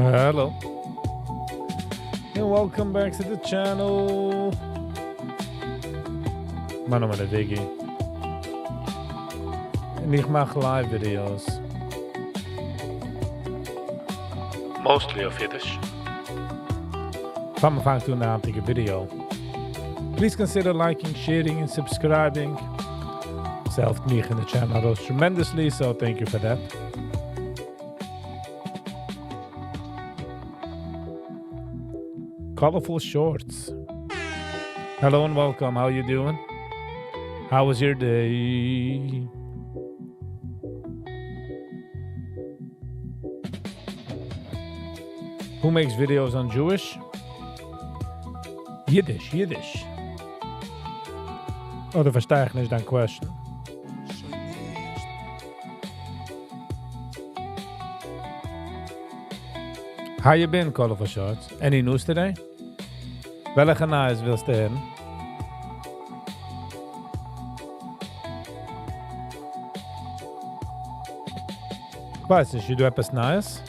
Hello. And welcome back to the channel. מיין נאמען איז Viggy. און איך מאך live videos. Mostly אויף אידיש. פאר מיר פאנגט אן די היינטיגע video. Please consider liking, sharing and subscribing. עס העלפט מיך און די channel ארויס tremendously, so thank you for that. Colorful shorts. Hello and welcome. How you doing? How was your day? Who makes videos on Jewish? Yiddish, Yiddish. אדער פארשטיי איך נישט דיין question? How you been, Colorful Shorts? Any news today? וועלכע נייעס ווילסטו הערן? כ'ווייס נישט, איז דא עפעס נייעס?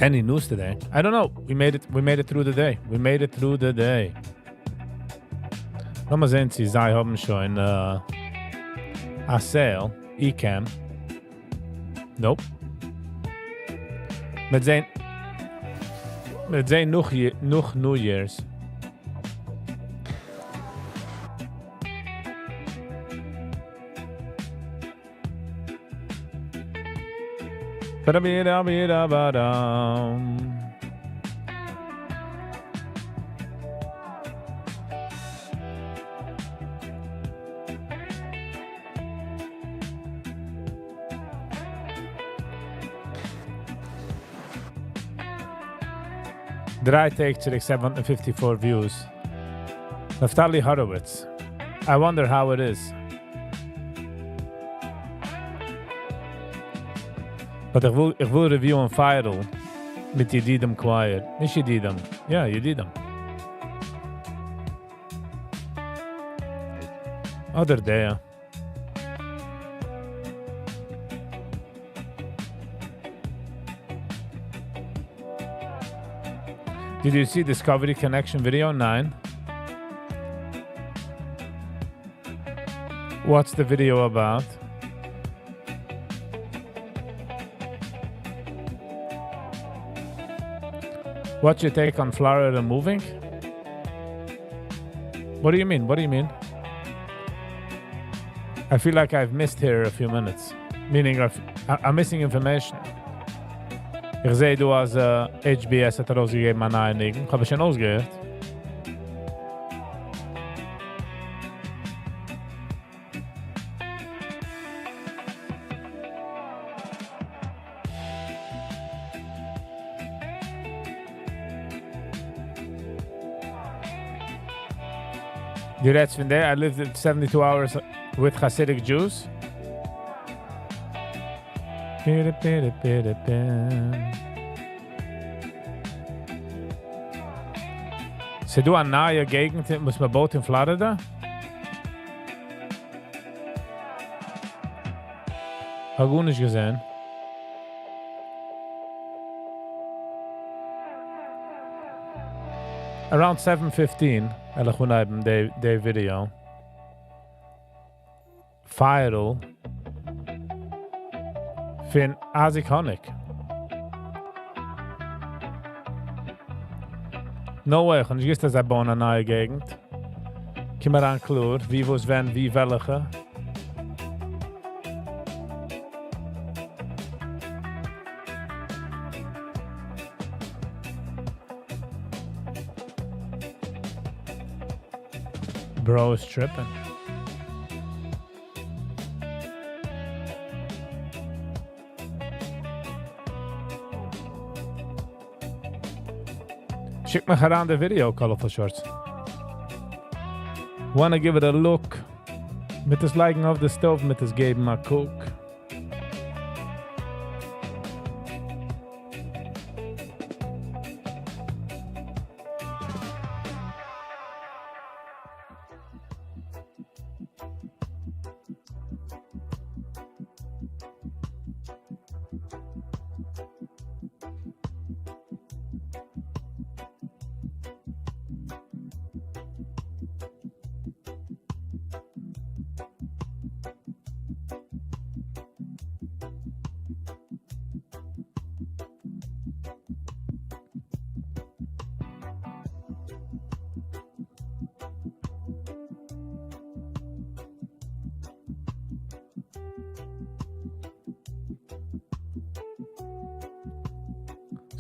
Any news today? I don't know. We made it, we made it through the day. We made it through the day. לאמיר זען צי זיי האבן שוין א sale. Ecamm. Nope. מיר זען מיר זען נאך נאך New Year's. דריי טעג צוריק 754 views. Naftali Horowitz. I wonder how it is. But איך וויל, איך וויל review ען פייערל מיט ידידים choir. נישט ידידים. יא, ידידים. אדער דער. Did you see Discovery Connection video? 9. What's the video about? What's your take on Florida moving? What do you mean? What do you mean? I feel like I've missed here a few minutes. Meaning I've, I'm missing information. איך זע דא אז HBS האט ארויסגעגעבן א נייע ניגון. האב איך שוין אויסגעהערט. דו רעדסט פון דער, I lived 72 hours with Hasidic Jews. ס'דא א נייע געגנט וואס מען בויט אין Florida? האב גארנישט געזען. Around 7:15 וועל איך אנהייבן די, די video. פייערל פון Isaac Honig. No way, איך האב נישט געוואוסט אז זיי בויען א נייע געגנט. קום אריין קלאר, ווי, וואס, ווען, ווי, וועלכע. Bro is tripping. שיק מיך אריין די video, Colorful Shorts. Wanna give it a look? מ'וועט עס לייגן אויף די stove, מ'וועט עס געבן א קוק.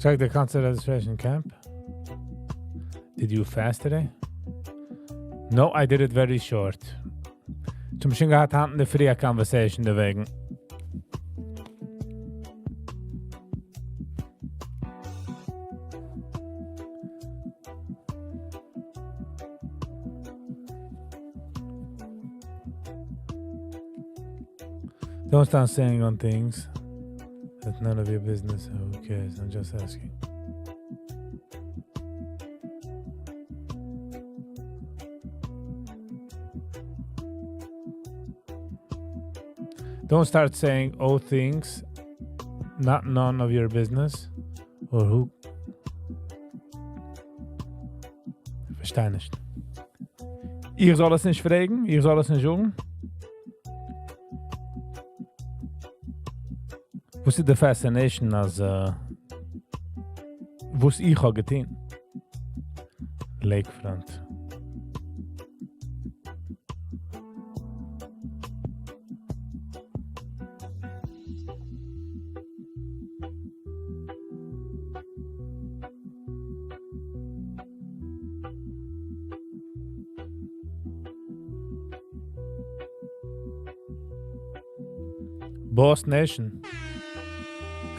Check the concert registration camp. Did you fast today? No, I did it very short. צום שוין געהאט היינט אין דער פרי א conversation דערוועגן. Don't start saying on things that's none of your business. Who cares? I'm just asking. Don't start saying oh things not none of your business or who. פארשטיי נישט. איך זאל עס נישט פרעגן? איך זאל עס נישט זאגן? וואס איז די fascination אז וואס איך האב געטון? Lakefront. Boss Nation.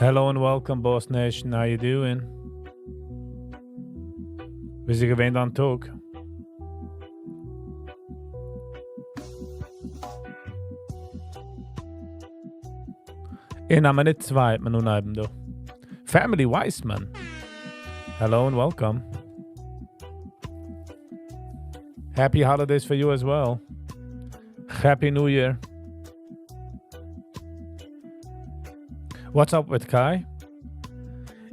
Hello and welcome, Boss Nation. How you doing? ווי איז געווען דיין טאג? אין א מינוט צוויי וועט מען אנהייבן דא. Family Weissman. Hello and welcome. Happy holidays for you as well. Happy New Year. What's up with Kai?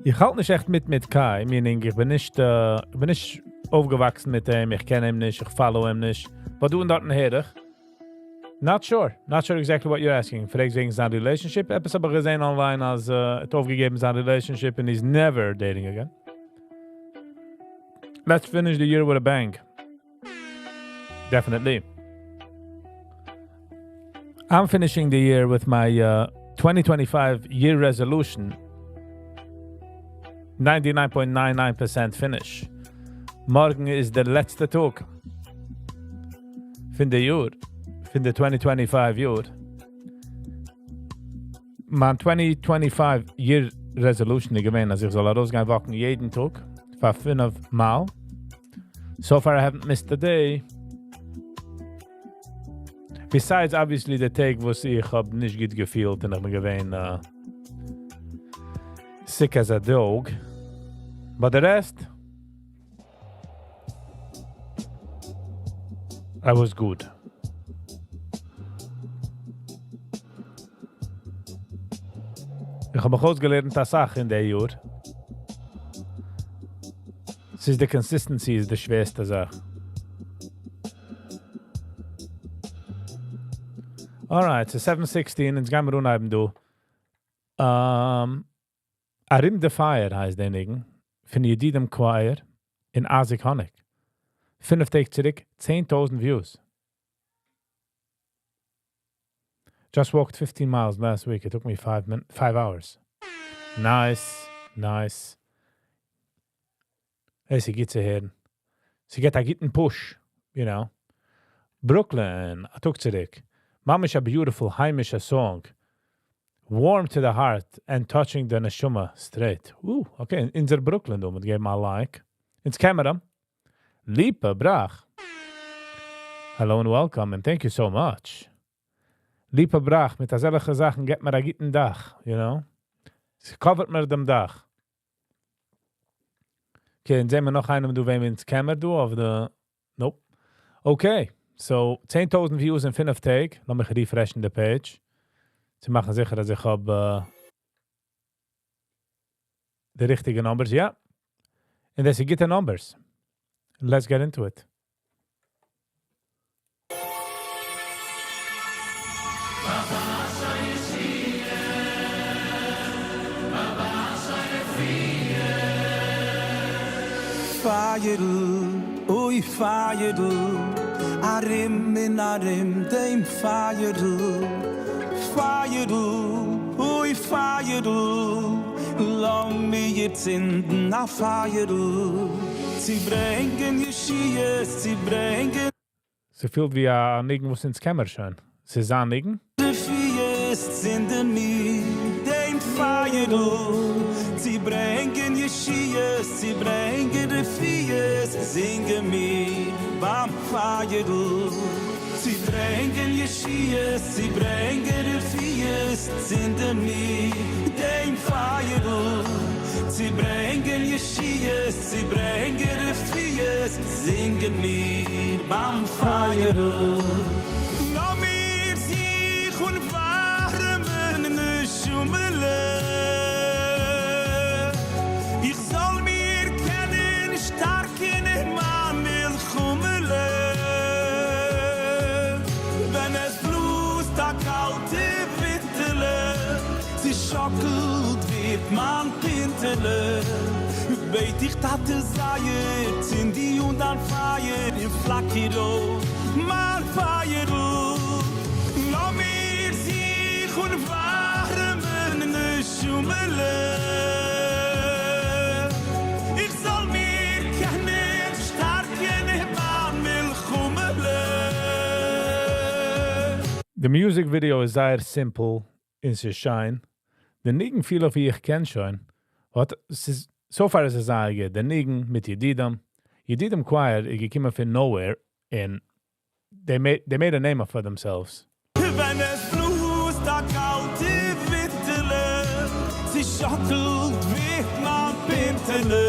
איך האלט נישט עכט מיט מיט Kai, meaning איך בין נישט, איך בין נישט אויפגעוואקסן מיט אים, איך קען אים נישט, איך follow אים נישט. וואס דא און דארטן הער איך? Not sure. Not sure exactly what you're asking. פרעגסט וועגן זיין relationship? עפעס האב איך געזען online אז ער האט אויפגעגעבן זיין relationship and he's never dating again. Let's finish the year with a bang. Definitely. I'm finishing the year with my 2025 year resolution. 99.99% finish. מארגן איז דער לעצטער טאג פון די יאר, פון די 2025 יאר. מיין 2025 year resolution איז געווען, אז איך זאל ארויסגיין walk ן יעדן טאג פאר 5 מייל. So far I haven't missed a day. Besides obviously די טעג וואס איך האב נישט גוט געפילט און איך בין געווען sick as a dog. But the rest, I was good. איך האב מיך אויסגעלערנט א סאך אין די יאר. ס'איז די consistency איז די שווערסטע זאך. Alright, so 7:16, אונז גיימיר אנהייבן דא. ארום די פייער הייסט דער ניגון, פון ידידים Choir און Isaac Honig. פינף טעג צוריק, 10,000 views. Just walked 15 miles last week. It took me 5 hours. Nice, nice. Hey, ס'גוט צו הערן. ס'געט א גוטן push. Brooklyn, א טאג צוריק. ממש א beautiful היימישע song. Warm to the heart and touching the נשמה straight. Okay, אונזער Brooklyn דא, מיר געבן א like. אונז קעמערע. Lipa Brach. Hello and welcome and thank you so much. ליפא בראך, מיט אזעלכע זאכן געבט מען א גוטן דאך, you know? עס cover ט מיר דעם דאך. Okay, און זעען מיר נאך איינעם דא, וועם אונז קענען מיר דא, אויף די... Nope. Okay, so 10,000 views אין 5 טעג. לאמיך refresh ן די page. צו מאכן זיכער, אז איך האב די ריכטיגע numbers, יא. און דאס איז גוטע numbers. Let's get into it. פייערל, אוי פייערל, ארום און ארום דעם פייערל, פייערל, אוי פייערל, לאמיר צינדן א פייערל, צו ברענגען ישועות, צו ברענגען. ס'פילט ווי א ניגון וואס אונז קען מיר שוין. ס'איז א ניגון? רפואות, צינדן מיר דעם פייערל, צו ברענגען ישועות, צו ברענגען רפואות, זינגען מיר ביים פייערל. צו ברענגען ישועות, צו ברענגען רפואות, צינדן מיר דעם פייערל. צו ברענגען ישועות, צו ברענגען רפואות, זינגען מיר ביים פייערל. לאמיר זיך אנווארעמען נשמה'לע, איך זאל מיר קענען שטארקן אין מיין מלחמה'לע, ווען עס בלאזט א קאלטע ווינטעלע, צושאקלט ווערט מיין פינטעלע, בעט איך טאטע זייער, צינד דו אן דיין פייער און פלאקער אויף מיין פייערל, לאמיר זיך אנווארעמען נשמה'לע, איך זאל מיר קענען שטארקן אין מיין מלחמה'לע. די music video איז זייער simple און ס'איז שיין. די ניגון פיל איך ווי איך קען שוין. But ס'איז, so far איז עס זייער גוט. די ניגון מיט ידידים. ידידים Choir איז געקומען פון nowhere און they made a name for themselves. ווען עס בלאזט א קאלטע ווינטעלע, צושאקלט ווערט מיין פינטעלע,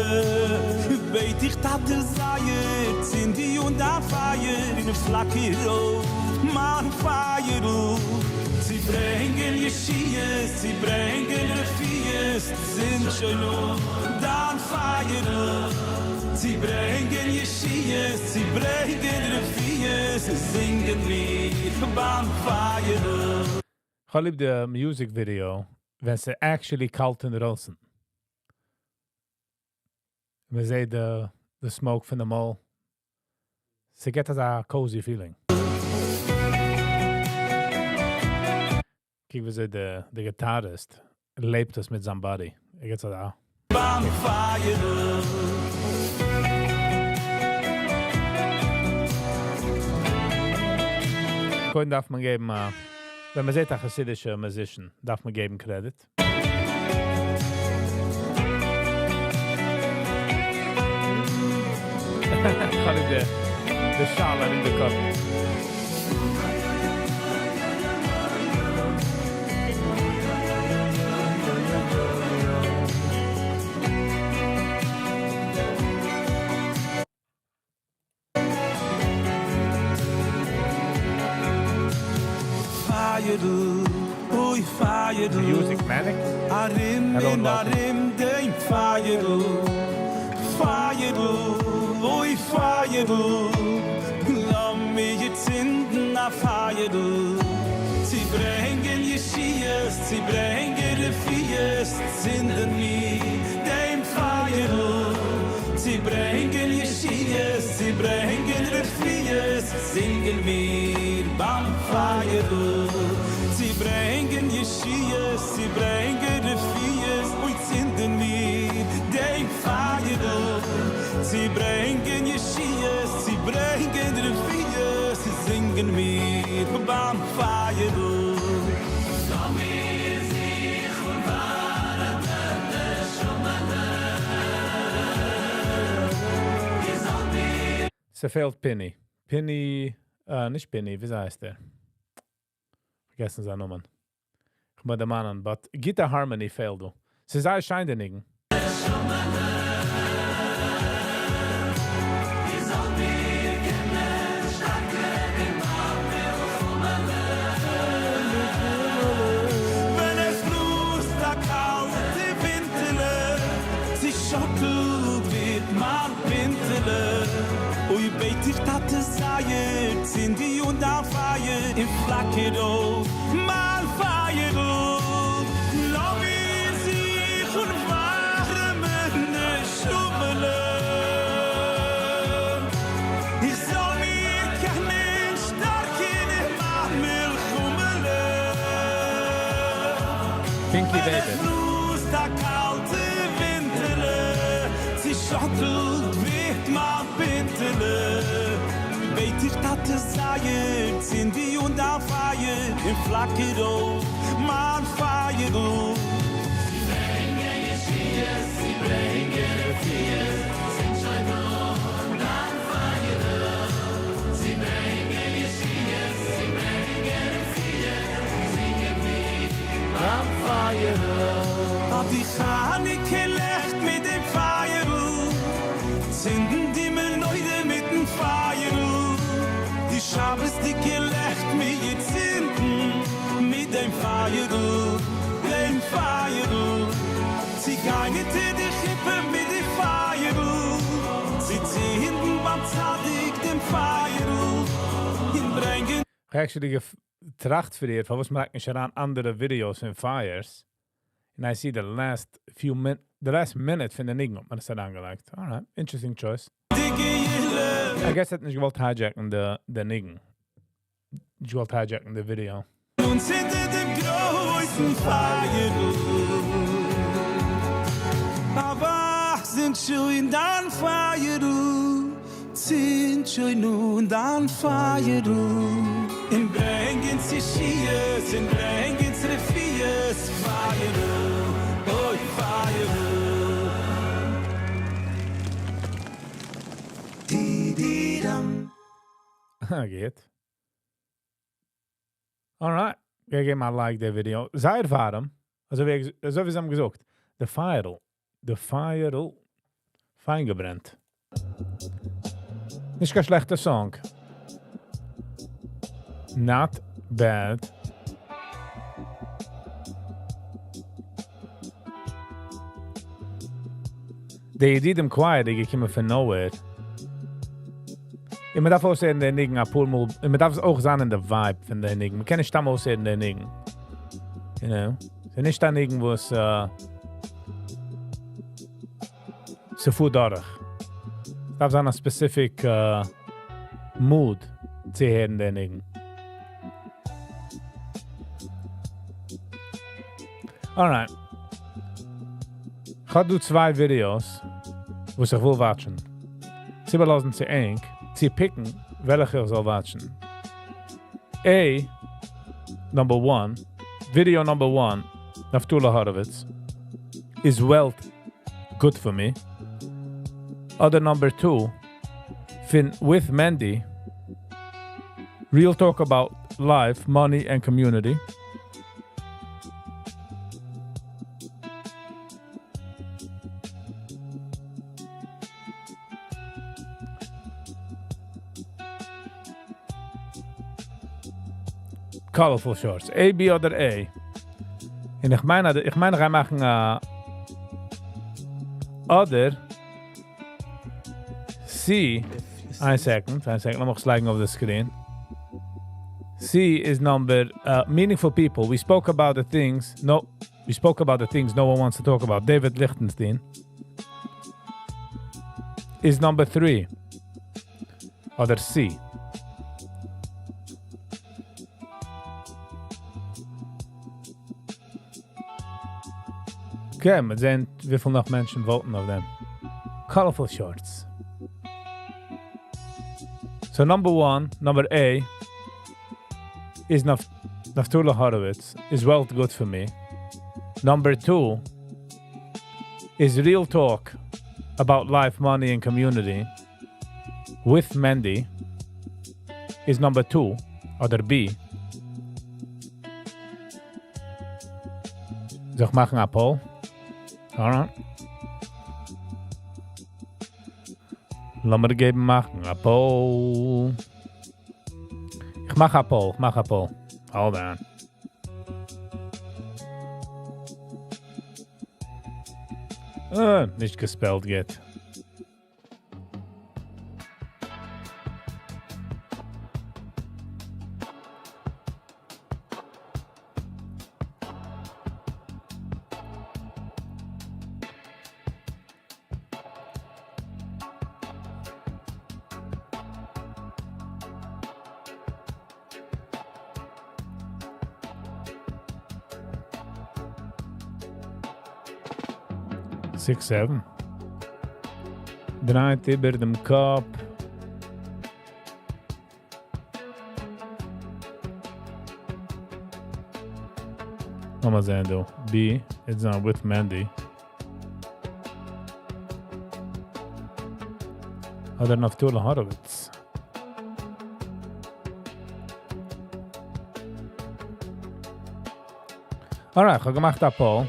בעט איך טאטע זייער, צינד דו אן דיין פייער און פלאקער אויף מיין פייערל, צו ברענגען ישועות, צו ברענגען רפואות, צינד שוין אן דיין פייערל, צו ברענגען ישועות, צו ברענגען רפואות, זינגען מיר ביים פייערל. איך ליב די music video, ווען ס'איז actually קאלט אינדרויסן. מען זעט די smoke פון די מויל. ס'געט אזא cozy feeling. קוק ווי די guitarist לעבט עס מיט זיין body. ער גייט אזוי. ביים פייערל. קודם דארף מען געבן, ווען מען זעט א חסידישע musician, דארף מען געבן credit. איך ליב די שאל אין די קאפ. פייערל, אוי פייערל. Music Manic? ארום Hello and און welcome. ארום דעם פייערל. פייערל, אוי פייערל. לאמיר צינדן א פייערל. צו ברענגען ישועות, צו ברענגען רפואות, צינדן מיר דעם פייערל. צו ברענגען ישועות, צו ברענגען רפואות, זינגען מיר ביים פייערל. צו ברענגען ישועות, צו ברענגען רפואות, אוי צינדן מיר דעם פייערל. צו ברענגען ישועות, צו ברענגען רפואות, זינגען מיר ביים פייערל. לאמיר זיך אנווארעמען נשמה'לע. ס'פעלט Pinny. Pinny. נישט פיני, וויאזוי הייסט ער? פארגעסן זיין נאמען. איך מוז דערמאנען, but גוטע harmony פעלט דא. ס'איז זייער שיין די ניגון. ווען עס בלאזט א קאלטע ווינטעלע, צעשאקלט ווערט מיין פינטעלע. אוי בעט איך טאטע זייער, צינד דו אן דיין פייער און פלאקער אויף מיין פייערל. לאמיר זיך אנווארעמען נשמה'לע, איך זאל מיר קענען שטארקן אין מיין מלחמה'לע. פינקי ווען עס וועבער. בלאזט א קאלטע ווינטעלע, צעשאקלט ווערט מיין פינטעלע. בעט איך טאטע זייער, צינד דו אן דיין פייער און פלאקער אויף מיין פייערל. אט די חנוכה לעכט מיט דעם פייערל, צינדן די מנורה מיטן פייערל, די שבת'דיגע לעכט מיר צינדן מיט דעם פייערל, דעם פייערל, צו גיין אונטער די חופה מיט די פייערל, צו צינדן ביים צדיק דעם פייערל, און ברענגען. כ'האב actually געטראכט פריער, פארוואס מ'לייגט נישט אריין אנדערע videos פון fires. And I see the last few min the last minute פון די ניגון האט מען עס אריינגעלייגט. Alright, interesting choice. I guess ער האט נישט געוואלט hijack ן די ניגון. נישט געוואלט hijack ן די ווידעא. און צינדן דעם גרויסן פייערל. אבער צינד שוין דיין פייערל, צינד שוין אן דיין פייערל. און ברענג אונז ישועות, און ברענג אונז רפואות, פייערל, אוי פייערל. די די דאם. גוט. Alright, גיי געבן א like די ווידעא. זייער ווארעם, אזוי ווי אזוי ווי זיי האבן געזאגט, די פייערל, די פייערל, פיין געברענט. נישט קיין שלעכטע song. Not bad. די ידידים choir איז געקומען פון nowhere. און מען דארף אויסהערן די ניגון אפאר מאל, און מען דארף אויך זיין אין די vibe פון די ניגון. מען קען נישט סתם אויסהערן די ניגון. You know? ס'איז נישט א ניגון וואס ס'פארט דורך. ס'דארף זיין א specific mood צו הערן די ניגון. Alright. כ'האב דא צוויי videos וואס איך וויל watch ן. צו איבערלאזן צו ענק, צו pick ן וועלכע איך זאל watch ן. A, number one, video number one, Naftali Horowitz, Is wealth good for me? אדער number two, פון With Mendy, Real Talk About Life, Money and Community. Colorful Shorts. A, B אדער A. און איך מיין, איך מיין, איך גיי מאכן א אדער C. איין second, איין second, לאמיך עס לייגן אויף די screen. C is number meaningful people. We spoke about the things. No, we spoke about the things no one wants to talk about. David Lichtenstein is number 3. אדער C. Okay, מיר זעען וויפיל נאך מענטשן vote ן אויף דעם. Colorful Shorts. So number one, number A is Naftali Horowitz. Is wealth good for me? Number two is Real Talk about life, money, and community with Mendy. איז number two אדער B. זאל איך מאכן א poll? Alright. לאמיר געבן מאכן א poll. איך מאך א poll, איך מאך א poll. Hold on. אה, נישט גע spelled גוט. Six, seven. דרייט איבער דעם קאפ. לאמיר זען דא. B, it's not with Mandy. אדער Naftali Horowitz. Alright, איך האב געמאכט א poll.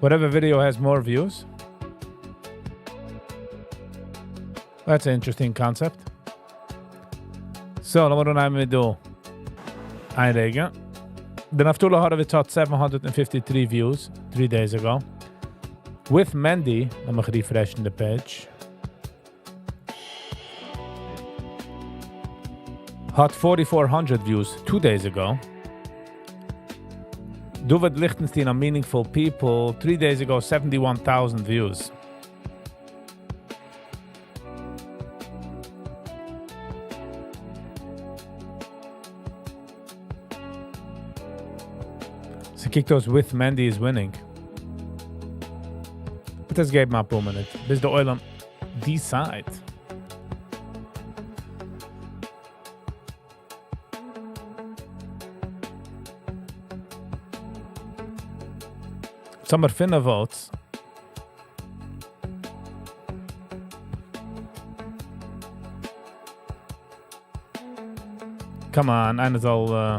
Whatever video has more views. That's an interesting concept. So, לאמיר אנהייבן מיט דא. איין רגע. The Naftali Horowitz had 753 views 3 days ago. With Mandy, לאמיר refreshen the page. האט 4,400 views 2 days ago. David Lichtenstein on Meaningful People, 3 days ago, 71,000 views. ס'קוקט אויס with Mandy is winning. But דאס געבט מיר א פאר מינוט, ביז דער עולם decide. האמיר פינף votes. Come on, איינער זאל.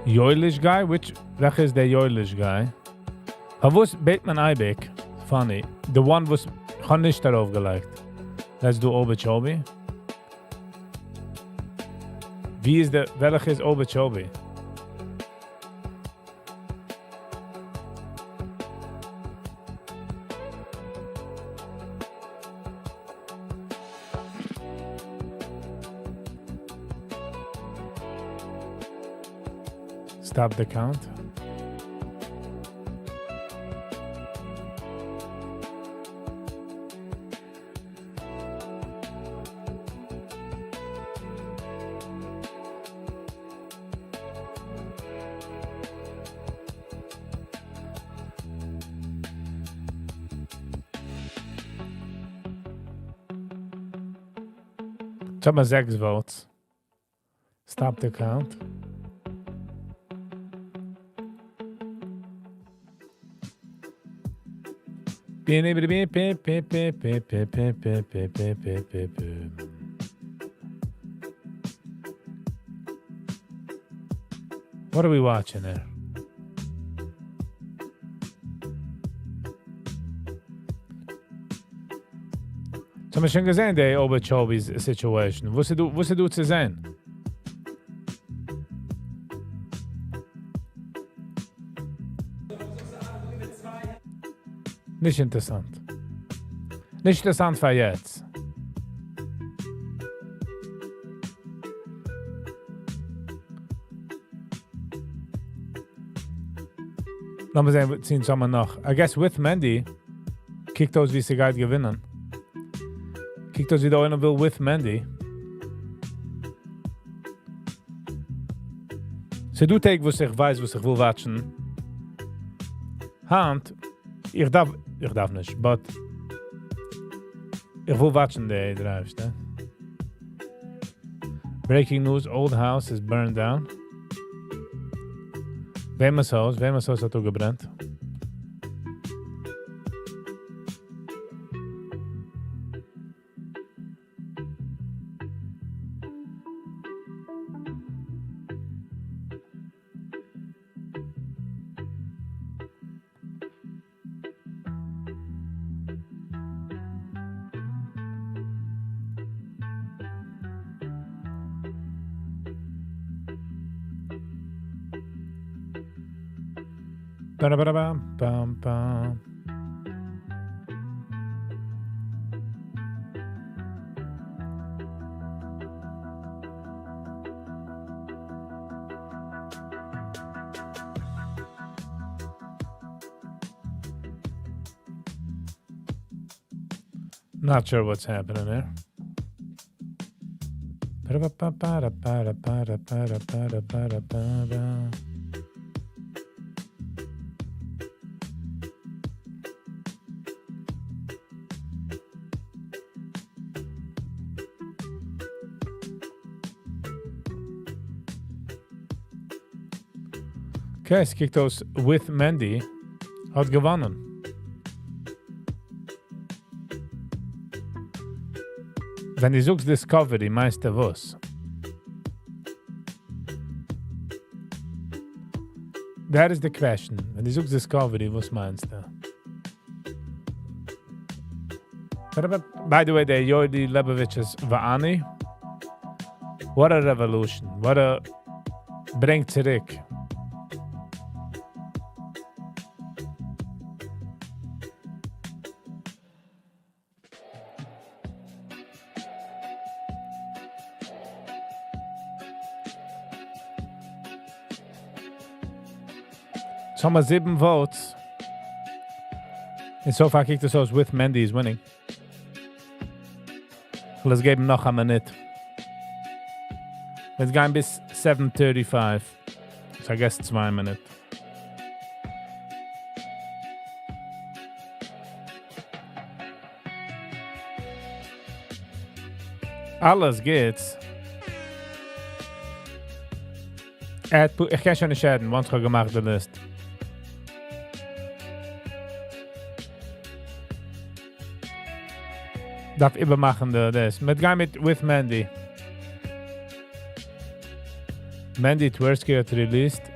Yoelish guy? Which, וועלכע איז דער Yoelish guy? פארוואס בעט מען אייביג? Funny. The one וואס איך האב נישט דערויף געלייגט. Let's do Okeechobee. ווי איז דער, וועלכע איז Okeechobee? Stop the count. יעצט האבן מיר זעקס votes. Stop the count. P, P, P, P, P, P, P, P, P, P, P, P, P, P. What are we watching there? האבן מיר שוין געזען, די Okeechobee's situation. וואס איז דא, וואס איז דא צו זען? נישט אינטערעסאנט. נישט אינטערעסאנט פאר יעצט. לאמיר זען, ציען צוזאמען נאך. I guess with Mandy קוקט אויס ווי זי גייט געווינען. קוקט אויס ווי דער עולם וויל with Mandy. ס'דא טעג וואס איך ווייס, וואס איך וויל watchן. היינט, איך דארף נישט, but איך וויל watchן די drives, נע? Breaking news, old house is burned down. וועמענס הויז? וועמענס הויז האט אפגעברענט? Ba-da-ba-da-bam, bam, bam. Not sure what's happening there. Ba-da-ba-ba-da-ba-da-ba-da-ba-da-ba-da-ba-ba. Okay, עס קוקט אויס with Mendy האט געוואונען. ווען דו זאגסט Discovery, מיינסטו וואס? That is the question. ווען דו זאגסט Discovery, וואס מיינסטו? By the way, דער Yoely Lebovich's ואני. What a revolution. What a ברענגט צוריק. יעצט האבן מיר זיבן votes. And so far קוקט עס אויס with Mendy is winning. לאמיר געבן נאך א מינוט. מיר גייען ביז 7.35. So I guess 2 מינוט. אלעס גוטס. Add, איך קען שוין נישט add ן, once איך האב געמאכט די list. דארף איבערמאכן די דאס. מיר גייען מיט with Mendy. Mendy Tversky האט released.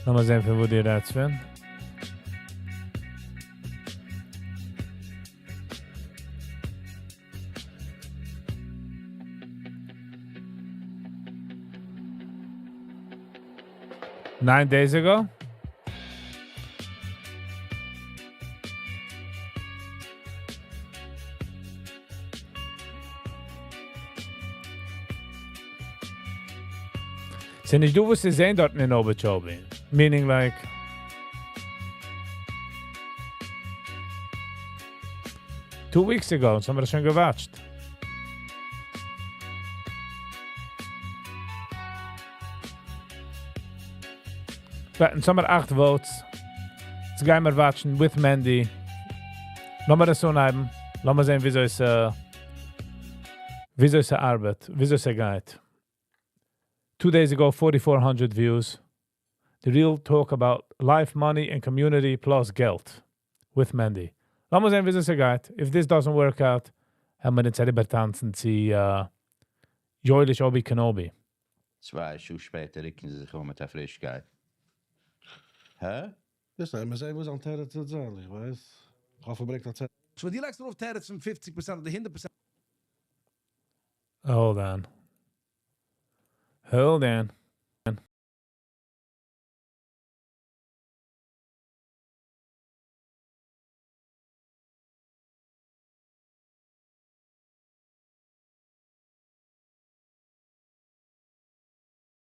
לאמיר זען, פון וואו דו רעדסט, פון. 9 days ago? ס'איז נישט דא וואס צו זען דארט אין Okeechobee. Meaning like 2 weeks ago, אונז האבן מיר שוין גע watch ט. אונז האבן מיר אכט votes. יעצט גייען מיר watch ן with Mendy. לאמיר עס אנהייבן. לאמיר זען, וויאזוי עס ארבעט, וויאזוי עס גייט. 2 days ago, 4,400 views. The real talk about life, money, and community plus געלט with Mendy. לאמיר זען, וויאזוי עס גייט. If this doesn't work out, וועלן מיר יעצט אריבערטאנצן צו Joelish Obi Kenobi. 2 שעה שפעטער רוקן זיי זיך אום מיט א פרישקייט. הע? דאס איז, מיר זעען, וואס אן תירוץ וועט זיין, איך ווייס. איך האף, ער ברענגט א תירוץ. So ווען דו לייגסט ארויף tariffs פון 50% אדער 100%, Hold on. Hold on.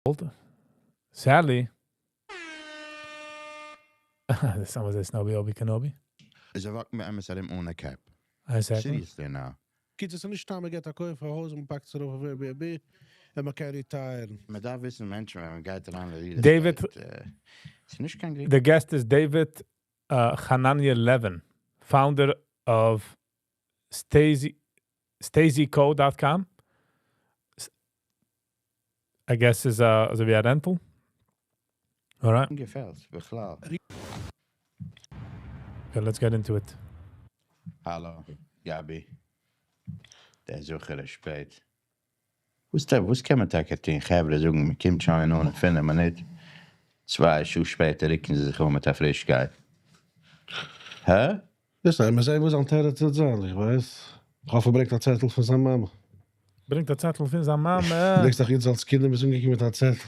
Hold. Sadly, someone says Snowy Obi Kenobi. זיי walk ן באמת ארום אן א cap. Exactly. Seriously now. קיצור, ס'איז נישט מען גייט א קויף א הויז און פאקט עס ארויף אויף Airbnb און מען קען retire ן. מען דארף וויסן, מענטשן, ווען מען גייט אריין אין real David- estate, ס'איז נישט קיין The guest is David Hanania Levin, founder of Stacey, StaceyCo.com. I guess איז אזוי ווי א rental. Alright. געפעלט, בכלל. Okay, let's get into it. האלא, גבי. דער זוכער איז שפעט. וואס דא, וואס קען מען טאקע טון? חברה זאגן, מען קומט שוין אן אין פינף מינוט. צוויי שעה שפעטער רוקן זיי זיך אן מיט א פרישקייט. הא? דאס איז, מען זעט וואס זיין תירוץ וועט זיין, איך ווייס. איך האף ער ברענגט א צעטל פון זיין מאמע. ברענגט א צעטל פון זיין מאמע. דענקסט דאך יעצט אלס קינד ביסט אנגעקומען מיט א צעטל.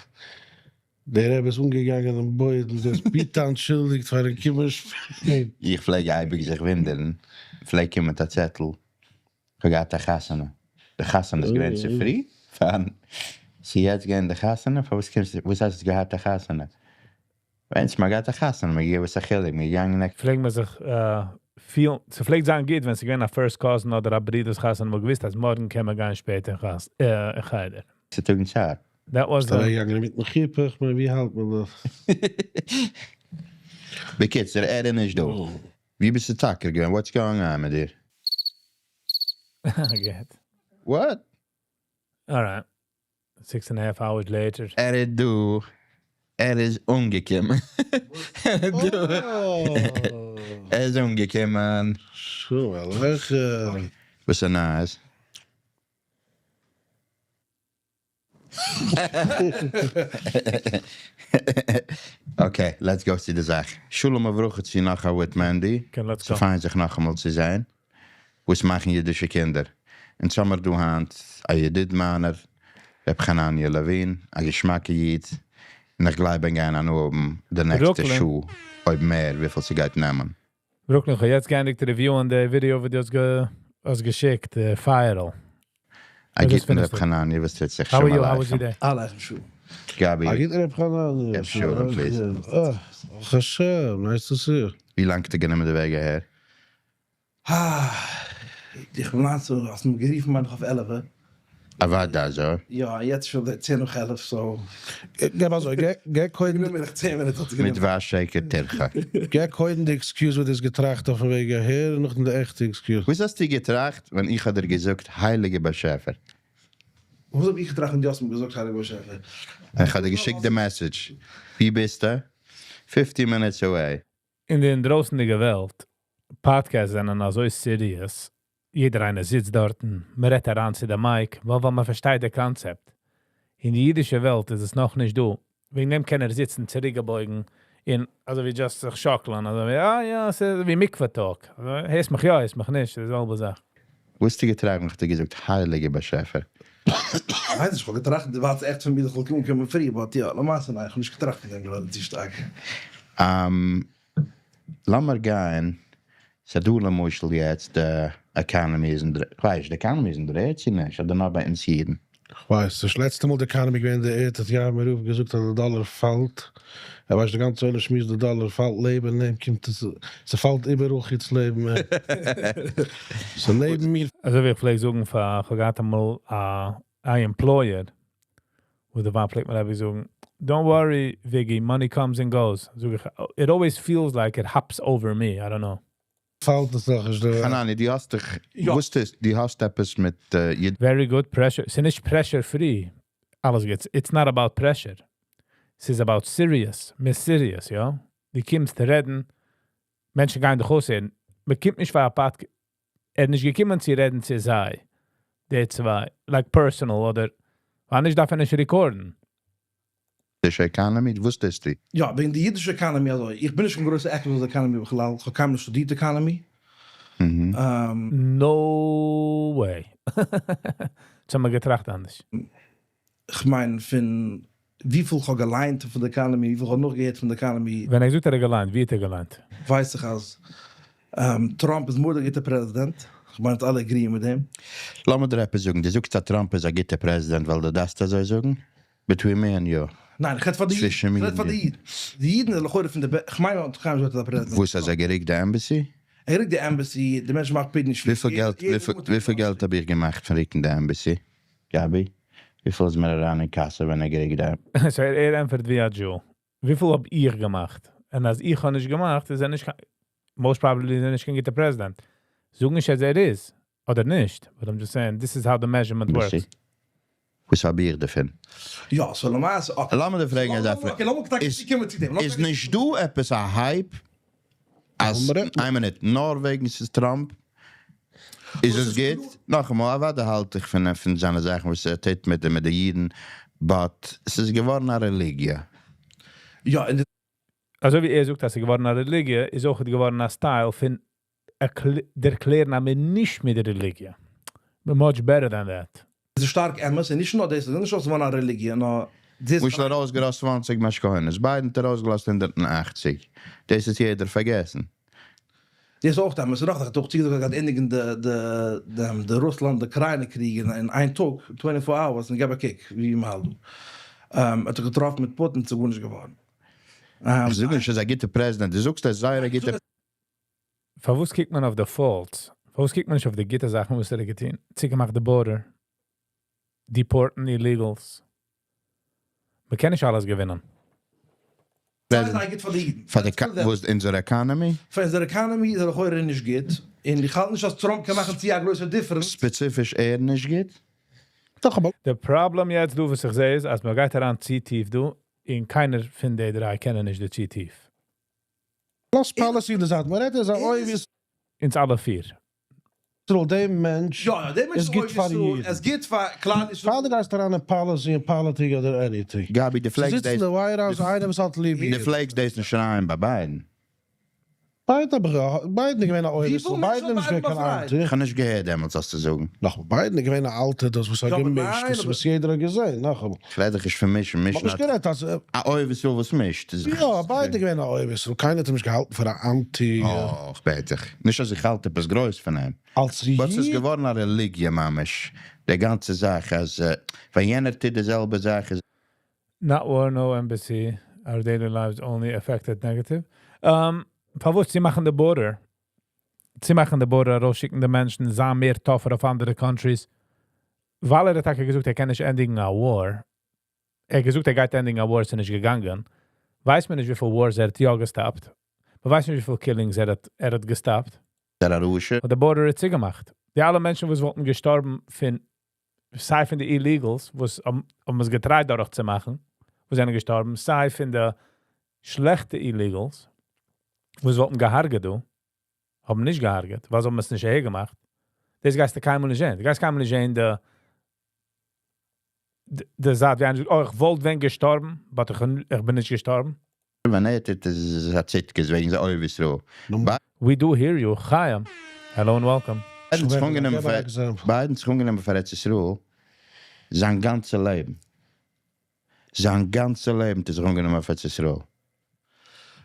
דער רבי איז אנגעגאנגען אין בוידעם, דו האסט ביטע אנטשולדיגט פארן קומען שפעט. איך פלעג אייביג זיך וואונדערן, פלעג קומען מיט א צעטל, כ'האב געהאט א חתונה, די חתונה איז געווען צופרי, פארן ס'איז יעצט געווען די חתונה, פארוואס קומסטו, וואס הייסט האסט געהאט א חתונה? ווען ס'מאל געהאט א חתונה, מיר געגעבן וואס א חילוק, מיר געגאנגען א. פלעג מען זיך פילן, ס'פלעגט זיין גוט ווען ס'איז געווען א first cousin אדער א ברודער'ס חתונה, מ'האט געוואוסט אז מארגן קען מען גיין שפעט אין חדר. צו טאג אין צייט. That was ביסט אוועקגעגאנגען אינמיטן חופה, איך מיין ווי האלט מען דאס? בקיצור, ער איז נישט דא. ווי ביסטו טאקע געווען? What's going on מיט דיר? גוט. What? Alright. Six and a half hours later. ער איז דא. ער איז אנגעקומען. ער איז דא. ער איז אנגעקומען. שלום עליכם. וואס איז נייעס? Okay, let's go צו די זאך. שלום וברכה צו נאך א with מענדי. Okay, let's go. ס'פיין זיך נאכאמאל צו זען. וואס מאכן אידישע קינדער? אונז האמיר דא היינט א ידיד מיינער, ר' חנניה לעווין, א געשמאקע איד, און איך גלייב אים גיין הנאה האבן די נעקסטע שעה, אויב מער, וויפיל ס'גייט נעמען. Brooklyn, כ'האב יעצט געענדיגט review ען די ווידיאו וואס דו האסט געשיקט, די פייערל. א גוטן ר' חנניה, וואס טוט זיך? שלום עליכם. עליכם שלום. גבי. א גוטן ר' חנניה. געב שלום please. ברוך השם, nice to see you. ווי לאנג האט גענומען די וועג אהער? איך בין היינט צו, האסט מיר גערופן מיין איך אויף עלעווע. אוודאי אזוי. יא, יעצט שוין זייט צען נאך עלף so. געב אזוי, געב קודם. גענומען בערך צען מינוט האט עס גענומען. מיט וואס שקר תרחק. געב קודם די excuse וואס דו האסט געטראכט אויפן וועג אהער און נאכדעם די עכטע excuse. וואס האסטו געטראכט ווען איך האב דיר געזאגט הייליגע באשעפער? וואס האב איך געטראכט ווען דו האסט מיר געזאגט הייליגע באשעפער? איך האב דיר געשיקט די message. ווי ביסטו? Fifteen minutes away. אין די אינדרויסנדיגע וועלט, podcasts זענען אזוי serious, יעדער איינער זיצט דארטן, מען רעדט אריין צו די mic, ווייל מען פארשטייט די קאנצעפט. אין די אידישע וועלט איז עס נאכנישט דא. וועגן דעם קען ער זיצן צוריקגעבויגן און אזוי ווי just זיך שאקלען, אזוי ווי אה יא, ס'איז ווי מקווה talk. הערסט מיך יא, הערסט מיך נישט, ס'איז די זעלבע זאך. וואס האסטו געטראכט ווען כ'האב דיר געזאגט הייליגע באשעפער? כ'ווייס נישט, כ'האב געטראכט דו ווארטסט עכט פון מיר איך זאל אנקומען פרי, but יא, למעשה ניין, כ'האב נישט געטראכט פון דעם גראדע צו שטארק. לאמיר גיין, ס'דא למשל יעצט די economy איז אין דער, כ'ווייס נישט, די economy איז אין דער ערד צו נישט, אדער נאר ביי אונז אידן? כ'ווייס נישט, לעצטע מאל די economy געווען אין די ערד האט יארמער רב געזאגט אז די דאלער פאלט, ער ווייסט די גאנצע עולם שמועסט די דאלער פאלט לעבן אים קומט עס, ס'פאלט איבעראל חוץ לעבן אים, ס'לעבן מיר. אזוי ווי איך פלעג זאגן פאר, כ'האב געהאט אמאל א א employer, וואס די ווייב פלעגט מיר אייביג זאגן, don't worry Viggy, money comes and goes, זאג איך, it always feels like it hops over me, I don't know. פאלט עס דאך נישט דא. חנני, דו האסט דיך, וואס טוסט, דו האסט עפעס מיט איד. Very good pressure, ס'איז נישט pressure free, אלעס גוטס, it's not about pressure, ס'איז about serious, מ'איז serious, יא? דו קומסט רעדן, מענטשן גייען דיך אויסהערן, מ'קומט נישט פאר א פאדקעסט, ער איז נישט געקומען צו רעדן צו זיי, די צוויי, like personal אדער, ווייל נישט דארף ער נישט record ן. אידישע economy? וואס טוסטו? יא, וועגן די אידישע economy אזוי, איך בין נישט קיין גרויסע expert אויף די economy בכלל, איך האב קיינמאל נישט שטודירט economy. No way. אונז האמיר געטראכט אנדערש. כ'מיין פון וויפיל כ'האב געליינט פון די economy, וויפיל כ'האב נאכגעהערט פון די economy. ווען ער זאגט ער האט געליינט, ווי האט ער געליינט? ווייס איך אז טראמפ איז מורא'דיג גוטע פרעזידענט, כ'מיין אז אלע agree ען מיט דעם. לאמיר דיר עפעס זאגן, דו זאגסט אז טראמפ איז א גוטע פרעזידענט ווייל דו דארפסט אזוי זאגן? Between me and you. ניין, איך רעד פאר די אידן. צווישן מיר איך רעד און פאר די דיר. אידן. די אידן איז לכאורה פון די בעסטע, כ'מיין אז טראמפ איז א פרעזידענט. וואס אז ער געריקט די embassy? ער ריקט די embassy, די מענטש מאכט פדיון שבויים. וויפיל געלט, וויפיל געלט האב איך געמאכט פון ריקן די embassy? גבי? וויפיל איז מיר אריין אין קאסע ווען ער געריקט די. So ער ענטפערט ווי א Jew. וויפיל האב איך געמאכט? און אז איך האב נישט געמאכט איז ער נישט קיין, most probably איז ער נישט קיין גוטע פרעזידענט. זאג נישט אז ער איז, אדער נישט, but I'm just saying this is how the measurement works. וואס האב איך דערפון? יא, so למעשה, okay. לאמיר דיר פרעגן אזא פראגע. Okay, לאמיר טאקע צוקומען צו דעם. איז נישט דא עפעס א hype אז, איין מינוט, נאר וועגן ס'איז טראמפ איז עס גוט? נאכאמאל, אוודאי האלט איך פון פון זיינע זאכן וואס ער טוט מיט די אידן, but ס'איז געווארן א רעליגיע. יא, און די אזוי ווי ער זאגט, אז ס'איז געווארן א רעליגיע, איז אויך געווארן א style פון דערקלערן, אז מיר נישט מיט דער רעליגיע. But much better than that. איז שטארק אמת, און נישט נאר דאס, ס'איז נישט אזוי א רעליגיע, נאר דאס למשל ארויסגעלאזט 20 משכונות, ביידן האט ארויסגעלאזט 180. דאס איז יעדער פארגעסן. דאס איז אויך אמת, נאך דאך צוגעזאגט אז ענדיגן די די די די רוסלאנד אוקראינע קריג אין איין טאג, 24 hours, און געב א קוק ווי מ'האלט דא. האט ער געטראפן מיט פוטין, ס'איז גארנישט געווארן. איך זאג נישט, ער איז א גוטער פרעזידענט. דו זאגסט, ער איז זייער א גוטער פארוואס קוקט מען אויף די faults? פארוואס קוקט מען נישט אויף די גוטע זאכן, וואס ער האט געטון? צוגעמאכט די border. Deport ן illegals. מען קען נישט אלעס געווינען. זייער גוט פאר די אידן. פאר די, וואס, אונזער economy? פאר אונזער economy איז ער לכאורה נישט גוט. און איך האלט נישט, אז טראמפ קען מאכן צו א גרויסע difference. ספעציפיש ער נישט גוט? דאך, אבער די פראבלעם יעצט דא, וואס איך זע, איז, אז מען גייט אריין צו טיף דא, און קיינער פון די דריי קענען נישט די צו טיף. לאז policy אין די זייט. מען רעדט, ער איז א אוהב אונז אלע פיר. ישראל, דער מענטש יא, דער מענטש איז גוט פאר יעדן. עס גוט פאר כלל ישראל. פאר דו גייסט אריין אין policy און פאליטיק אדער anything. גאבי, די פלעגסט זיצט אין דאס די White House, איינער וואס האט ליב די יעדן. פלעגסט דאס נישט שרייען ביי ביידן. ביידן אבער ביידן איז געווען א אוהב וויפיל ישראל. מענטשן ביידן איז נישט האבן געווען קיין באפרייט? anti. איך האב נישט געהערט דעמאלטס דאס צו זאגן. נאך ביידן איז געווען א אלטער, דאס וואס האט יא, אבער געמישט, ניין, דאס אבער וואס יעדער האט געזען. נאך אמאל. איך רעד דאך נישט פון מישן. מישן מ'האט נישט האט גערעדט, אז א אוהב ישראל וואס מישט. יא, ביידן געווען א אוהב ישראל. קיינער האט אים נישט געהאלטן פאר א anti. Oh, איך בעט דיך. נישט אז איך האלט עפעס גרויס פון אים. אלס וואס איז איד? געווארן א רעליגיע, ממש. די גאנצע זאך, אז ווען יענער טוט די זעלבע זאך, איז Not war, no embassy. Our daily lives only affected negative. פארוואס צומאכן די border? צומאכן די border, ארויסשיקן די מענטשן, זיין מער tougher אויף אנדערע countries. ווייל ער האט טאקע געזאגט, ער קען נישט ענדיגן א war. ער האט געזאגט, ער גייט ענדיגן א war, ס'איז נישט געגאנגען. ווייסט מען נישט, וויפיל wars ער האט יא גע stop ט. מען ווייסט נישט, וויפיל killings ער האט גע stop ט. דער רשע. און די border האט צוגעמאכט. די אלע מענטשן, וואס וואלטן געשטארבן פון, סיי פון די illegals, וואס האבן עס גע try ט דורכצומאכן, וואס זענען געשטארבן, סיי פון די שלעכטע illegals, וואס וואלטן געהרגעט דא, האבן נישט געהרגעט, ווייל זיי האבן עס נישט אהער געמאכט. דאס גייסטו קיינמאל נישט זען. דו גייסט קיינמאל נישט זען, די זייט, ווי איינער זאגט, "Oh, איך וואלט ווען געשטארבן, but איך בין נישט געשטארבן." ווען ער טוט, איז א צדקות, וועגן זיי אוהב ישראל. We do hear you. Chaim. Hello and welcome. ביידן האט זיך אנגענומען געב פאר אן example. ביידן האט זיך אנגענומען פאר ארץ ישראל זיין גאנצע לעבן. זיין גאנצע לעבן האט ער זיך אנגענומען פאר ארץ ישראל.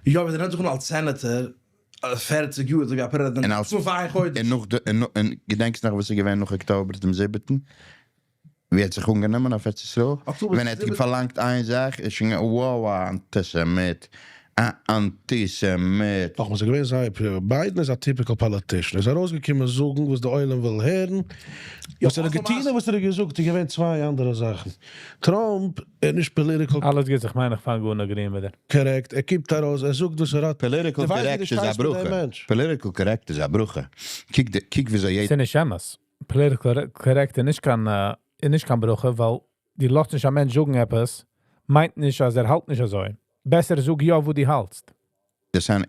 יא, ווען ער נעמט זיך אן אלס senator, 40 יאר, אזוי ווי א פרעזידענט, און אלס פון פאר חודש. און נאך די, און געדענקסט נאך, וואס איז געווען נאך אקטאבער דעם 7.? ווי האט זיך אנגענומען אויף ארץ ישראל? אקטאבער ווען ער האט 7. פארלאנגט איין זאך, איז שוין, wow, א אנטיסעמיט. א אנטיסעמיט. נאך מאל, ס'איז געווען זייער ביידן איז א typical politician. ער איז ארויסגעקומען זאגן, וואס דער עולם וויל הערן. וואס ער האט אויסער געטון און וואס ער האט געזאגט, איז געווען צוויי אנדערע זאכן. טראמפ, ער איז נישט political אלעס גוט, איך מיין, איך פאנג אן agree מיט דיר. correct. ער קומט ארויס, ער זאגט, וואס ער האט. Political דו ווייסט, ווי correct דו איז א שטייסט מיט דעם ברכה. מענטש. Political correct איז א ברכה. קוק וויאזוי יעדער ס'איז נישט אמת. Political correct איז נישט קיין, איז נישט קיין ברכה, ווייל דו לאזט נישט א מענטש זאגן עפעס, מיינט נישט, אז ער האלט נישט אזוי. בעסער זאג יא, וואו דו האלטסט.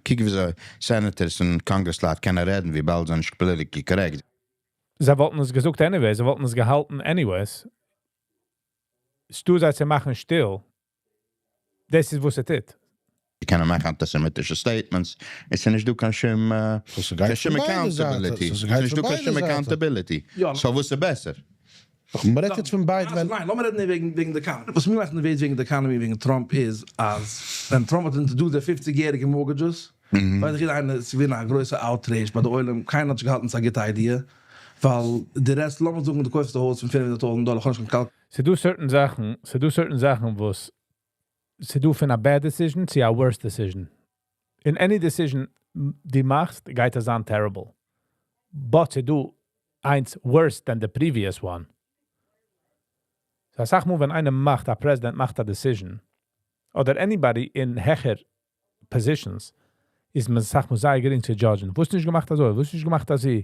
קוק וויאזוי senators און קאנגרעסלייט קענען רעדן, וויבאלד זיי נישט politically correct. זיי וואלטן עס געזאגט anyway, זיי וואלטן עס געהאלטן anyways. ס'דא זיי צו מאכן שטיל. דאס איז וואס ער טוט. זיי קענען מאכן אנטיסעמיטישע statements. עס איז נישט דא קיין שום דאס גייט קיין שום פון ביידע זייטן. accountability. דאס עס גייט איז נישט פון דא קיין ביידע שום זייטן. accountability. יא. So וואס איז בעסער? דאך, מען רעדט יעצט פון ביידן, ווען ניין, לאמיר רעדן וועגן די economy. וואס מיר מאכט נערוועז וועגן די economy, וועגן טראמפ איז, אז ווען טראמפ האט introduced די 50-יעריגע mortgages, ווייס איך, יעדער איינער, עס איז געווען א גרויסע outrage ביי די עולם, קיינער האט נישט געהאלטן ס'איז א גוטע idea, ווייל די רעסט, לאמיר זאגן, דו קויפסט א הויז פון 500.000 דאלאר, איך האב נישט קיין calc ס'דא certain זאכן, ס'דא certain זאכן, וואס ס'דא פון א bad decision צו א worse decision. In any decision דו מאכסט, גייט עס זיין terrible. But ס'דא איינס worse than the previous one. So אסאך מאל, ווען איינער מאכט, א president מאכט א decision, אדער anybody אין העכער positions, איז מען אסאך מאל זייער גרינג צו judge ן. וואס נישט געמאכט אזוי, וואס נישט געמאכט אזוי.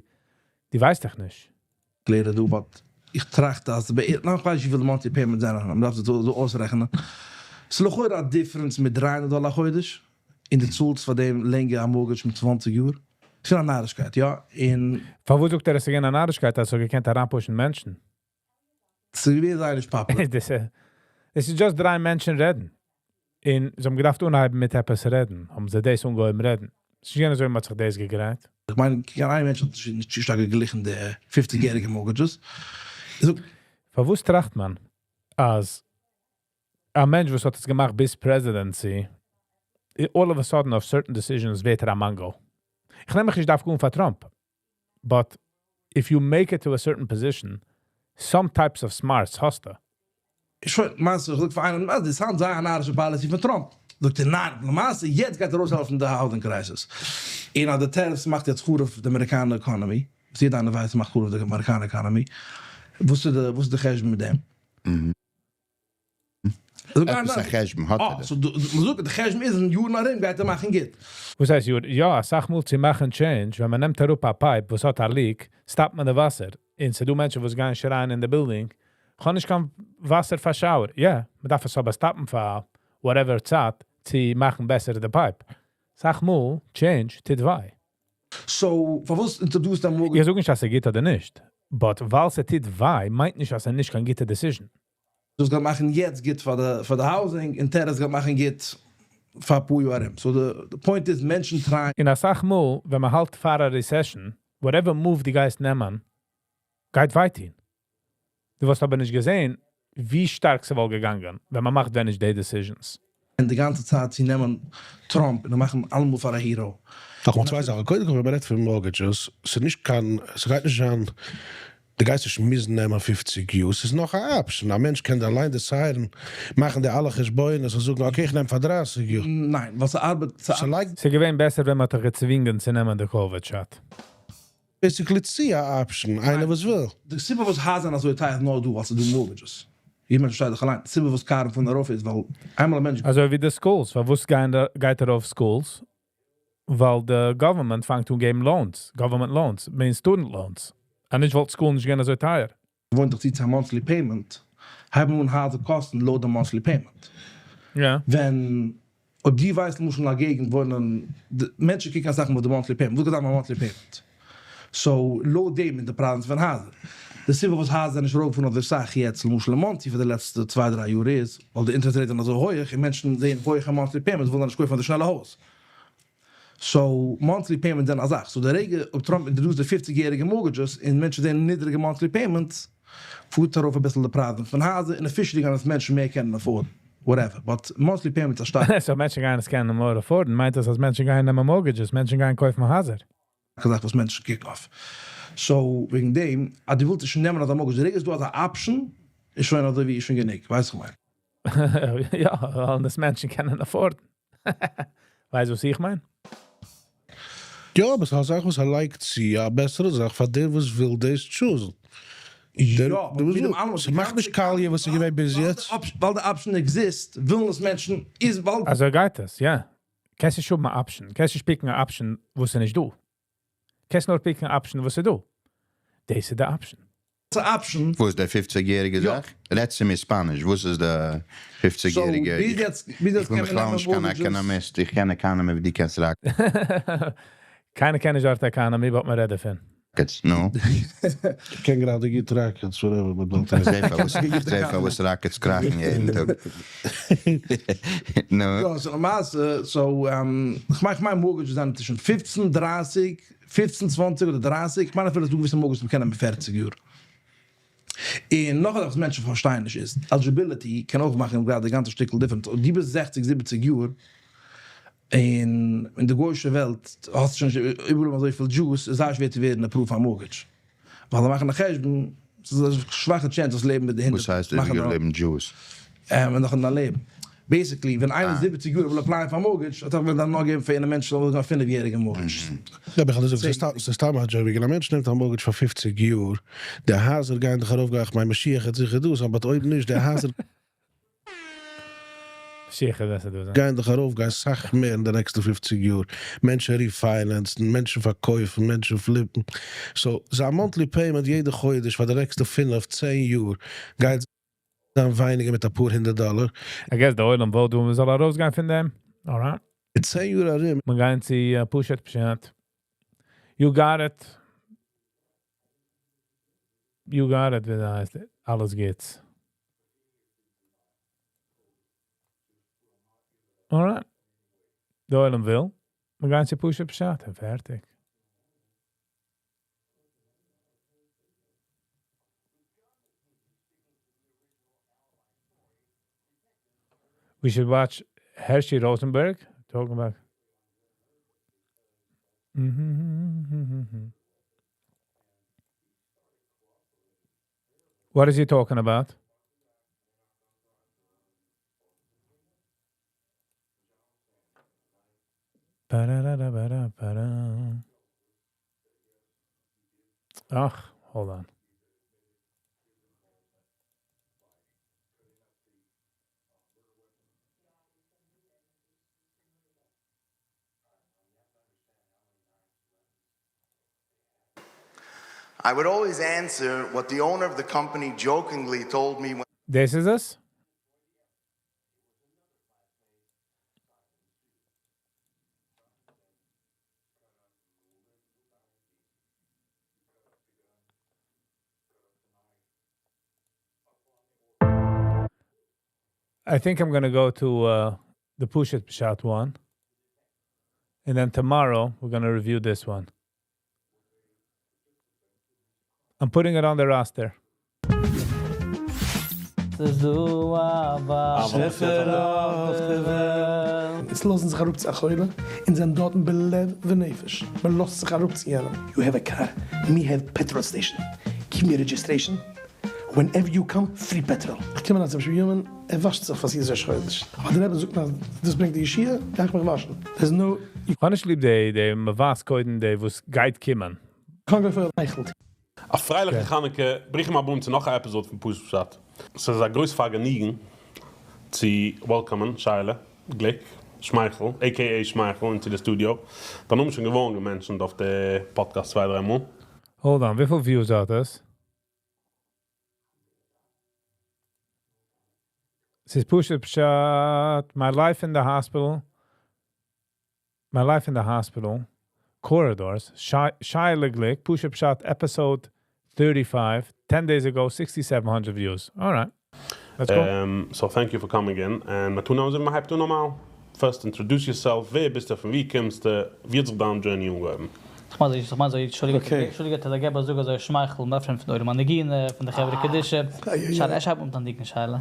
דו ווייסט דאך נישט. קלערער דא, but איך טראכט אז בערך, נאך כ'ווייס נישט וויפיל די monthly payments זענען, מען דארף עס דא אויסרעכענען, ס'איז לכאורה א difference מיט 300 דאלער א חודש, און דו צאלסט פאר דעם לענגער א mortgage מיט 20 יאר. ס'איז א נארישקייט, יא, און. פארוואס זאגט ער, עס איז געווען א נארישקייט, אז ער האט געקענט אריינפושן מענטשן? ס'איז געווען זייער נישט popular. דאס איז just דריי מענטשן רעדן. און זיי האבן געדארפט אנהייבן מיט עפעס רעדן. האבן זיי דאס אנגעהויבן רעדן. ס'איז נישט געווען אזוי, מ'האט זיך דאס געגרייט. איך מיין, קיין איין מענטש האט נישט צו שטארק געגליכן די 50-יעריגע mortgages. איך זאג. פארוואס טראכט מען, אז א מענטש, וואס האט עס געמאכט ביז presidency, all of a sudden אויף certain decisions ווערט ער א mongo? איך נעם מיך נישט דווקא אן פאר Trump. But if you make it to a certain position, some types of smarts האסטו. שוין, למעשה, איך זאג פאר איינעם, אז דאס איז זייער א נארישע policy פון Trump. זאגט ער, ניין, למעשה, יעצט גייט ער ארויסהעלפן די housing crisis. און אז די tariffs מאכט יעצט חרוב די אמעריקאנער economy, וואס יעדער איינער ווייסט מאכט חרוב די אמעריקאנער economy. וואס איז די חשבון מיט דעם? זאג עפעס א חשבון האט ער. So, מ'זאגט, די חשבון איז, אין יארן ארום גייט ער מאכן גוט. וואס הייסט יאר? יא, א סאך מאל צו מאכן change, ווען מען נעמט אראפ א pipe, וואס האט א leak, סטאפט מען די וואסער. און ס'דא מענטשן, וואס גייען שרייען אין די building, איך האב נישט קיין וואסער פאר shower. יא, מען דארף עס אבער סטאפן פאר whatever צייט, צו מאכן בעסער די pipe. א סאך מאל, change, טוט וויי. So, פארוואס introduce דעם mortgage? איך זאג נישט, אז עס גוט אדער נישט. But ווייל עס טוט וויי, מיינט נישט, אז עס איז נישט קיין גוטע decision. דאס גייט מאכן יעצט גוט פאר די housing, און tariffs גייט מאכן גוט פאר פאר יאר ארום. So the point is, מענטשן try און א סאך מאל, ווען מען האלט פאר א recession, whatever move דו גייסט נעמען, גייט וויי טון. דו וואלסט אבער נישט געזען, ווי שטארק ס'וואלט געגאנגען, ווען מען מאכט ווען נישט די decisions. און די גאנצע צייט צו נעמען Trump און מאכן אלעמאל פאר א hero. נאך מאל צוויי זאכן. קודם כל, ווען מען רעדט פון mortgages, ס'איז נישט קיין, ס'גייט נישט זיין, דו גייסט נישט מוזן נעמען 50 יאר, ס'איז נאך א option. א מענטש קען אליין decide ן, מאכן די אלע חשבונות און זאגן, okay, איך נעם פאר 30 יאר. ניין, וואס ארבעט, ס'לייגט ס'איז געווען בעסער, ווען מען האט דיך געצווינגען צו נעמען די COVID shot. Basically, צו א option, איינער וואס וויל. די סיבה וואס הייזער אזוי טייער נאר דא, ווייל ס'איז דא mortgages. יעדער מענטש פארשטייט דאך אליין. די סיבה וואס קארן פארן ארויף איז, ווייל איינמאל א מענטש אזוי ווי די schools, פארוואס גייט ארויף schools? ווייל די government פאנגט אן געבן loans, government loans, mean student loans. און נישט וואלט school נישט געווען אזוי טייער. וואוינט דאך צו צו א monthly payment, הייבן אן הייזער קאסטן לויט די monthly payment. ווען אויב דו ווייסט למשל אין א געגנט וואוינען די מענטשן קוקן אסאך מאל די monthly payment, וואס גייט זיין מיין monthly payment? So לויט דעם איז די פרייזן פון הייזער. די סיבה וואס הייזער זענען נישט ארויפגעפארן אזוי סאך יעצט למשל אין מאנסי פאר די לעצטע 2-3 יאר איז, ווייל די interest rate זענען אזוי הויך און מענטשן זעען הויכע monthly payments ווילן זיי נישט קויפן אזוי שנעל א הויז. So monthly payments זענען א זאך. So די רגע אויב Trump introduced די 50-יעריגע mortgages און מענטשן זעען נידריגע monthly payments, פארט ארויף אביסל די פרייזן פון הייזער און officially גייען עס מענטשן מער קענען afford ן. Whatever. But monthly payments are שטארק. So מענטשן גייען עס קענען מער afford ן, מיינט דאס, אז מענטשן גייען נעמען mortgages, מענטשן גייען קויפן הייזער. געזאגט וואס מענטשן קוקן אויף. So וועגן דעם, אז דו ווילסט נישט נעמען אזא mortgage, די רגע איז דא אזא option, איז שוין אזוי ווי שוין גענוג, ווייסט איך מיין. יא, ווייל דאס מענטשן קענען afford ן. ווייסט וואס איך מיין? יא, אבער ס'איז א זאך וואס ער לייגט צו, א בעסערע זאך פאר דער וואס וויל דאס choose ן. יא, דער מיט דעם אלעם, ס'מאכט נישט קאליע, וואס איז געווען ביז יעצט. ווייל די option exist, ווילן עס מענטשן, איז ווייל אזוי גייט עס, יא. קענסט נישט האבן א option. קענסט נישט pick ן א option, וואס איז נישט דא. קענסט נאר pick ן א option, וואס איז דא. דאס איז די option. option. וואס איז דער 50-יעריגע זאך? רעדט צו מיר שפאניש. וואס איז דער 50-יעריגע? So, ביז יעצט איך בין קען מען בכלל נישט קיין נעמען mortgages. economist. איך קען economy, ווי דו קענסט קיינער קען נישט דארט economy, וואס מען רעדט דערפון. Rockets, no. איך קען גראדע גוט rockets, whatever, but don't איך זע וואס rockets קראכן יעדן טאג. No. יא, so למעשה, so, איך מיין mortgage זענען צווישן 15, 30, 15, 20 אדער 30. איך מיין אפילו, ס'דא געוויסע mortgages, וואס מ'קען נעמען 40 יאר. און נאך א זאך וואס מענטשן פארשטייען נישט איז, eligibility קען אויך מאכן גראדע די גאנצע שטיקל difference. אויב דו ביסט 60, 70 יאר, אין די גוי'אישע וועלט האסטו שוין נישט איבעראל אזוי פיל juice, איז זייער שווער צו ווערן approved פאר mortgage. ווייל זיי מאכן א חשבון, ס'איז א שוואכע chance דאס לעבן מיט די הונדערט וואס הייסט מאכן איבער לעבן juice? און נאך אין דיין לעבן. Basically, ווען איינער 70 יאר וויל apply ען פאר mortgage, האט ער ווען דאן נאר געבן פאר יענע מענטש זאל גיין 5-יעריגע mortgage. יא, אבער איך האב געזאגט, ס'איז סתם א joke, ווען א מענטש נעמט א mortgage פאר 50 יאר, די הייזער גייען דאך ארויף, גיי איך מיין משיח האט זיכער דאס, אבער אויב נישט, די הייזער. משיח וועט דא זיין. גייען דאך ארויפגיין סאך מער אין די נעקסטע פופציג יאר, מענטשן ריפיינענסן, מענטשן פארקויפן, מענטשן פליפן, so זיין monthly payment יעדע חודש פאר די נעקסטע פינף צען יאר גייט זיין ווייניגער מיט אפאר הונדערט דאלער. I guess די עולם וויל דא מ'זאל ארויסגיין פון דעם. Alright. אין 10 יאר ארום מיר גייען צו פשוט פשט. You got it. You got it, ווי דאס הייסט. אלעס גוטס. Alright. די עולם וויל. מיר גייען צו פשוט פשט און פערטיג. We should watch Hershey Rosenberg talking about. Mm-hmm. What is he talking about? Ba-da-da-da-ba-da-ba-da. Ach, hold on. I would always answer what the owner of the company jokingly told me when This is us? I think I'm gonna go to the פשוט פשט one. And then tomorrow we're gonna review this one. I'm putting it on the roster. ס'איז דא א באשעפער אויף דער וועלט. עס לאזן זיך אראפ צו א חולה און זענען דארטן בלב ונפש. מען לאזט זיך אראפ צו יענעם. You have a car, me have petrol station. Give me registration. Whenever you come, free petrol. איך קום אריין צום שווימען, ער וואשט זיך פאר ס'איז ראש חודש. אבער דער רבי זאגט מיר, דאס ברענגט די ישועה, גיי איך מיך וואשן. There's no איך האב נישט ליב די מ'וואשט קודם די וואס גייט קומען. קען גיין פאר אייכלט. א פרייליכע חנוכה, ברוכים הבאים צו נאך א episode פון פשוט פשט. עס איז א גרויס פארגעניגן צו welcome ען שייעלע גליק, שמייכל, aka שמייכל, into the studio. דיין נאמען איז שוין געווארן גע mentioned אויף די podcast צוויי, דריי מאל. Hold on, וויפיל views האט עס? עס איז פשוט פשט, my life in the hospital, my life in the hospital, corridors, Shai Glick, פשוט פשט, episode 35, 10 days ago, 6,700 views. All right, let's go. So thank you for coming in. And מיר טון אזוי, מיר הייבן אן נארמאל. First, introduce yourself. ווער ביסטו, פון וואו קומסטו? ווי האט זיך דיין journey אנגעהויבן? איך מיין, אנטשולדיגט, אנטשולדיגט, דער געבער זאגט אזוי שמייכל, מיר פון דער מנגינה, פון דער חברה קדישא. שיילע, איך האב אונטער דיגן שיילע.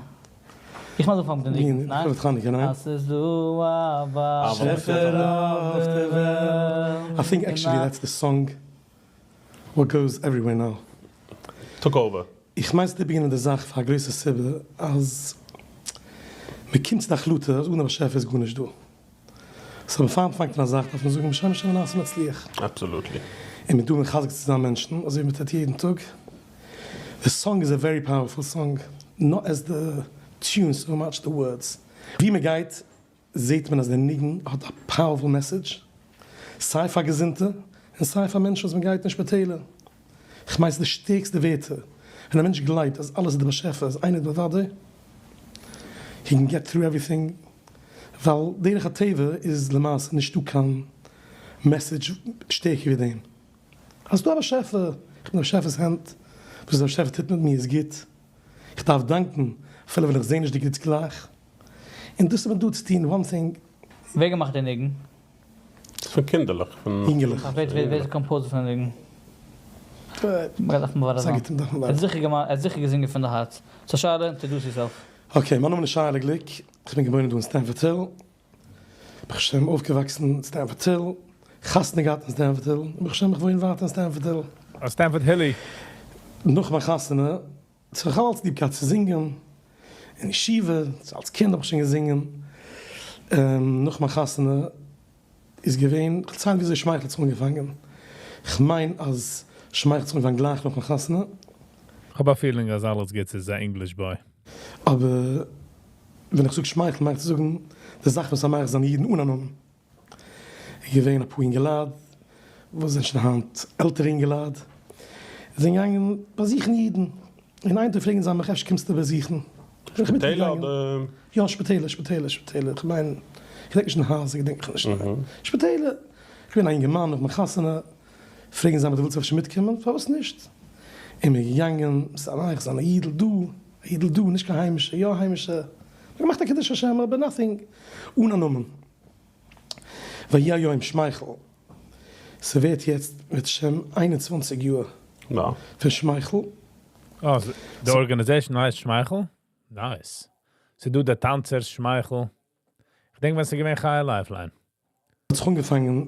איך מאך פון דעם ניגון, ניין? איך האב נישט, ניין? אז ס'איז דא א באשעפער אויף דער וועלט. I think actually that's the song what goes everywhere now. Took over. איך מיין, די beginning די זאך פאר א גרויסע סיבה, אז מען קומט צו דער החלטה, אז אן א באשעפער איז גארנישט דא. So, ווען מען פאנגט אן א זאך, דארף מען זאגן, בשם השם נעשה ונצליח. Absolutely. און מיר טוען מחזק צו זיין מענטשן, אזוי ווי מען טוט יעדן טאג. The song is a very powerful song, not as the tune so much the words. ווי מען גייט, זעט מען, אז דער ניגון האט א powerful message. סיי פאר געזונטע און סיי פאר מענטשן וואס מען גייט אין שפיטעלער. איך מיין, ס'איז די שטערקסטע ווערטער. ווען א מענטש גלייבט, אז אלעס איז דער באשעפער, אז איינער מלבדו, he can get through everything. ווייל דרך הטבע איז למעשה נישט דא קיין message שטערקער ווי דעם. אז דא א באשעפער, איך בין דער באשעפער'ס הענט, וואס דער באשעפער טוט מיט מיר איז גוט. איך דארף דאנקען, אפילו ווען איך זע נישט די גוטס גלייך. און דאס האט מען דא צו טון, one thing. ווער געמאכט דעם ניגון? פון קינדערלעך, פון אינגעלעך. ווער איז composer פון דעם ניגון? מיר דארפן ווארטן. זאג איך, דארף מען ער האט זיכער געמאכט, ער האט זיכער געזינגען פון די הארץ. So שייעלע, introduce yourself. Okay, מיין נאמען איז שייעלע גליק. איך בין געבוירן דא אין Stamford Hill. ברוך השם אויפגעוואקסן אין Stamford Hill. חתונה געהאט אין Stamford Hill. ברוך השם, איך וואוין ווייטער אין Stamford Hill. א Stamford Hilly. נאך מיין חתונה, איך האב אלץ ליב געהאט צו זינגען. אין ישיבה, אלס קינד האב איך שוין געזינגען. נאך מיין חתונה איז געווען, איך וועל ציילן וויאזוי שמייכל האט זיך אנגעפאנגען. איך מיין אז שמייכל האט זיך אנגעפאנגען גלייך נאך מיין חתונה. איך האב א feeling אז אלעס גוטס איז א English boy. אבער ווען איך זאג שמייכל מיין איך צו זאגן די זאך פון משמח זיין אידן אן א נאמען. איז געווען אפאר אינגעלייט וואס זענען שוין היינט עלטערע אינגעלייט זענען געגאנגען באזוכן אידן און איין טאג פרעגן זיי מיך אפשר קומסטו באזוכן בין איך שפיטעלער מיטגעגאנגען אדער? יא שפיטעלער שפיטעלער שפיטעלער איך מיין איך געדענק נישט אין הייזער געדענק איך נישט שפיטעלער איך בין א אינגערמאן נאך מיין חתונה פרעגן זיי מיך דו ווילסט אפשר מיטקומען פארוואס נישט און מיר געגאנגען משמח זיין א אידל דא א אידל דא נישט קיין היימישע יא היימישע מ'האט געמאכט א קידוש השם אבער nothing אן א נאמען. ויהי היום שמייכל, ס'ווערט יעצט מיט שם 21 יאר פון שמייכל. אה, די organization הייסט שמייכל? Nice. ס'דא די טאנצערס שמייכל. כ'דענק ווען ס'איז געווען חי Lifeline. האט זיך אנגעפאנגען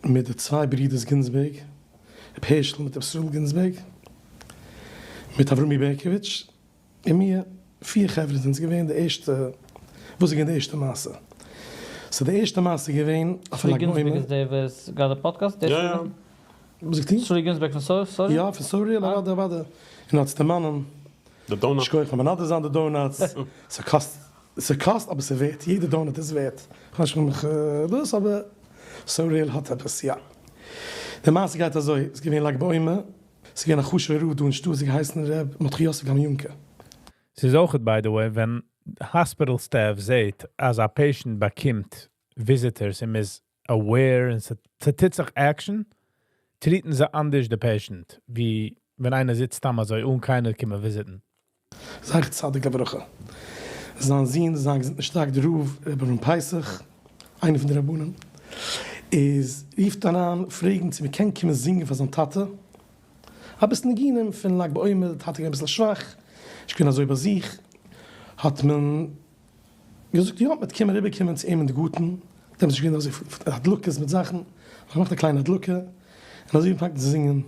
מיט די צוויי ברידערס גינזבערג, ר' הערשל מיט ר' ישראל גינזבערג, מיט אברומי בערקאוויטש, און מיר פיר חברה זענען געווען די ערשטע, וואס איז געווען די ערשטע מעשה? So די ערשטע מעשה איז געווען אויף שרולי לג גינזבערג בעומר. איז דער וואס געהאט די פאדקעסט? יא יא. וואס זאגט איר? שרולי גינזבערג פון סאו סארי? יא פון סאריעל אוודאי אוודאי. און האט צו דערמאנען. די donuts. שכוח פאר מנדב זיין די donuts. ס'קאסט ס'קאסט אבער ס'ווערט, יעדע donut איז ווערט. כ'ווייס נישט מיך דאס אבער סאריעל האט עפעס יא. די מעשה גייט אזוי, ס'איז געווען לג בעומר. ס'איז געווען א חשוב'ער רב דא אין שטאט, זיך געהייסן ר' מרדכי יוסף גאמיונקע. ס'איז אויכעט by the way ווען hospital staff זעהט אז א patient באקומט visitors און מ'איז aware און ס'טוט זיך action, treat ן זיי אנדערש די patient ווי ווען איינער זיצט סתם אזוי אן קיינער קומען visit ן. זכר צדיק לברכה. זיין זון, זיין געזונט נישט שטארק, די רב, ר' אברהם פסח, איינער פון די רבנים, איז רופט אריין פרעגן צו מ'קען קומען זינגען פאר זיין טאטע אביסל ניגונים פון לג בעומר, די טאטע געווען אביסל שוואך, נישט געווען אזוי ביי זיך, האט מען געזאגט יא, מ'וועט קומען אריבער קומען צו אים אין די גארטן, דעמאלטס איז נישט געווען אזויפיל הדלקות מיט זאכן, מ'האט געמאכט א קליינע הדלקה, און אזוי מ'פאנגט אן צו זינגען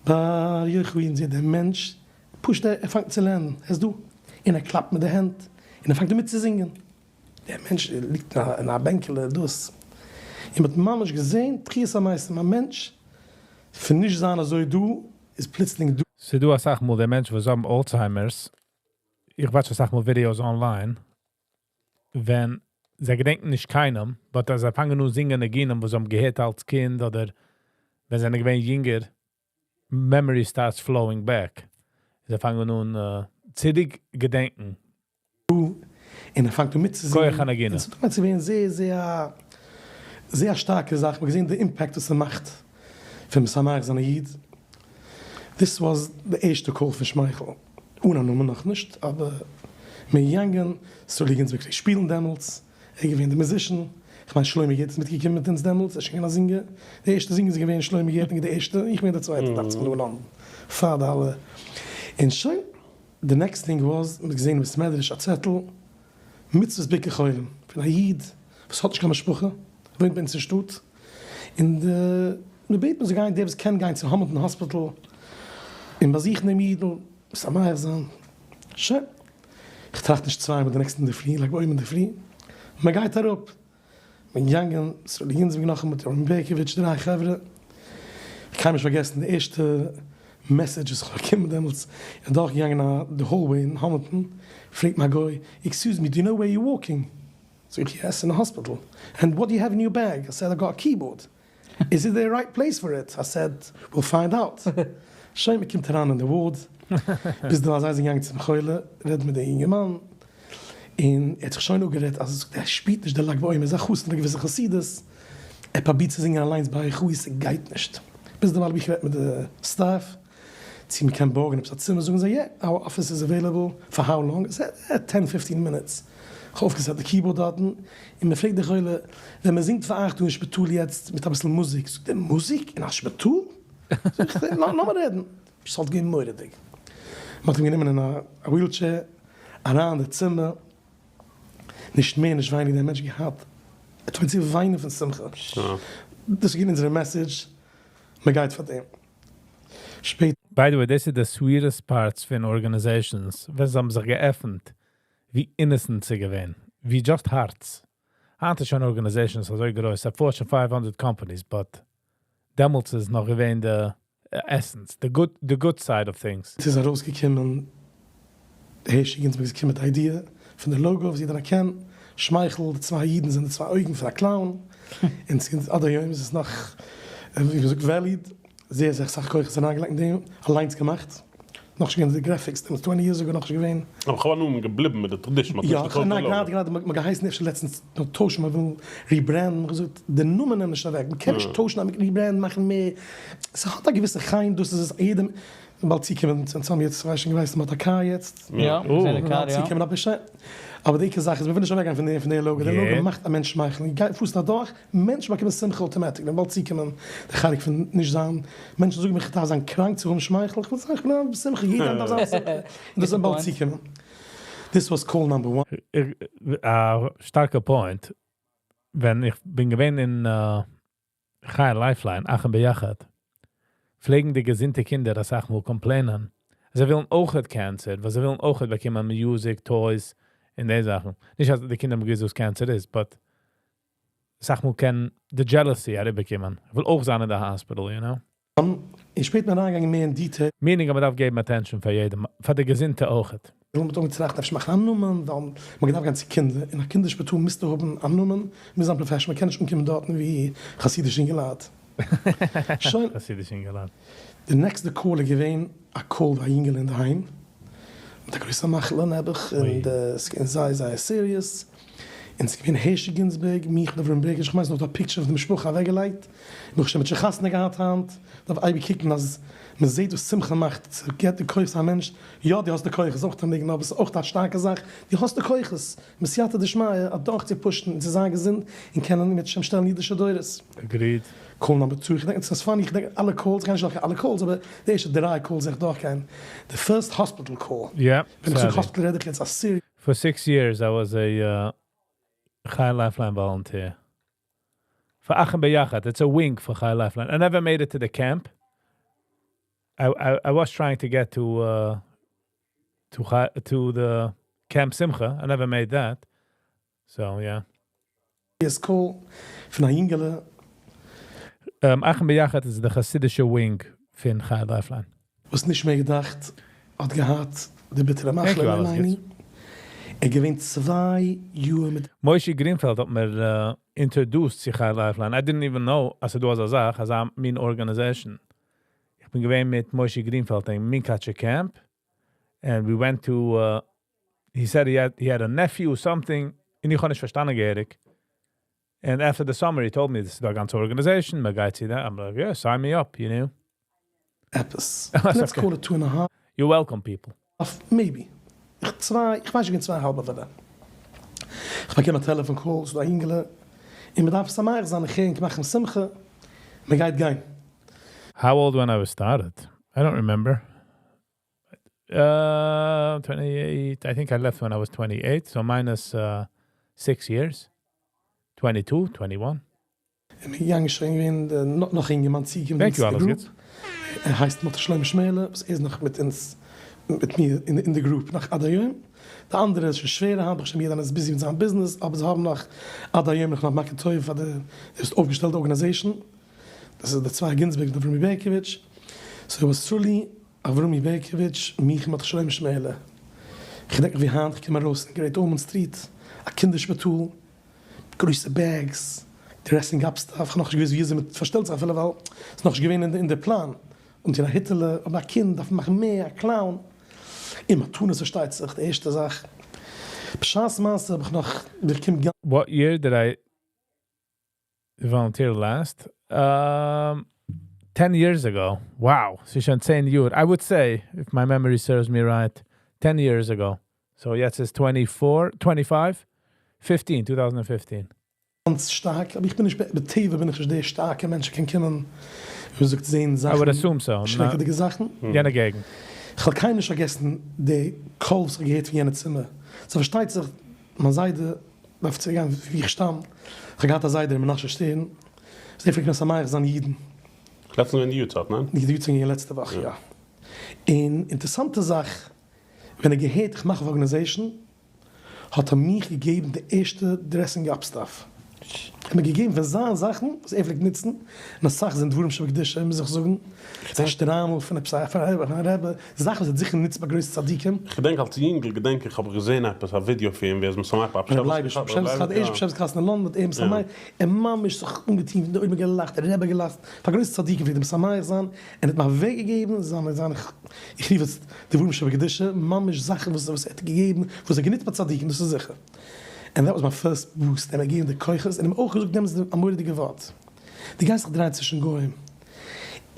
בר יוחאי און זעט דער מענטש פשוט ער פאנגט אן צו לערנען, ער איז דא, און ער קלאפט מיט די הענט, און ער פאנגט אן מיטצוזינגען. דער מענטש ליגט אין א בענקעלע דאס, און מ'האט ממש געזען תחיית המתים, א מענטש פון נישט זיין אזוי דא איז פלוצלינג דא. ס'דא אסאך מאל די מענטשן וואס האבן Alzheimer's, איך watch אסאך מאל videos online, ווען זיי געדענקן נישט קיינעם, but אז זיי פאנגען אן זינגען ניגונים וואס זיי האבן געהערט אלס קינד אדער ווען זיי זענען געווען יונגער, memory starts flowing back, זיי פאנגען אן צוריק געדענקן. און ער פאנגט אן מיטצוזינגען, כח הנגינה. און ס'האט אנגעהויבן צו ווערן זייער זייער א זייער א שטארקע זאך, מ'האט געזען די impact וואס ס'מאכט פון משמח זיין א איד, דאס was די ערשטע קול פון שמייכל, אן א נאמען נאכנישט, אבער מיר געגאנגען, סרולי גינזבערג פלעגט שפילן דעמאלטס, ער איז געווען די musician, כ'מיין שלומי גערט איז מיטגעקומען מיט אונז דעמאלטס, ער איז שוין געווען א זינגער, די ערשטע זינגער איז געווען שלומי גערטנער די ערשטע, איך בין געווען די צווייטע דאכט זיך דא אין לאנדאן, פאר די אלע, און שוין, די next thing was, מ'האט געזען אין בית מדרש א צעטל, מצוות ביקור חולים, פון א איד וואס האט נישט קיין משפחה, וואוינט ביי אונז אין שטאט, און די מ'בעט מ'זאל גיין, דער וואס קען גיין צו האמילטאן hospital און באזוכן דעם אידל, משמח זיין, שוין. איך טראכט נישט צוויי מאל די נעקסטע אינדערפרי, לג בעומר אינדערפרי, מען גייט אראפ, מען געגאנגען, סרולי גינזבערג נאכאמאל מיט אברהם בערקאוויטש דריי חברה, איך קען נישט פארגעסן די ערשטע message וואס איך האב באקומען דעמאלטס, איך בין דורך געגאנגען א די hallway אין האמילטאן, פרעגט מיך א גוי, excuse me, do you know where you walking? זאג איך yes, אין א hospital, and what do you have in your bag? I said I got a keyboard, is it the right place for it? I said we'll find out. שוין מען קומט אריין אין די ward, ביז דערווייל זיי זענען געגאנגען צום חולה רעדן מיט די אינגערמאן, און ער האט זיך שוין אפגערעדט אז ער זאגט ער שפירט נישט די לג בעומר, ער איז א חסיד פון א געוויסע חסידות, ער פרובירט צו זינגען אליינס ביי איחוי ס'גייט נישט, ביז דערווייל האב איך גערעדט מיט די staff צו מען קען בארגן עפעס א צימער, זאגן זיי yeah our office is available for how long, איך זאג ten fifteen minutes, איך האב אויפגעסעט די keyboard דארטן, און מען פרעגט די חולה ווען מען זינגט פאר אייך דא אין שפיטאל יעצט מיט אביסל מוזיק, זאגט ער מוזיק אין א שפיטאל? זאג איך לאמיר רעדן, ס'וואלט געווען מורא'דיג, מען האט אים גענומען אין א wheelchair אריין אין די צימער, נישט מער נישט ווייניגער דער מענטש געהאט, ער האט אנגעהויבן צו וויינען פון שמחה, דאס איז געווען אונזערע message, מען גייט פאר דעם. שפעטער. By the way, דאס איז די sweetest parts פון organizations, ווען זיי האבן זיך געעפנט, ווי innocent זיי געווען, ווי just הארץ. היינט איז שוין organizations אזוי גרויס, א Fortune 500 companies, but דעמאלטס איז נאך געווען די essence, the good, the good side of things. ס'איז ארויסגעקומען, הערשי גינזבערג איז געקומען מיט די idea. פון די logo וואס יעדער קען, שמייכל, די צוויי אידן זענען די צוויי אויגן פון א clown, און עד היום איז עס נאך, ווי געזאגט, valid, זייער זייער אסאך כוחות אריינגעלייגט אין דעם, אליינס געמאכט, נאכנישט געווען די graphics דעמאלטס, 20 years ago נאכנישט געווען. אבער כ'האב א נאמען געבליבן מיט די tradition, מ'האט יא, נישט געטוישט די ניין, logo. גראדע גראדע, מ'האט געהייסן אפשר לעצטנס נאר טוישן, מ'וויל rebrand ן, מ'האט געזאגט די נאמען נעם נישט אוועק, מ'קען נישט טוישן א rebrand מאכן מער, ס'האט א געוויסע חן, דאס איז עס, יעדער באלד צוקומען, אונז האבן יעצט, כ'ווייס שוין געווייסט מ'האט א קאר יעצט, יא, געזען די קאר יא. צוקומען אבער שוין, אבער די עיקר זאך איז מ'וויל נישט אוועקגיין פון די פון די logo, די logo מאכט א מענטש שמייכלען, גיי פארסט אדורך, מענטשן באקומען שמחה automatically, באלד צוקומען די חלק פון נישט זיין, מענטשן זאגן מיר איך דארף זיין קראנק צו האבן שמייכל, איך וויל זיין, איך וויל האבן שמחה, יעדער דארף זיין בשמחה, און דאס וועט באלד צוקומען. This was call number one. א שטארקע point, ווען איך בין געווען אין Chai Lifeline, אחים ביחד, פלעגן די געזונטע קינדער אסאך מאל complain ען. זיי ווילן אויך cancer, ווייל זיי ווילן אויך באקומען music, toys, און די זאכן. נישט אז די קינדער האבן געוואוסט וואס cancer איז, but אסאך מאל קען די jealousy אריבערקומען. איך וויל אויך זיין אין די hospital, you know? און שפעטער אריינגעגאנגען מער אין detail. Meaning אז מען דארף געבן attention פאר יעדעם, פאר די געזונטע אויכעט. וויל מען טראכטן אפשר מאכן א נאמען, ווייל מען דארף גיין צו קינדער, אין א קינדער שפיטאל מוזטו האבן א נאמען, מוז זיין professional, מען קען נישט אנקומען דארטן ווי חסידישע אינגעלייט. שוין. חסידישע אינגעלייט. די נעקסטע call איז געווען א call ביי א יונגעלע אינדערהיים, מיט א גרויסע מחלה נעבעך, און עס איז געווען זייער זייער serious, און עס איז געווען הערשי גינזבערג, מיך מיט אברהם בערקאוויטש, איך מיין ס'איז נאך דא א picture פון די משפחה אוועקגעלייגט, ברוך השם מ'האט שוין חתונה געהאט היינט, דארף אייביג קוקן אז מען זעט וואס שמחה מאכט, ס'געבט די כוחות א מענטש, יא דו האסט די כוחות, איז אויך א ניגון אבער ס'איז אויך א שטארקע זאך, דו האסט די כוחות, בסייעתא דשמיא אדורך צו push ן און צו זיין געזונט און קענען אם ירצה השם שטעלן אידישע דורות. Agreed. Call number two, איך געדענק ס'איז funny, איך געדענק אלע calls, איך גיי נישט דורכגיין אלע calls, אבער די ערשטע דריי calls זיך דורכגיין, די first hospital call, ווען איך זאג hospital רעד איך יעצט א serious. For six years I was a Chai Lifeline volunteer. For אחים ביחד, it's a wing for Chai Lifeline. I never made it to the camp. I, I, I was trying to get to uh, to Chai, to the Camp Simcha. I never made that. So yeah. Yes call פון א יונגעלע. אחים ביחד איז די חסידישע wing פון Chai Lifeline. וואס נישט מער געדאכט האט געהאט די ביטערע מחלה לייני. ער געווען 2 יאר מיט Moshe Greenfeld האט מיר introduced צו Chai Lifeline. I didn't even know אז דא אזא זאך, אזא מין organization. איך בין געווען מיט Moshe Greenfeld אין מונקאטשער camp and we went to uh, he said he had a nephew or something און איך האב נישט פארשטאנען געהעריג. And after the summer he told me this is א גאנצע organization, מען גייט צו דא. I'm like, yeah, sign me up, you know. עפעס. Let's call it two and a half. You're welcome, people. Maybe. איך צוויי, איך ווייס נישט, צוויי האלב אדער. איך באקום א טעלעפאן call, ס'דא א אינגעלע, און מ'דארף שמח זיין, איך גיי מאכן שמחה, מ'גייט גיין. How old when I was started? I don't remember. 28, I think I left when I was 28, so minus 6 years. 22, 21. און מיר געגאנגען שוין געווען נאך אינגערמאן צוגעקומען Thank you, אלעס גוטס. ער הייסט מרדכי שלמה שמעלע, וואס ער איז נאך מיט אונז, מיט מיר אין די group נאך עד היום. די אנדערע איז שוין שווערער היינט, ברוך השם יעדער איז busy מיט זיין ביזנעס, אבער זיי האבן נאך עד היום נאך מכיר טוב פאר די וואס אויפגעשטעלט די organization. דאס איז די צוויי גינזבערג און אברומי בערקאוויטש. So it was truly אברומי בערקאוויטש, מיך מרדכי שלמה שמעלע. איך געדענק נאך ווי היינט, איך קום ארויס אין Great Ormond Street, א קינדער שפיטאל, גרויסע bags, dressing up stuff, איך האב נאכנישט געוואוסט ווי אזוי מען פארשטעלט זיך אפילו ווייל ס'איז נאכנישט געווען אין די פלאן. אנטון א היטעלע, אבער א קינד דארף מען מאכן מער, א clown. און מתנות פארשטייט זיך, די ערשטע זאך. בשעת מעשה האב איך נאך, איך קום What year did I volunteer last? 10 years ago. Wow, ס'איז שוין 10 יאר. I would say, if my memory serves me right, 10 years ago. So יעצט איז 24, 25, 15, 2015. גאנץ שטארק, אבער איך בין נישט, בטבע בין איך נישט דער שטארקער מענטש, קען קומען, ווי מ'זאגט, זען זאכן, I would assume so. שרעקעדיגע זאכן. יענע געגנט. איך האב קיינמאל נישט פארגעסן די קול וואס איך האב געהערט פון יענע צימער. ס'פארשטייט זיך, מיין זיידע דארף צו גיין ווי איך שטאם. איך האב געהאט א זיידע ר' מנשה שטערן, וואס ער פלעגט משמח זיין אידן. לעצטנס געווען די יארצייט, ניין? די יארצייט געווען לעצטע וואך, יא. און אינטערעסאנטע זאך, ווען ער געהערט איך מאך אויף organization, האט ער מיך געגעבן די ערשטע dressing up stuff. ער האט מיר געגעבן פון זיין זאכן וואס ער פלעגט נוצן, און אסאך זענען דברים שבקדושה מוז איך זאגן, א שטריימל פון עפעס א פון א רבי, זאכן וואס ער האט זיכער גענוצט ביי גרויסע צדיקים. כ'געדענק אלס יונגל געדענק איך האב איך געזען עפעס א ווידיאו פון אים ווי ער איז משמח ביי רבי לייביש, פשעווארסק חתונה, ערשט פשעווארסק חתונה אין לאנדאן האט ער משמח, ער ממש זיך אנגעטון פון די אויבן געלאכט, דער רבי געלאכט, פאר גרויסע צדיקים פלעגט ער משמח זיין, און האט מיר אוועק געגעבן זיינע זיינע איך רוף עס דברים שבקדושה, ממש זאכן וואס וואס ער האט געגעבן, וואס ער האט גענוצט ביי צדיקים, דאס איז זיכער. And that was my first boost, ער האט מיר געגעבן די כוחות, און אים אויך געזאגט דעמאלטס א מורא'דיגע ווארט, דו גייסט זיך דרייען צווישן גוים,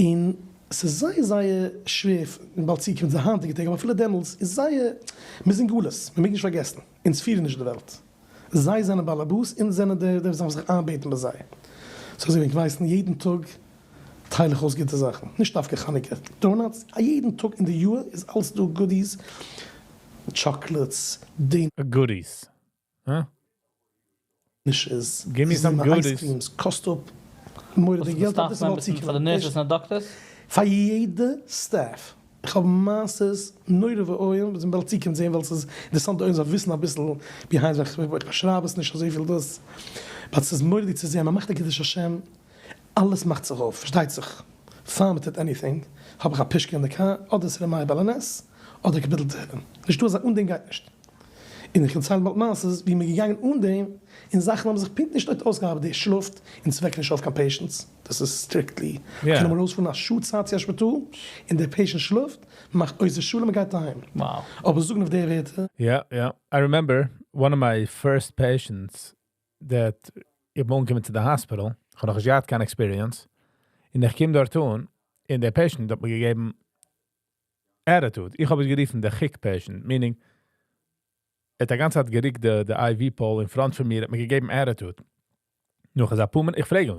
און ס'איז זייער זייער שווער און באלד צוגעקומען צו די היינטיגע טעג, אבער אפילו דעמאלטס איז זייער, מ'איז אין גלות, מ'מעג נישט פארגעסן, אונז פירן נישט די וועלט, זיי זענען באלעבאס, אונז זענען די וואס דארפן זיך איינבעטן ביי זיי. So אזוי ווי ענק ווייסן, יעדן טאג טייל איך אויס גוטע זאכן, נישט דווקא חנוכה, donuts, א יעדן טאג אין די יאר איז אלץ דא goodies, chocolates, Goodies. הא? Danishes, Give me some זימע ice goodies. creams, קאסט אפ מורא'דיג וואס געלט, פאר אבער די דאס staff איז באלד members און פאר די צוקומען. nurses און doctors? פאר יעדע staff. איך האב מעשות נורא ואיום וואס מ'וועט צוקומען זעהן ווייל ס'איז אינטערעסאנט די עולם זאל וויסן אביסל behind ווען איך באשרייב עס נישט אזויפיל דאס but ס'איז מורא'דיג צו זעהן מ'מאכט א קידוש השם אלעס מאכט זיך אויף פארשטייט זיך פאר מ'טוט anything האב איך א פישקע אין די קאר אדער ס'ר' מאיר בעל הנס אדער קאפיטל תהלים נישטא אזא אן דעם גייט נישט און איך דערצייל באלד מעשות ווי מ'איז געגאנגען אן דעם און זאכן האבן זיך פונקט נישט אויסגעארבעט דער שלאפט און ס'וועקט נישט אויף קיין patients. דאס איז strictly, מ'קען אמאל ארויספארן א שעה צייט צו א שפיטאל, און דער patient שלאפט, מ'מאכט עוזר שלום און גייט אהיים. אבער זאגן אויף די ווערטער. Yeah, yeah. I remember one of my first patients that איך בין אנגעקומען צו די hospital, איך האב נאכנישט געהאט קיין experience, און איך קום דארט אן, און דער patient האט מיר געגעבן attitude, איך האב עס גערופן די חיק patient, meaning, ער האט א גאנצע צייט גערוקט די IV pole in front פון מיר, האט מיר געגעבן attitude. נאך אזא פאר מינוט, איך פרעג אים,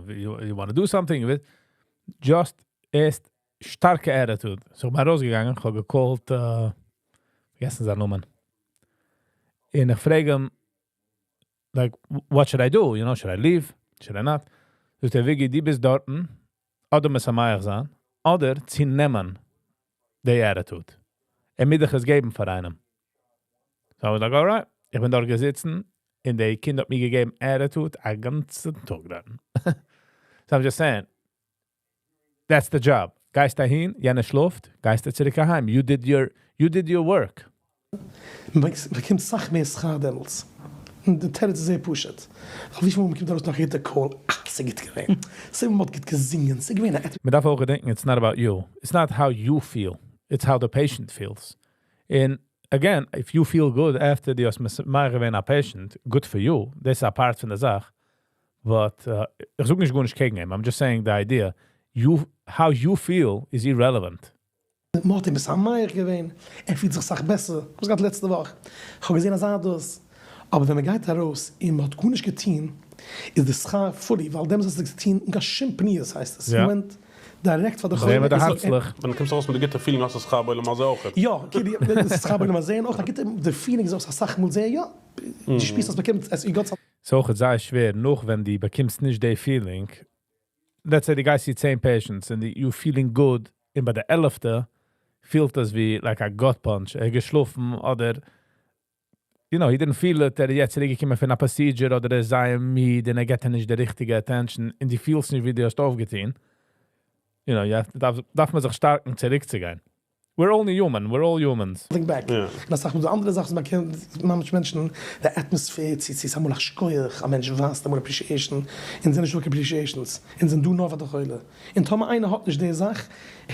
you wanna do something? Just ערשט שטארקע attitude. So איך בין ארויסגעגאנגען, איך האב גע call ט, פארגעסן זיין נאמען. און איך פרעג אים, like, what should I do? You know, should I leave? Should I not? זאגט ער, וויגי, דו ביסט דארטן, אדער משמח זיין, אדער צו נעמען די attitude. ער מוז דיך עס געבן פאר איינעם. So I was like, alright. איך בין דארט געזיצן, און די קינד האט מיר געגעבן attitude א גאנצן טאג דארטן. So I'm just saying, that's the job. גייסט אהין, יענער שלאפט, גייסטו צוריק אהיים. You did your, you did your work. מען באקומט סאך מער שכר דעמאלטס. און די תירוץ איז זייער פשוט. ווייל וויפיל מאל מען קומט ארויס נאך יעדע call, אה, ס'איז גוט געווען. ס'איז מען האט גוט געזינגען, ס'איז געווען א. מען דארף אויך געדענקען, it's not about you. It's not how you feel. It's how the patient feels. און again, if you feel good after דו האסט משמח געווען א patient, good for you. דאס איז א part פון די זאך. But איך זאג נישט גארנישט קעגן אים. I'm just saying the idea. You, how you feel is irrelevant. מען האט אים משמח געווען, ער פילט זיך סאך בעסער, וואס גייט לעצטע וואך, איך האב געזען אזא דאס, אבער ווען מען גייט ארויס און מען האט גארנישט געטון, איז די שכר fully, ווייל דעמאלס האסטו געטון אן קיין שום פניות הייסט עס, you went direct פאר די חולה. זעהן מיט די הארצלעך. ווען דו קומסט ארויס מיט די גוטע feeling האסטו שכר בעולם הזה אויך. יא, כאילו שכר בעולם הזה און אויך א גוטע, די feeling איז אויך אסאך מאל זייער יא, דו שפירסט אז באקומט עס, you got some. ס'איז אויך זייער שווער נאך ווען דו באקומסט נישט די feeling, let's say דו גייסט צו 10 patients און you feeling good, און ביי די עלעפטע פילט עס ווי like א gut punch, ער איז געשלאפן אדער you know, he didn't feel it, ער איז יעצט צוריקגעקומען פון א procedure אדער ער איז זייער מיד און ער געט דיר נישט די ריכטיגע attention און דו פילסט נישט ווי דו האסט אויפגעטון. You know, דארף מען זיך שטארקן צוריקצוגיין. We're only human, we're all humans. Think back. און אסאך מאל די אנדערע זאך וואס מען קען ממש מענטשן, די atmosphere, צו ס'איז אמאל א שכוח, א מענטש ווייזט אמאל appreciation, אונז זענען נישט דא קיין appreciations, אונז זענען דא נאר פאר די חולה. און טאמער איינער האט נישט די זאך,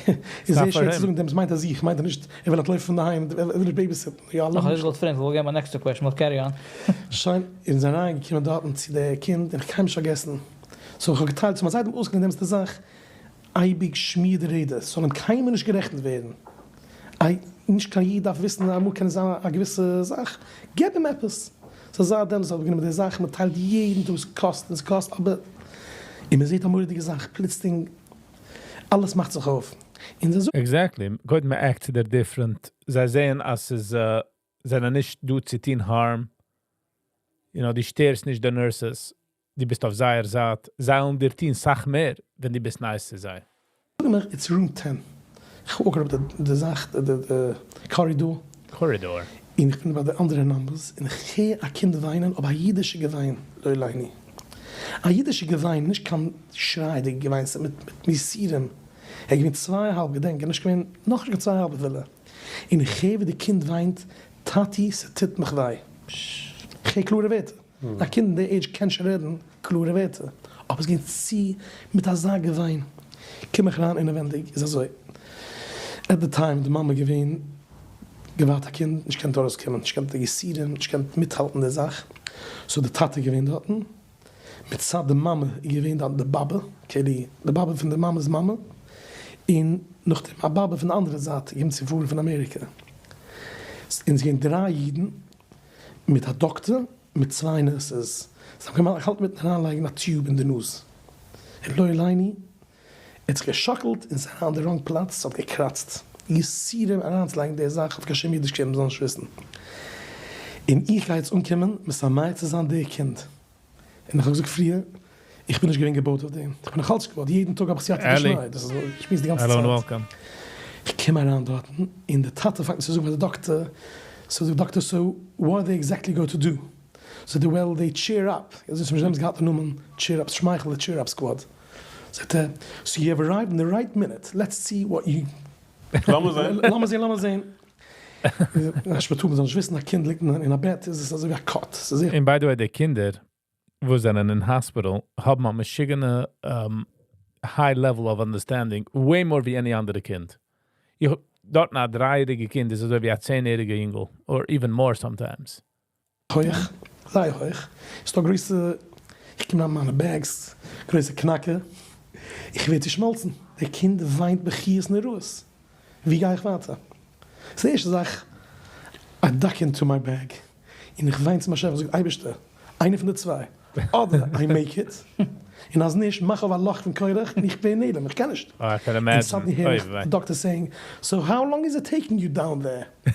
איז זייער שווער צו זאגן דעם עס מיינט ער זיך, מיינט ער נישט, ער וויל אנטלויפן פון דערהיים, ער וויל נישט babysit ן, יא נאך אביסל פרענק, we'll get my next question, but carry on. שוין, אונז זענען אריינגעקומען דארטן צו די קינד, און איך קיינמאל נישט פארגעסן, so איך האב געטיילט צו מיין זיידע אויסגעלערנט דעם די זאך, אייביג שמיר די רעדע, ס'זאל אים קיינמאל נישט גערעכנט ווערן. איי, נישט קיין איד דארף וויסן אז אמאל קען עס זיין א געוויסע זאך, געב אים עפעס. So זייט דעמאלטס האב איך גענומען די זאך, מען טיילט יעדן טאג, עס קאסט און עס קאסט, אבער און מען זעט א מורא'דיגע זאך, פלוצלינג אלעס מאכט זיך אויף, און זיי זאגן. Exactly, קודם מען act צו דיר different, זיי זעען אז ס'איז זענען נישט דא צו טון harm, you know, דו שטערסט נישט די nurses, דו ביסט אויף זייער זייט, זיי וועלן דיר טון סאך מער ווען דו ביסט nice צו זיי. זאג מיר, it's room 10. איך walk אראפ די זאך, די קארידאר. קארידאר. און איך בין ביי די אנדערע numbers, און איך הער א קינד וויינען, אבער א אידישע געוויין, לא עלינו. א אידישע געוויין, נישט קיין שרייעדיגע געוויין, ס'איז מיט מיט יסורים, ער איז געווען צוויי א האלב געדענק, ער איז נישט געווען, נאכנישט קיין צוויי א האלב אפילו, און איך הער ווי די קינד וויינט, טאטי ס'טוט מיך וויי. איך הער קלארע ווערטער, א קינד אין די עידזש קען שוין רעדן קלארע ווערטער, אבער עס געווען צו מיט אזא געוויין, קום איך אריין אינעווענדיג איז אזוי, at the time די מאמע געווען געווארט א קינד, נישט געקענט ארויסקומען, נישט געקענט די יסורים, נישט געקענט מיטהאלטן די זאך, so די טאטע געווען דארטן, מצד די מאמע איז געווען דארט די באבע, כאילו די באבע פון די מאמע'ס מאמע, און נאכדעם א באבע פון די אנדערע זייט געקומען צו פארן פון אמעריקע, און ס'איז געווען דריי אידן מיט א דאקטער מיט צוויי nurses, זיי האבן געהאלטן מיטן אריינלייגן א tube אין די נאז, און לא עלינו ער האט זיך געשאקלט און ס'איז אריין די wrong פלאץ, ס'האט געקראצט. יסורים אריינצולייגן די זאך אויף קיין שום אידיש קינד מ'זאל נישט וויסן. און איך גיי יעצט אנקומען משמח צו זיין די קינד. און איך האב געזאגט פריער, איך בין נישט געווען געבויט אויף דעם. איך בין נאכאלץ נישט געבויט. יעדן טאג האב איך סייעתא אלי, דשמיא. דאס איז איך שמועס די גאנצע העלא און צייט. welcome. איך קום אריין דארטן און די טאטע פאנגט אן צו זאגן פאר די דאקטער, so זאגט דאקטער so what are they exactly going to do? זאגט ער well they cheer up. אזוי האט מען שוין דעמאלטס געהאט א נאמען cheer up שמייכל די cheer up squad. זאגט ער, so you have arrived in the right minute, let's see what you. לאמיר זען. לאמיר זען, לאמיר זען. אין א שפיטאל, מ'זאל נישט וויסן א קינד ליגט אין א בעט, איז עס אזוי ווי א cot, ס'איז זייער. און by the way די קינדער וואס זענען אין hospital האבן א משוגענע high level of understanding, way more ווי any אנדערע קינד. איך דארטן א דרייעריגע קינד איז אזוי ווי א צען יעריגע יונגל, or even more sometimes. הויך, זייער הויך, ס'דא גרויסע, איך קום אריין מיט מיינע bags, גרויסע קנאקער, איך ווער צושמאלצן, דער קינד וויינט בכיות נוראות, ווי גיי איך ווייטער? ס'איז די ערשטע זאך, I duck into my bag, און איך וויין צום באשעפער, איך זאג אייבערשטער, איינע פון די צוויי, אדער I make it, און אז נישט, מאך אויף א לאך פון קורח און איך ווער נעלם, איך קען נישט. און suddenly הער איך די דאקטער saying, so how long is it taking you down there?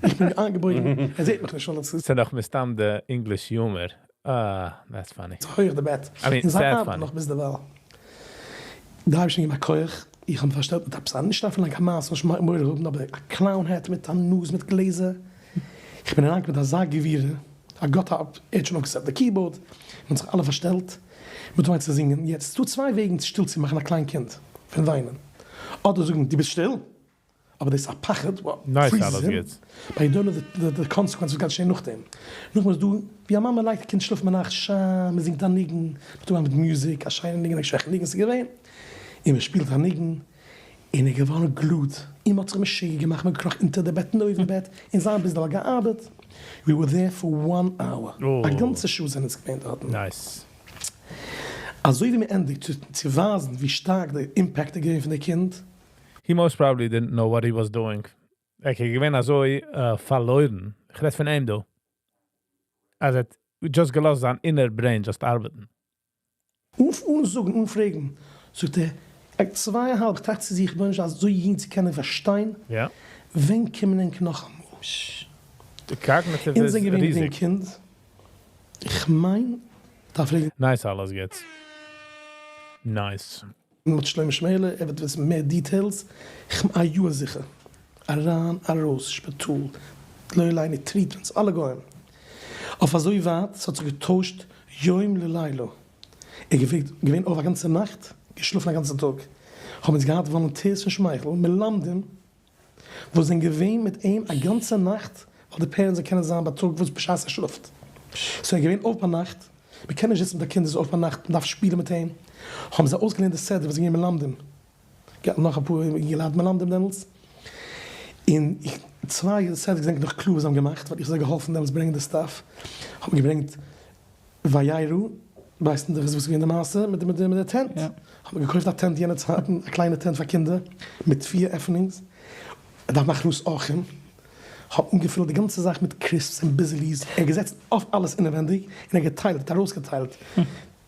איך בין איינגעבויגן, ער זעט מיך נישט ווייל עס איז. ס'איז נאך מסתם די English humor. אה, that's funny. הויך די בעט, און זיי ארבעטן נאך ביזדערווייל. די אייבערשטער געבן א כח, איך האב מיר פארשטעלט מיט עפעס א, נישט אפילו קיין מעשה, נישט מורא האבן, אבער א clown hat מיט א נאז מיט גלעזער, איך בין אריינגעקומען מיט אזא גבורה, א גאט האט ער האט שוין אויפגעסעט די keyboard, מען האט זיך אלע פארשטעלט, מען האט אנגעהויבן צו זינגען, יעצט ס'דא צוויי וועגן שטיל צו מאכן א קליין קינד פון וויינען, אדער זאגן דו ביסט שטיל, אבער דאס איז א פחד, nice אלעס גוטס. but you don't know the consequence וואס גייט געשען נאכדעם. נאכדעם איז דא ווי א מאמע לייגט א קינד שלאפן ביינאכט, שא, מען זינגט א ניגון, מען האט אנגעהויבן מיט music, א שיינע ניגון, א שוואכע ניגון, ס'איז געווען, און מען שפילט א ניגון, און ער איז געווארן glued, און מען האט זיך משוגע געמאכט, מען האט געקראכן אונטער די בעט און אויפן בעט, און זיי האבן ביזדערווייל געארבעט, we were there for one hour, א גאנצע שעה זענען אונז געווען דארטן. nice. אזוי ווי מען ענדיגט צו ווייזן ווי שטארק די impact איז געווען פון די קינד. He most probably didn't know what he was doing. ער איז געווען אזוי פארלוירן, איך רעד פון אים דא, אז ער האט just געלאזט זיין inner brain just ארבעטן. אן זאגן אן פרעגן זאגט ער, ער צוויי אהאלב טראכט צו זיך, כ'בין נישט אזוי יונג צו קענען פארשטיין, ווען קומען ענק נאכאמאל? די cognitive אונז איז זענען געווען מיט דעם ריזיג. קינד, איך מיין דארף פרעגן. nice אלעס גוטס. Nice. מיט שלמה שמעלע, ער וועט וויסן מער details, כ'מ א יאר זיכער, אריין ארויס, שפיטאל, לא עלינו, treatments, אלע גוים, אויף אזוי ווייט ס'האט זיך געטוישט יום ללילה, ער געווען געווען אויף א גאנצע נאכט, געשלאפן א גאנצע טאג, האבן אונז געהאט volunteers פון שמייכל, מלמדים, וואס זענען געווען מיט אים א גאנצע נאכט ווייל די parents זאלן קענען זיין בייטאג וואס בשעת ער שלאפט. so ער איז געווען אויף ביינאכט, מען קען נישט זיצן מיט א קינד וואס איז אויף ביינאכט, מען דארף שפילן מיט אים, האבן זיי אויסגעלערנט די סדר וואס זענען געווען מלמדים, געהאט נאך אפאר אינגעלייט מלמדים דעמאלטס, און איך צוויי סדר געדענק נאך קלאר וואס זיי האבן געמאכט, ווייל איך האב זיי געהאלפן דעמאלטס ברענגען די stuff, האט מען געברענגט וירא, ווייסט דאך וואס איז געווען די מעשה מיט די מיט די tent, האט מען געקויפט א tent יענע צייטן, א קליינע tent פאר קינדער, מיט פיר עפענונגס, ער דארף מאכן הכנסת אורחים, האט אנגעפילט די גאנצע זאך מיט crisps און ביזעליס, ער האט געזעצט אויף אלעס אינעווענדיג, און ער האט געטיילט, האט ארויסגעטיילט,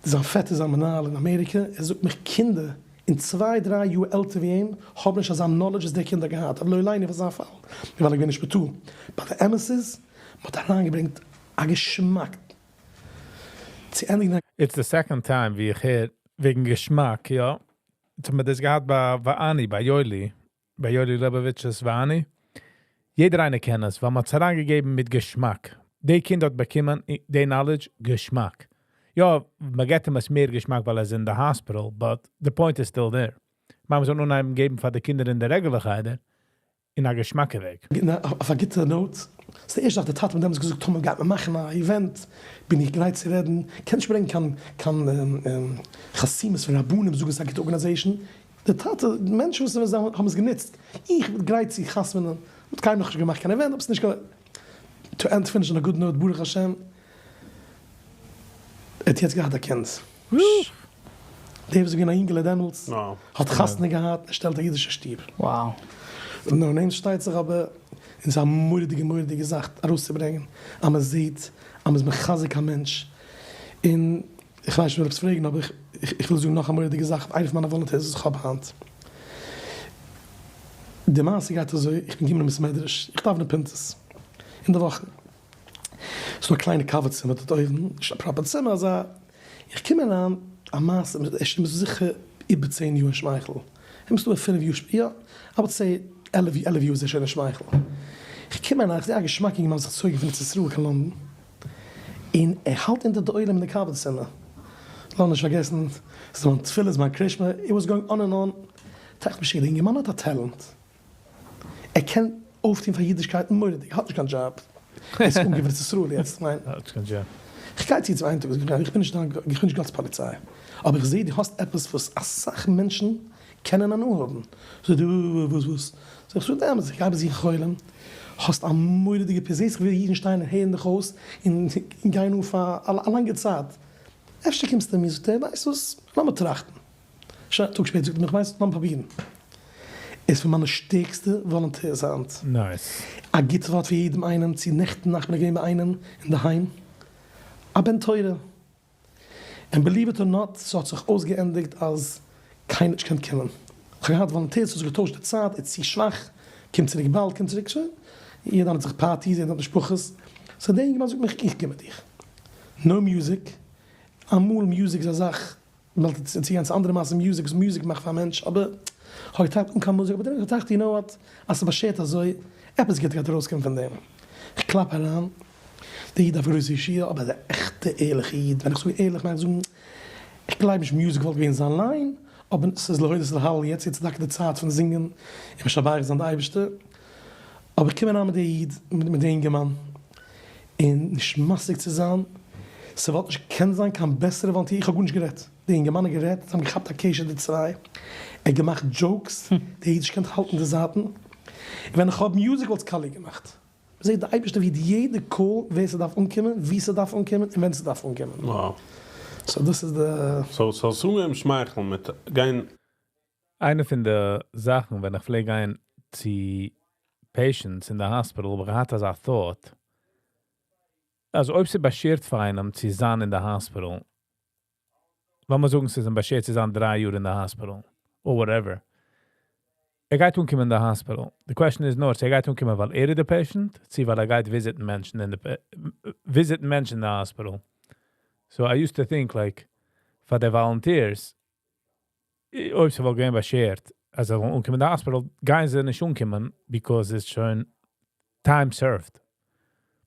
זיין פעטער איז א מנהל אין אמעריקע, ער זאגט מיך קינדער אין צוויי דריי יאר עלטער ווי אים האבן נישט אזא knowledge וואס דער קינד האט געהאט, אבער לא עלינו פאר זיין פאל, ווייל ער איז געווען אין שפיטאל, but די אמת איז, מען האט אריינגעברענגט א געשמאק צו ענדיגן א. It's the second time ווי איך הער וועגן געשמאק, יא. אונז האבן מיר דאס געהאט ביי ואני, ביי יואלי, ביי יואלי לעבאוויטש'ס ואני. יעדער איינער קען עס, ווייל מ'האט עס אריינגעגעבן מיט געשמאק. די קינד האט באקומען די knowledge געשמאק. יא, מען געט אים עס מער געשמאק, ווייל ער איז אין די hospital, but the point is still there. מען זאל אנהייבן געבן פאר די קינדער אין די regular חדר, אין א געשמאקע וועג. אויף א גוטע note, ס'איז די ערשטע זאך די טאטע מיט דעם האט געזאגט טאמער גייט מען מאכן א event בין איך גרייט צו רעדן, קען נישט ברענגן קיין קיין חתימות פון רבנים זאגן ס'איז א גוטע organization, די טאטע, די מענטשן וואס האבן עס גענוצט, איך בין גרייט צו חתמ'נען, מ'האט קיינמאל נאכנישט געמאכט קיין event אבער ס'איז נישט קיין to end finish on a good note ברוך השם ער האט יעצט געהאט א קינד. דער וואס איז געווען א אינגעלע דעמאלטס האט חתונה געהאט און שטעלט א אידישע שטוב. No names שטייט זיך אבער און ס'איז א מורא'דיגע מורא'דיגע זאך ארויסצוברענגען אז מען זעט אז מען איז מחזק א מענטש און איך ווייס נישט וועל עפעס פרעגן אבער איך וויל זאגן נאך א מורא'דיגע זאך איינע פון מיינע volunteers וואס איך האב היינט. די מעשה גייט אזוי איך בין געקומען אין בית מדרש איך דאוון אין פינטעס אין די וואכן ס'איז דא א קליינע קאווע צימער דארט אויבן, נישט א proper צימער אזא, איך קום אריין, א מעשה, ער איז שוין זיכער איבער צען יאר אין שמייכל, ער מסתמא פינף יאר, יא, I would say 11 11 יאר איז ער שוין אין שמייכל, איך קום אריין, איך זע א געשמאקע אינגערמאן זיך צויגן פון ארץ ישראל קיין לאנדאן, און ער האלט אונטער די עולם אין די קאווע צימער, לאמיר נישט פארגעסן, ס'איז מיין תפילה, ס'איז מיין קרישמע, it was going on and on, טראכט משוגע, די אינגערמאן האט א talent. ער קען אויפטון פאר אידישקייט מורא'דיג, ער האט נישט קיין דזשאב, ער איז אנגעקומען ארץ ישראל יעצט, כ'מיין, כ'גיי צו צום איין טאג, זאג איך איך בין נישט דיין, איך בין נישט גאט'ס פאליציי, אבער איך זעה דו האסט עפעס וואס אסאך מענטשן קענען הנאה האבן, זאגט ער וואס וואס, זאג איך זאג די אמת, איך גיי באזוכן חולים, האסט א מורא'דיגע פ, זעסט ווי אידן שטייען און הערן דיך אויס און גייען אן פאר א לאנגע צייט, אפשר קומסטו מיר, זאגט ער, ווייסט וואס, לאמיר טראכטן. שוין א טאג שפעטער זאגט ער מיר כ'ווייס לאמיר פרובירן. ער איז פון מיינע שטערקסטע volunteers היינט. Nice. א גוט ווארט פאר יעדעם איינעם, צו נעכטן נאכט בין איך געווען ביי איינעם אינדערהיים, א בן תורה, און believe it or not ס'האט זיך אויסגעענדיגט אז קיינער האט נישט געקענט קומען, כ'האב געהאט volunteers ס'האט זיך געטוישט די צייט, ער איז צו שוואך, קום צוריק באלד, קום צוריק, שוין, יעדער האט זיך parties, יעדער האט משפחות, so דער אינגערמאן זאגט מיך איך קום מיט דיך, no music, אמאל music איז א זאך מען וועט צוגיין צו אנדערע מעשה music וואס music מאכט פאר א מענטש אבער כ'האב געטראכט אן קיין מוזיק אבער דערנאך געטראכט you know what אז ס'באשערט אזוי עפעס גוט גייט ארויסקומען פון דעם כ'קלאפ אריין דער איד דארף גרויסע ישועה אבער דער עכטע ערליכע איד ווען איך זאג ערליך מיין איך זאגן איך גלייב נישט music וואלט געווען זיין line אבער ס'איז להודות ולהלל יעצט יעצט איז טאקע די צייט פון זינגען און משבח זיין די אייבערשטער אבער קום אריין מיט די איד מיט די אינגערמאן און נישט משיג צו זיין, ס'וואלט נישט געקענט זיין קיין בעסערע volunteer, איך האב גארנישט גערעדט, די אינגערמאן האט גערעדט, זיי האבן געכאפט א קשר די צוויי, ער האט געמאכט jokes, די איד נישט געקענט האלטן די זייטן, און ווען איך האב music וואלט עס קאליע געמאכט, מ'זעט די אייבערשטער פירט יעדע call ווער ס'דארף אנקומען, וואו ס'דארף אנקומען, און ווען ס'דארף אנקומען. So דאס איז די. So ס'זאל אנגעהויבן שמייכלן מיט גיין. איינע פון די זאכן ווען איך פלעג גיין צו patients אין די hospital האב איך געהאט אזא thought אז אויב ס'איז באשערט פאר איינעם צו זיין אין די hospital, לאמיר זאגן ס'איז אים באשערט צו זיין דריי יאר אין די hospital, or whatever, ער גייט אנקומען אין די hospital, די question איז נאר צו ער גייט אנקומען ווייל ער איז די patient, צו ווייל ער גייט visit ן מענטשן אין די visit ן מענטשן אין די hospital. So I used to think like פאר די volunteers, אויב ס'וואלט געווען באשערט אז זיי זאלן אנקומען אין די hospital, גייען זיי נישט אנקומען because ס'איז שוין time served.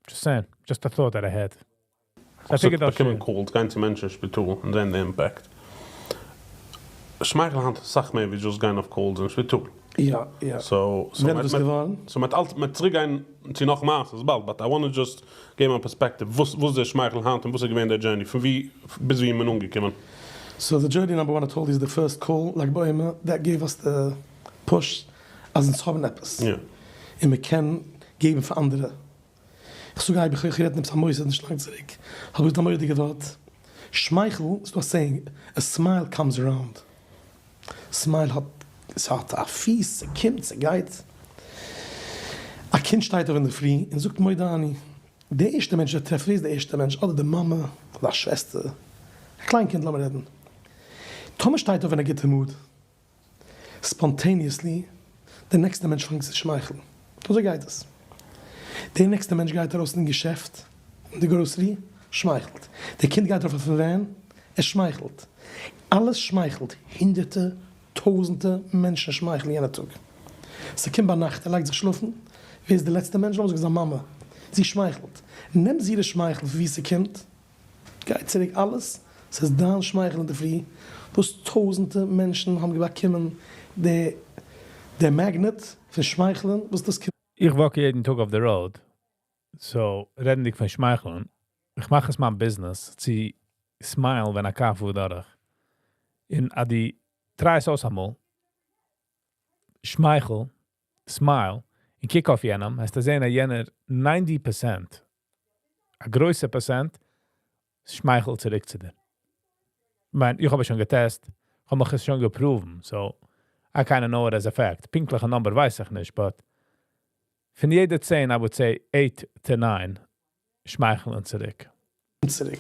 Just saying, just a thought that I had. So I figured I'll באקומען share. calls, גיין צו מענטשן אין שפיטאל און זען די impact. שמייכל היינט אסאך מער ווי just גיין אויף calls אין שפיטאל. יא יא. So so ווען איז דאס געווארן? So מ'וועט אלץ מ'וועט צוריק גיין צו נאך מעשות באלד, but I want just געבן א perspective וואס וואס איז דער שמייכל היינט און וואס איז געווען דער journey פון ווי ביז ווי מען אנגעקומען. So די journey number one I told you איז די first call לג בעומר that gave us the push אז אונז האבן עפעס און מען קען געבן פאר אנדערע. איך זאג אייביג איך רעד אין עפעס א מוסד נישט לאנג צוריק האב איך געזאגט א מורא'דיגע ווארט שמייכל ס'איז דא א saying a smile comes around smile האט ס'האט א פיס ס'קומט ס'גייט א קינד שטייט אויף אינדערפרי און זאגט מודה אני די ערשטע מענטש וואס ער טרעפט ווער איז די ערשטע מענטש אדער די מאמע אדער א שוועסטער א קליין קינד לאמיר רעדן טאמער שטייט אויף אין א גוטע mood spontaneously די next ע מענטש פאנגט צו שמייכלן. אזוי גייט עס. די next ע מענטש גייט ארויס אין געשעפט, אין די גראסערי, שמייכלט. די קינד גייט ארויף אויפן van, ער שמייכלט. אלעס שמייכלט. הונדערטע, טויזענטע מענטשן שמייכלן יענע טאג. ס'קומט ביינאכט, ער לייגט זיך שלאפן, ווער איז די לעצטע מענטש? לאמיר זאגן זיין מאמע. זי שמייכלט. נעם זי אירע שמייכל פון וואו ס'קומט. גייט צוריק אלעס, ס'איז דיין שמייכל אינדערפרי וואס טויזענטע מענטשן האבן באקומען די די magnet פון שמייכלען וואס דאס קומט. איך walk יעדן טאג אויף די road, so רעדנדיג פון שמייכלען, איך מאך עס מיין business צו smile ווען א car פארט דורך. און אז דו try עס אויס אמאל, שמייכל, smile, און קוק אויף יענעם, וועסטו זען אז יענער 90%, א גרויסע percent, שמייכלט צוריק צו דיר. מיין, איך האב עס שוין גע test, איך האב מיך עס שוין גע prove ן, so I kind of know it as a fact. פונקטליכע number ווייס איך נישט, but פון יעדע 10, I would say 8 to 9 שמייכלען צוריק. צוריק.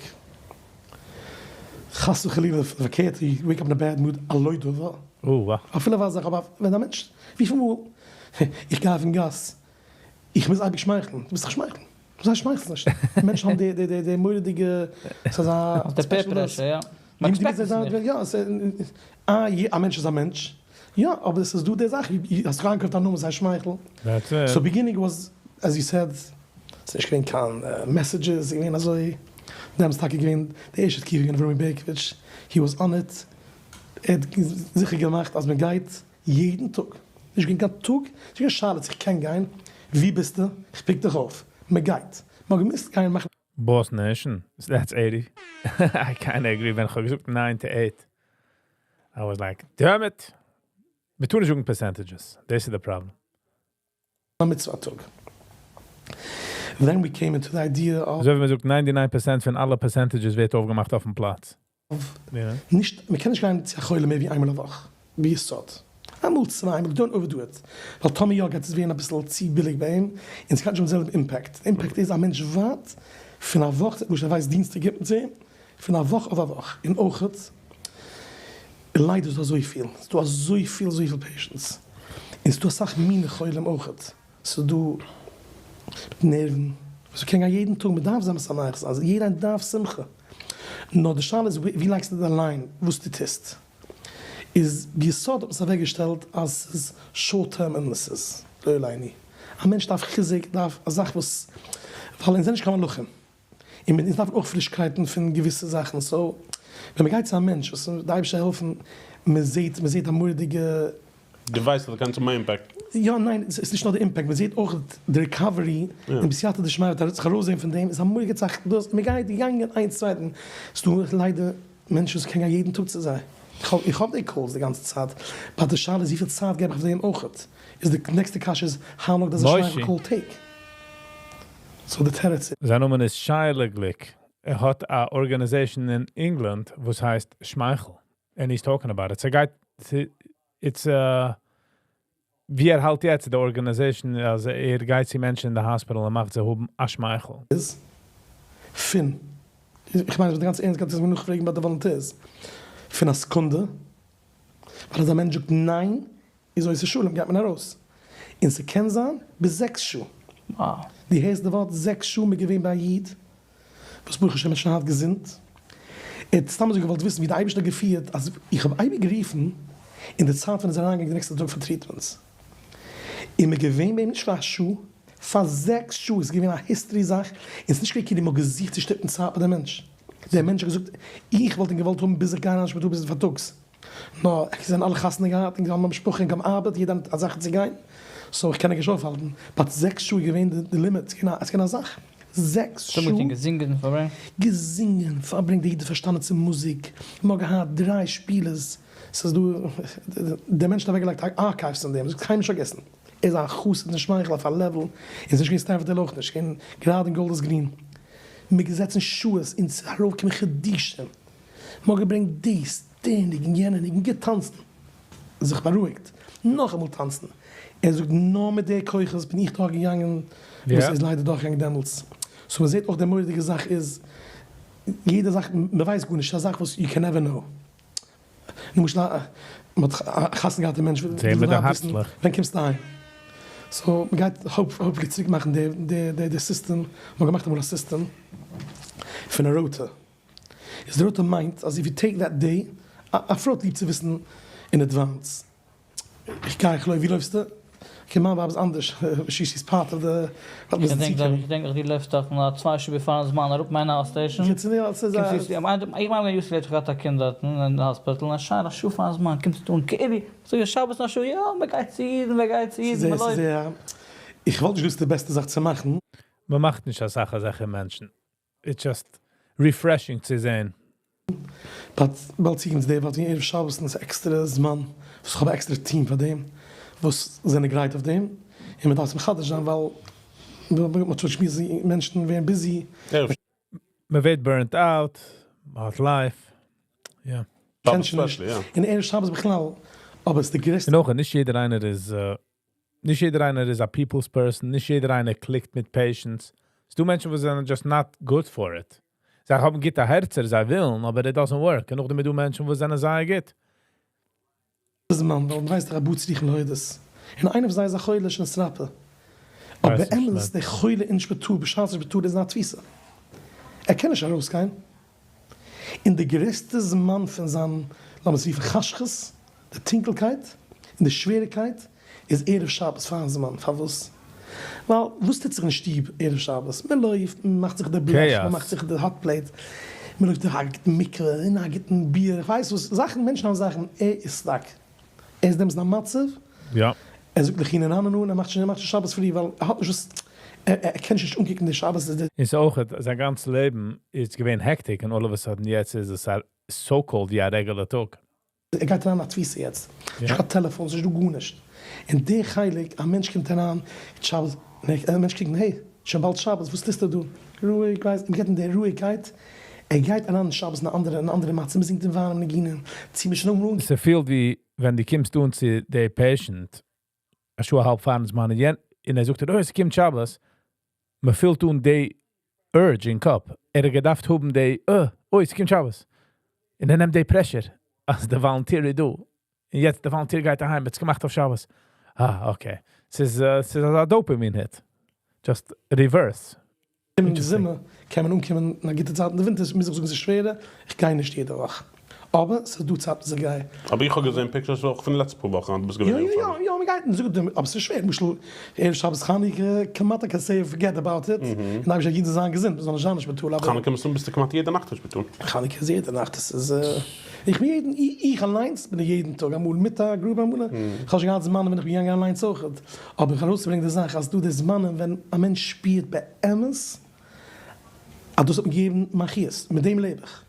חס וחלילה פארקערט, you wake up in a bad mood, א לא דבר. Oh, wow. אפילו וואס זאך, אבער ווען א מענטש, וויפיל מאל איך גיי אויפן גאס, איך מוז אייביג שמייכלען, דו מוזט דאך שמייכלען. זיי שמייכלען נישט. מענטשן האבן די די די די מורא'דיגע, ס'איז א די peer pressure, יא. מען expect עס נישט. יא, א א מענטש איז א מענטש. יא, אבער עס איז דא די זאך, האסט אריינגעקויפט א נאמען, זיי שמייכלען. That's it. So beginning was, as you said, ס'איז נישט געווען קיין messages, ס'איז געווען אזוי, דעמאלטס טאקע געווען די ערשטע תקופה געווען אברומי בערקאוויטש, he was on it, ער האט זיכער געמאכט אז מען גייט יעדן טאג, נישט געווען קיין טאג, נישט געווען שאלה צו איך קען גיין, ווי ביסטו, איך pick דיך אויף, מען גייט, מען האט געמוזט גיין מאכן. Boss Nation, that's 80. I kinda agree, ווען איך האב געזאגט 9 to 8. I was like, damn it. מיר טוען נישט זאגן percentages. This is the problem. א מצוה טאג. Then we came into the idea of אזוי ווי מען זאגט 99% פון אלע percentages ווערט אויפגעמאכט אויפן פלאץ. נישט, מען קען נישט גיין צו א חולה מער ווי איינמאל א וואך, ביסוד. איינמאל צוויי מאל, don't overdo it. ווייל טאמער יא גייט עס ווערן אביסל צו ביליג ביי אים, און ס'גייט נישט האבן די זעלבע impact. די impact איז א מענטש ווארט פון א וואך, למשל ער ווייסט דינסטאג גייט מען צו אים, פון א וואך אויף א וואך. און אויכעט, ליידער איז דא אזויפיל, ס'איז דא אזויפיל אזויפיל patients. און ס'איז דא אסאך מיני חולים אויכעט. ס'איז דא מיט נערוון, וואס מ'קען גיין יעדן טאג, מ'דארף זיין משמח זיין, יעדער איינער דארף שמחה. נאר די שאלה איז ווי לייגסטו די line וואס דו טוסט. איז ביסוד האט מען עס אוועק געשטעלט אז ס'איז short term illnesses, לא עלינו. א מענטש דארף חיזוק, דארף א זאך וואס, ווייל אונז זענען נישט קיין מלאכים. און אונז דארפן אויך פרישקייטן פון געוויסע זאכן, so ווען מ'גייט צו א מענטש וואס די אייבערשטער העלפן, מ'זעט מ'זעט א מורא'דיגע. דו ווייסט אז דו קענסט האבן א impact. יא ניין, ס'איז נישט נאר די impact, מ'זעט אויך די recovery, און בסייעתא דשמיא וועט ער זיך ארויסזען פון דעם, איז א מורא'דיגע זאך, דאס מ'גייט געגאנגען איינס צווייטן, ס'דא ליידער מענטשן וואס קען גיין יעדן טאג צו זיי, איך האב די calls די גאנצע צייט, but די שאלה איז וויפיל צייט געב איך אויף דעם אויכעט, איז די נעקסטע קשיא איז how long does a שמייכל call take? So די תירוץ איז. זיין נאמען איז שיילה גליק, ער האט א organization אין ענגלאנד וואס הייסט שמייכל, and he's talking about it, ס'גייט it's ווי ער האלט יעצט די organization אז ער גייט צו מענטשן אין די hospital און מאכט זיי האבן א שמייכל. איז פון, איך מיין אז מיט די גאנצע ערנסטקייט מוז מען נאכפרעגן ביי די volunteers, פון א סעקונדע, ווייל אז א מענטש זאגט ניין איז עושה שלום גייט מען ארויס, און ס'קען זיין ביז 6 שעה. דו הערסט די ווארט 6 שעה מ'איז געווען ביי א איד וואס ברוך השם איז שוין היינט געזונט, ער האט סתם אזוי געוואלט וויסן ווי די אייבערשטער האט געפירט אז איך האב אייביג גערופן אין די צייט ווען ער איז אריינגעגאנגען די נעקסטע טאג פאר treatments, און מ'איז געווען ביי אים נישט פאר א שעה, פאר 6 שעה, איז געווען א history זאך, און ס'איז נישט געווען כאילו מ'האט געזוכט צו שטופן צייט מיט דעם מענטש, דער מענטש האט געזאגט איך וואלט אים געוואלט האבן ביז איך גיי אריין אין שפיטאל ביז פארטאגס. נאר עס זענען אלע חתונה געהאט און האבן א משפחה און קיין ארבעט, יעדער האט א זאך צו גיין, so איך קען נישט אויפהאלטן, but 6 שעה איז געווען די limit, ס'איז געווען א זאך, 6 שעה. געזינגען פארברענגט. געזינגען פארברענגט, די איד האט פארשטאנען צו מוזיק, מ'האט געהאט דריי שפילערס, ס'איז דא, דער מענטש האט אוועקגעלייגט archives אין דעם, זאגט קיינמאל נישט פארגעסן, ער איז א חסיד און שמייכל אויף א level, און ס'איז נישט געווען סטעמפארד היל אויך נישט, געווען גראד אין גאלדערס גרין, מ'איז געזעצן שעות און ס'איז ארויפגעקומען חידושים, מ'האט געברענגט דאס, דער ניגון, יענער ניגון, געטאנצן, זיך בארואיגט, נאכאמאל טאנצן, ער זאגט נאר מיט די כוחות בין איך דורך געגאנגען וואס איז ליידער דורך געגאנגען דעמאלטס, so מ'זעט אויך די מורא'דיגע זאך איז, יעדע זאך, מ'ווייסט גארנישט, ס'איז א זאך וואס you can never know, למשל א מ'האט חתונה געהאט א מענטש וויל די ווייב וויסן ווען קומסטו אהיים, so מ'גייט hopefully צוריק מאכן די סיסטעם, מ'האט געמאכט אמאל א סיסטעם פון א rota. איז די rota מיינט אז if you take that day, א פרוי האט ליב צו וויסן אין advance, איך גיי איך לויף, ווי לויפסטו? Okay מיין ווייב איז אנדערש, she is part of the, ווארט מיר איך צו דענק צוקומען. איך דענק נאך דו לויפסט דאך נאר צוויי שעה בעפארן זמן אראפ מיין station. קומסט צו איך מיין ווען יוסי האט געהאט א קינד דארטן אין hospital, א שיינע שעה פארן זמן קומסטו אן כאילו זאג איך שבת נאך שעה יא מען גייט צו אידן מען גייט צו אידן מען לויפט. איך וואלט נישט געוואוסט די בעסטע זאך צו מאכן. מען מאכט נישט אסאך אזעלכע מענטשן. It's just refreshing צו זען. But באלד צוקומען צו די ווארט ווי ערב שבת און עס איז עקסטערע זמן וואס איך האב א עקסטערע team פאר דעם וואס זענען גרייט אויף דעם און מען דארף עס מחדש זיין ווייל מען האט שוין שמועס מענטשן ווערן busy. מען ווערט burnt out, מען האט life, יא. קען שוין נישט, און ערב שבת בכלל, אבער עס איז די גרעסטע. און אויך נישט יעדער איינער איז, נישט יעדער איינער איז א people's person, נישט יעדער איינער click ט מיט patients. ס'דא מענטשן וואס זענען just not good for it. זיי האבן גוטע הערצער, זיי ווילן, אבער it doesn't work. און נאכדעם איז דא מענטשן וואס זענען זייער גוט. זמן, ווייל מ'ווייסט דאך אבו צריכים להודות, און איינער פון זיי איז א חולה שנתרפא, אבער באמת דער חולה אין שפיטאל בשעת שפיטאל איז אין א תפיסה, ער קען נישט ארויסגיין, און די גרעסטע זמן פון זיין לאמיר עס רופן חשכות, די טונקלקייט און די שוועריקייט איז ערב שבת פארן זמן, פארוואס? ווייל וואס טוט זיך אין שטוב ערב שבת? מען לויפט, מען מאכט זיך די בלעך, מען מאכט זיך די hot plate, מען לויפט א גוטן מקווה און א גוטן ביר, איך ווייס וואס, זאכן, מענטשן האבן זאכן, ער איז stuck, ער איז דעמאלטס אין א מצב, ער זאגט לכו נרננה און ער מאכט שוין ער מאכט שוין שבת פרי ווייל ער האט נישט וואס, ער קען שוין נישט אנקוקן די שבת איז די. און ס'איז אויך זיין גאנץ לעבן איז געווען hectic און all of a sudden יעצט איז עס א so called ווי א regular טאג. ער גייט אריין אין א תפיסה יעצט, נישט קיין טעלעפאן, ס'נישט דא גארנישט, און די חלק, א מענטש קומט אריין שבת, און א מענטש קוקט hey, שוין באלד שבת, וואס טוסטו דא? רואיג, ווייסט, מ'געט אים די רואיגקייט, ער גייט אריין אין שבת אין א אנדערע, אין א אנדערע מצב, מ'זינגט אים ווארעם ניגונים, צו מ'איז שוין אנגערונגען. ס'פילט ווי ווען דו קומסט אן צו די patient א שעה אהאלב פארן זמן און ער זאגט דיר אוי ס'קומט שבת, מ'פילט אן די urge אין קאפ, ער האט געדארפט האבן די אה, אוי ס'קומט שבת, און ער נעמט די pressure אז די volunteer איז דא, און יעצט די volunteer גייט אהיים, האט עס געמאכט אויף שבת, אה okay, ס'איז ס'איז אזא dopamine hit, just reverse. אין זומער קען מען אנקומען אין א גוטע צייט, אין די ווינטער מוז איך זאגן ס'איז שווערער, איך גיי נישט יעדע וואך, אבער ס'איז דא צייטן וואס איך גיי. אבער איך האב געזען pictures אויך פון די לעצטע פאר וואכן אז דו ביסט געווען יא יא אין יא יא מ'גייט און זאגט אבער ס'איז שווער, למשל ערב שבת חנוכה כמעט I can say forget about it, און אייביג א איד זאל זיין געזונט מ'זאל נישט זיין אין שפיטאל אבער. חנוכה מסתם ביסטו כמעט יעדע נאכט אין שפיטאל. חנוכה איז יעדע נאכט עס איז איך בין יעדן איך אליינס בין איך יעדן טאג אמאל מיט א group אמאל איך האב שוין געהאט זמנים ווען איך בין געגאנגען אליינס אויכעט אבער איך ארויסצוברענגען די זאך אז ס'דא די זמנים ווען א מענטש שפירט באמת אז דאס האט מיר געגעבן מיין חיות מיט דעם לעב איך.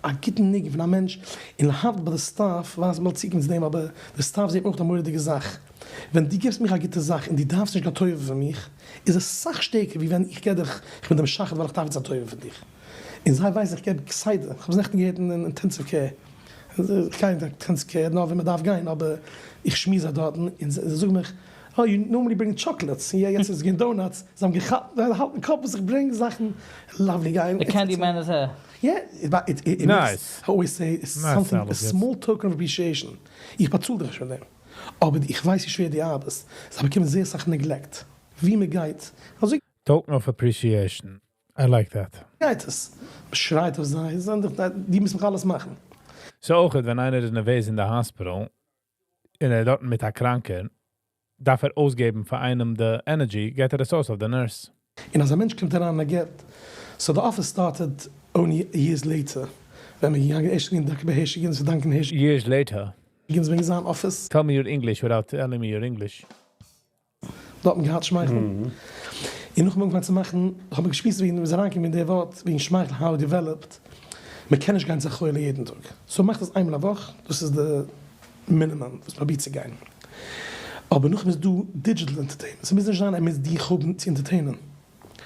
א גוטן ניגון פון א מענטש, און להבדיל ביי די staff, ווייס מ'וועט צוקומען צו דעם, אבער די staff זעט מען אויך א מורא'דיגע זאך, ווען דו גיבסט מיך א גוטע זאך און דו דארפסט נישט קיין טובה פון מיך, איז עס סאך שטערקער ווי ווען איך גיב דיך, איך בין דער משחד ווייל איך דארף יעצט א טובה פון דיך. און זיי ווייסן איך געב כסדר, איך האב עס נעכטן געהערט אין intensive care, איך גיי אין intensive care נאר ווען מ'דארף גיין, אבער איך שמועס זיי דארטן און זיי זאגן מיך, oh you normally bring chocolates, און יעצט איז עס געווען donuts, זיי האבן געכאפט, זיי האלטן קאפ וואס איך ברענג זאכן, lovely גיי. The candy man איז הער. Yeah, it it makes, I always say, it's something, a small token of appreciation, איך באצאל דיך נישט פאר דעם, אבער איך ווייס ווי שווער דו ארבעסט, זיי באקומען זייער סאך neglect, ווי מען גייט, אזוי. Token of appreciation, I like that. גייט עס, מען שרייט אויף זיי, זיי זענען דאך, דו מוזט מיך אלעס מאכן. סאו אויך ווען איינער איז נערוועז אין די hospital, און ער איז דארטן מיט א קראנקער, דארף ער אויסגעבן פאר איינעם די energy, געט ער עס אויס אויף די nurse. און אז א מענטש קומט אריין און ער געבט, so די office started only years later, ווען מ'איז געגאנגען ערשט געווען דוקא ביי הערשי גינז צו דאנקען הערשי. Years later. גינז וועגן זיין אפיס. Tell me your English without telling me your English. דא האט מען געהאט שמייכל. און נאכדעם אנגעפאנגען צו מאכן, האט מען געשמועסט וועגן, מ'איז אריינגעקומען אין די ווארט וועגן שמייכל how it developed, מ'קען נישט גיין צו א חולה יעדן טאג, so מאכט עס איינמאל א וואך, דאס איז די מינימום וואס מ'פרובירט צו גיין. אבער נאכדעם איז דא digital entertainment, ס'מוז נישט זיין ער מוז דיך האבן צו entertain ען,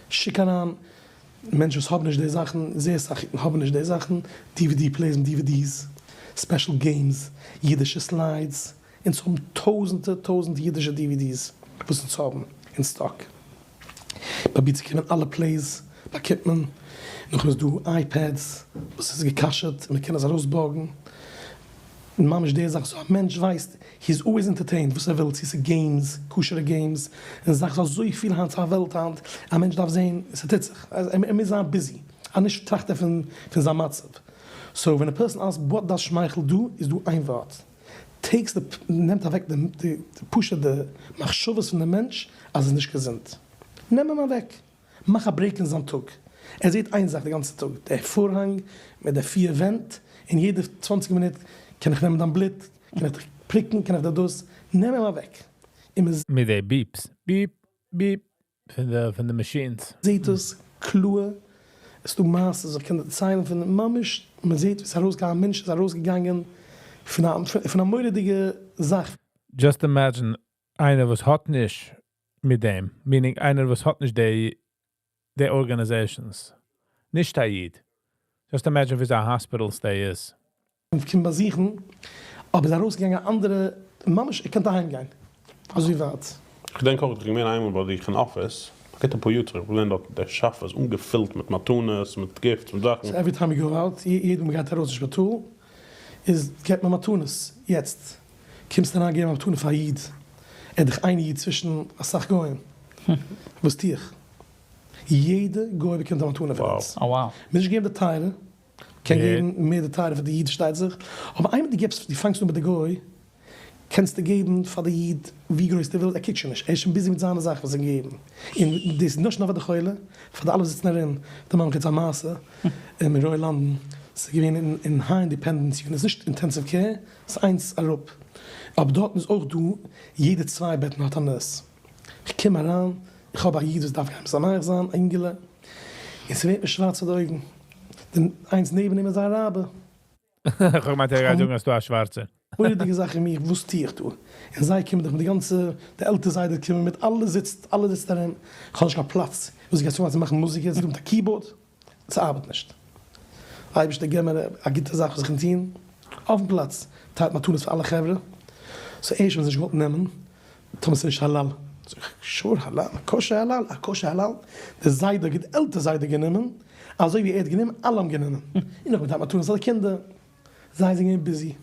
שיק אריין מענטשן וואס האבן נישט די זאכן, זייער סאך האבן נישט די זאכן, DVD players מיט DVDs, special games, אידישע slides, אונז האבן טויזענטער טויזענטער אידישע DVDs וואס אונז האבן אין stock, פראבירט צו קומען אלע plays באקומט מען, נאכדעם איז דא iPads וואס איז גע'כשר'ט און מען קען עס ארויסבארגן, ממש די זאך so א מענטש ווייסט he is always entertained וואס ער וויל צו ס'איז games כשר'ע games און זאכן ס'איז אזויפיל היינט ס'איז א וועלט היינט א מענטש דארף זעהן ס'טוט זיך ער מוז זיין busy אז נישט טראכט ער פון פון זיין מצב so ווען א person asks what does שמייכל do איז דא איין ווארט. Takes the, נעמט אוועק די די פשוט די מחשבות פון די מענטש אז עס איז נישט געזונט. נעם אים אוועק. מאך א break אין זיין טאג. ער זעט איין זאך די גאנצע טאג, די פארהאנג מיט די פיר ווענט, און יעדע צוואנציג מינוט קען איך נעמען דיין בלוט, קען איך דיך פריקן, קען איך דיר דאס, נעם אים אוועק. און מען. מיט די beeps, beep, beep, פון די פון די machines. זעט עס קלאר, עס איז דא מעשות איך קען דערציילן פון ממש מען זעט ווי עס איז ארויסגעגאנגען א מענטש איז ארויסגעגאנגען פון א פון א מורא'דיגע זאך. Just imagine איינער וואס האט נישט מיט דעם, meaning איינער וואס האט נישט די די organizations, נישט א איד, just imagine וויאזוי א hospital stay איז. קומט באזוכן, אבער איז ארויסגעגאנגען א אנדערע, ממש ער קען אהיים גיין, אזוי ווייט. כ'געדענק אויך איך בין געווען איינמאל ביי דיך אין אפיס, א גוטע פאר יאר צוריק, כ'בין געווען דארט, דער שאפע איז אנגעפילט מיט מתנות, מיט gifts, מיט זאכן. So every time you go out, יעדע מאל מ'גייט ארויס אין שפיטאל, איז געבט מען מתנות, יעצט קומסטו אריין געבן א מתנה פאר א איד, ער איז דאך איין איד צווישן אסאך גוים, וואס טו איך? יעדע גוי באקומט א מתנה פון אונז, מ'מוז נישט געבן די טייערע, קען געבן מער די טייערע פאר די איד פארשטייט זיך, אבער איינמאל דו געבסט דו פאנגסט אן מיט די גוי, קענסטו געבן פאר די איד ווי גרויס דו ווילסט, ער קוקט שוין נישט, ער איז שוין busy מיט זיינע זאכן וואס אים געבן, און דאס איז נישט נאר פאר די חולה, פאר די אלע וואס זיצן ארום, דערמאן מיך יעצט א מעשה אין Royal London, ס'איז געווען אין high independence unit, נישט intensive care, ס'איז איינס אראפ, אבער דארטן איז אויך דא יעדע צוויי בעטן האט א nurse, כ'קום אריין, איך האב א איד וואס דארף גיין משמח זיין א אינגעלע, און ס'ווערט מיר שווארץ פאר די אויגן, די איינס נעבן אים איז א אראבער. כ'האב געמיינט ער גייט זאגן אז ס'דא א שווארצע. מורא'דיגע זאך אין מיר, וואס טו איך דא? און זיי קומען דאך מיט די גאנצע, די עלטער זיידע קומען מיט, אלע זיצט, אלע זיצט ארום, כ'האב נישט קיין פלאץ, וואס גייסטו אנהייבן צו מאכן מוזיק יעצט דא מיט א keyboard? ס'ארבעט נישט. אייבערשטער געב מיר א גוטע זאך וואס איך קען טון, אויפן פלאץ, טיילט מתנות פאר אלע חברה, so ערשט האבן זיי נישט געוואלט נעמען, טאמער ס'איז נישט האלאל, זאג איך, sure האלאל, כשר האלאל, א כשר האלאל, די זיידע, די עלטער זיידע גענומען, אזוי ווי ער האט גענומען, אלע האבן גענומען, און נאכדעם טיילט מתנות פאר די קינדער, זיי זענען געווען busy,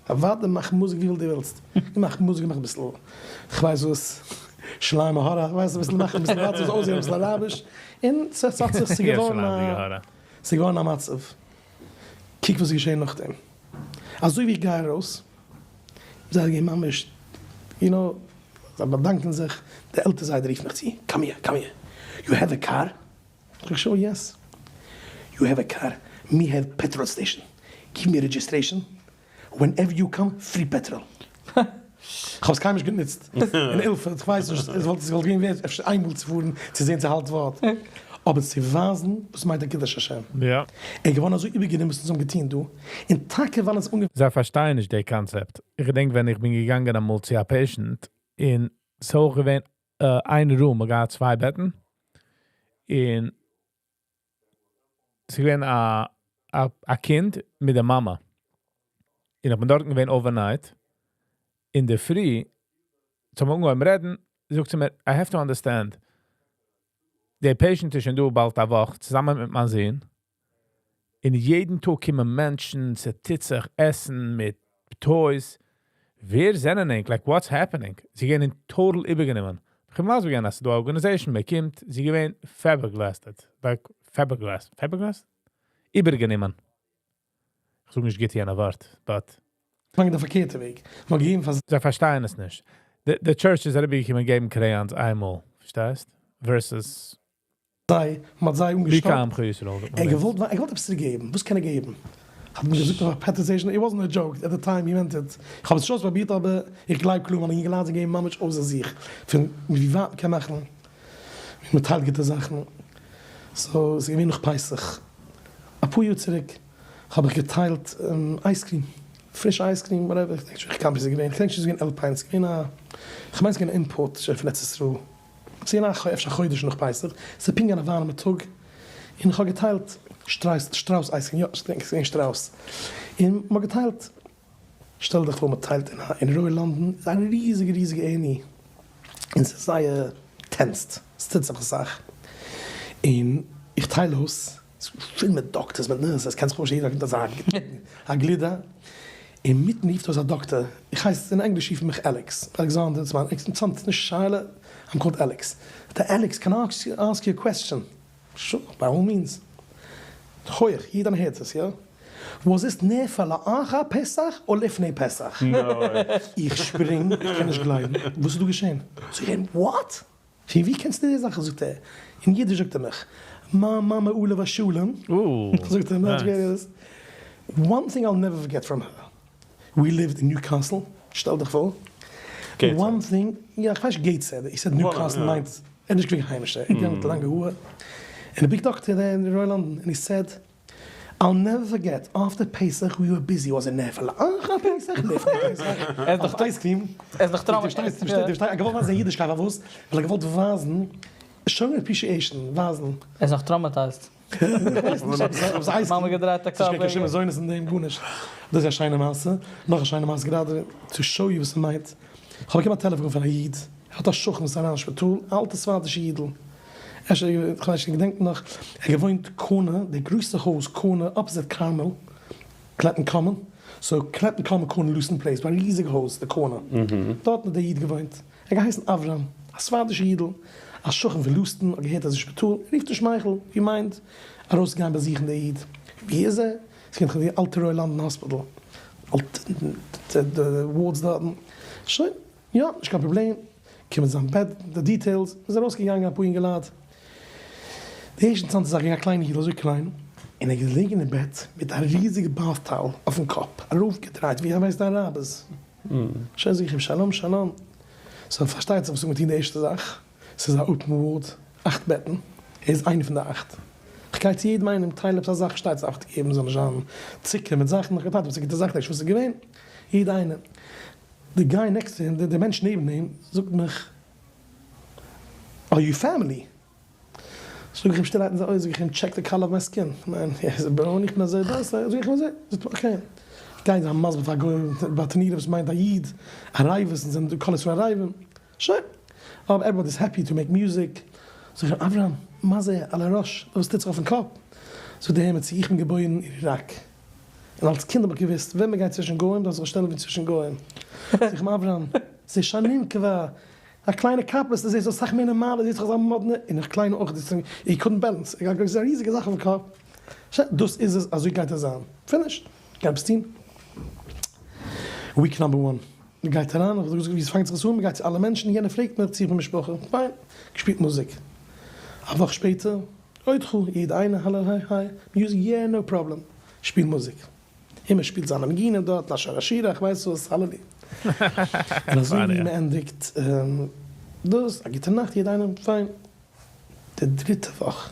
אוודאי מאך מוזיק וויפיל דו ווילסט, געמאכט מוזיק געמאכט אביסל כ'ווייס וואס, שלמה הארא, כ'ווייס אביסל מאכן אביסל וואטס וואס אויסזען אביסל אראביש, און ס'האט זיך ס'געווארן א ס'געווארן א מצב, קוק וואס איז געשען נאכדעם, אזוי ווי איך גיי ארויס, זיי גייען ממש you know, זיי באדאנקען זיך, די עלטער זיידע רופט מיך צו, come here, come here, you have a car? זאג איך sure yes, you have a car, me have petrol station, give me registration, whenever you come free petrol. כ'האב עס קיינמאל נישט גענוצט אין אילפערד, כ'ווייס נישט, עס וואלט געווען ווערט אפשר איינמאל צו פארן צו זען צו האלט ווארט, אבער צו ווייזן וואס מיינט א קידוש השם. ער איז געווארן אזוי איבערגענומען וואס אונז האבן געטון דא, און טאקע ווייל אונז אנגע. זיי פארשטייען נישט די קאנצעפט. איך געדענק ווען איך בין געגאנגען אמאל צו א patient, און ס'אויך געווען איין room, מ'האט געהאט צוויי בעטן, און ס'איז געווען א א קינד מיט די מאמע, און איך בין דארטן געווען overnight, אינדערפרי, זיי האבן אנגעהויבן רעדן, זאגט זי מיר, I have to understand, די patient איז שוין דא באלד א וואך, צוזאמען מיט מיין זון, און יעדן טאג קומען מענטשן, ס'טוט זיך עסן מיט toys, ווער זענען ענק? Like what's happening? זיי געווען אין total איבערגענומען. איך האב מסביר געווען אז ס'איז דא א organization, מען קומט, זי געווען flabbergasted, like flabbergasted, flabbergasted? איבערגענומען. איך זאג נישט גוט יענע ווארט, but. פאנג די פארקערטע וועג, מ'האט געגעבן פאר. זיי פארשטייען עס נישט. די church איז אריבערגעקומען געבן crayons איינמאל, פארשטייסט? Versus. זיי, מען האט זיי מי אנגעשטאפט. כעמך ישראל זאגט מען ער דאס. געוואלט ער געוואלט עפעס צוריק געבן, וואס קען ער געבן? האט מען געזאגט אויף א petrol station, it wasn't a joke, at the time he meant it, איך האב עס נישט אויספראבירט אבער איך גלייב קלאר מיינע אינגעלייט זענען געווען ממש אויסער זיך פון ווי ווייט מען קען מאכן ווי מען טיילט גוטע זאכן, so ס'איז געווען נאך פסח אפאר יאר צוריק האב איך געטיילט ice cream, פרישע ice cream whatever, איך געדענק נישט וועלכע קאמפעני ס'איז געווען, איך געדענק נישט צו ס'איז געווען Alpine, ס'איז געווען א, כ'מיין ס'איז געווען א import פון ארץ ישראל. ס'איז געווען א אפשר א חודש נאך פסח, ס'איז פונקט געווען א ווארעמע טאג, און איך האב געטיילט שטרויס, שטראוס ice cream, יא, כ'דענק ס'איז געווען שטראוס, און מ'האט געטיילט, שטעל דיך פאר מ'טיילט אין א, אין Royal London איז א ריזיגע ריזיגע עני, און ס'איז זייער tensed, ס'טוט זיך אסאך, און איך טייל אויס, ס'איז פול מיט דאקטערס מיט nurses, קענסט זיך פארשטעלן יעדער באקומט אזא א גלידה, אינמיטן רופט אויס א דאקטער, איך הייס, אין ענגליש רופט מען מיך Alex, Alexander איז מיין אינטערעסאנט איז נישט שאלה, I'm called Alex, זאגט ער Alex can I ask you a question, sure by all means, הויעך, יעדער הערט עס, יא? Was ist נר לאחר פסח או לפני פסח? איך שפרינג, איך קען נישט גלייבן, וואס איז דא געשען? זאג איך אים, what? פון ווי קענסטו די זאכן? זאגט ער, אין אידיש זאגט ער מיך, מיין מאמע עליו השלום, זאגט ער, one thing I'll never forget from her, we lived in Newcastle, שטעל דיך פאר, one thing, יא איך ווייס נישט Gateshead, איך said Newcastle מיינט, ער איז נישט געווען היימיש, ער איז געווען מיט לאנגע האר, און די big doctor there אין Royal London, און he said, I'll never forget, after פסח we were busy, was it נר לאחר פסח, לפני פסח, אויף ice cream, ער איז דאך טראמפ. דו פארשטייסט, ער האט געוואלט ווייזן אידישקייט, פארוואס? ווייל ער האט געוואלט ווייזן, showing appreciation, ווייזן. ער איז נאך traumatized. מאמע געדרייט א קאפ. ס'נישט געווען קיין שום מזונות אין דעם, גארנישט. דאס איז א שיינע מעשה. נאך א שיינע מעשה גראדע, to show you וואס ס'מיינט. כ'האב באקומען א טעלעפאן פון א איד, ער האט א שכן וואס איז אריין אין שפיטאל, א אלטע ספרדישע אידל, אפשר כ'ווייס נישט, כ'געדענק נאך, ער האט געוואוינט corner, די גרויסע הויז corner opposite Carmel, Clapham Common, so Clapham Common corner Leusden Place, א ריזיגע הויז די corner, דארטן האט דער איד געוואוינט, ער האט געהייסן אברהם, א ספרדישע אידל, א שכן פון Leusden, האט געהערט אז אין שפיטאל, רופט אים שמייכל, ווי מיינט ארויסגיין באזוכן די איד, ווי איז ער? עס קומט די אלטע Royal London Hospital, אלטע די wards דארטן, שוין, יא, נישט קיין פראבלעם, קומען זיין בעט, די details, מ'איז ארויסגעגאנגען אפאר יונגעלייט, די ערשטע אינטערעסאנטע זאך, געווען א קליינע איד, אזוי קליין, און ער איז געלעגן אין בעט מיט א ריזיגע bath towel אויפן קאפ, ארויפגעדרייט ווי ער ווייסט די אראבערס, שוין זאג איך אים שלום שלום, so פארשטייט זיך וואס האט מען געטון די ערשטע זאך, ס'איז א open ward, אכט בעטן, ער איז איינע פון די אכט, כ'גיי צו יעדעם איינעם טייל עפעס א זאך שטייט זיך אכט געבן זאל נישט זיין צוקער מיט זאכן, איך געטייטש עפעס א גוטע זאך נישט וואס איז געווען, יעדע איינער, די guy next to him, די מענטש נעבן אים זאגט מיך, are you family? זאג איך אים שטילערהייט אין זיין אויער זאג איך אים check the color of my skin, כ'מיין ער איז ברוין איך בין אזוי ווייס, זאג איך אים אזוי, זאגט ער okay, גיי זיי מסביר פאר א גוי ברטנורא וואס מיינט א איד, עריבות אונז זענען די colors פון ערבים, שוין, אבער everybody is happy to make music, זאג איך אים אברהם, מה זה על הראש, וואס טוט זיך אויפן קאפ, זאגט ער הער מיר צו איך בין געבוירן אין איראק, און אלס קינד האב איך געוואוסט ווען מ'גייט צווישן גוים דארף זיך שטעלן ווי צווישן גוים, זאג איך אים אברהם, זה שנים כבר א קליינע קאפעס דו זעסט אסאך מער נארמאל דו זעסט אזא מאדנע און נאך קליינע אויך דאס איר couldn't balance ער גייט א ריזיגע זאך אויפן קאפ שוין דאס איז עס אזוי גייט עס זיין finished גיי עפעס טון week number one מ'גייט אריין איך זאג ווי עס פאנגט זיך עס אן מ'גייט צו אלע מענטשן יענער פרעגט מיך צו איך בין משפחה פיין געשפילט מוזיק א וואך שפעטער עוד חו יעדע איינער האלא hi hi music yeah no problem שפיל מוזיק. און מען שפילט זיינע ניגונים דארט, לשון השירה, איך ווייס וואס, הללויה. און אזוי ווי מען ענדיגט דאס, א גוטע נאכט יעדע איינעם, פיין. די דריטע וואך,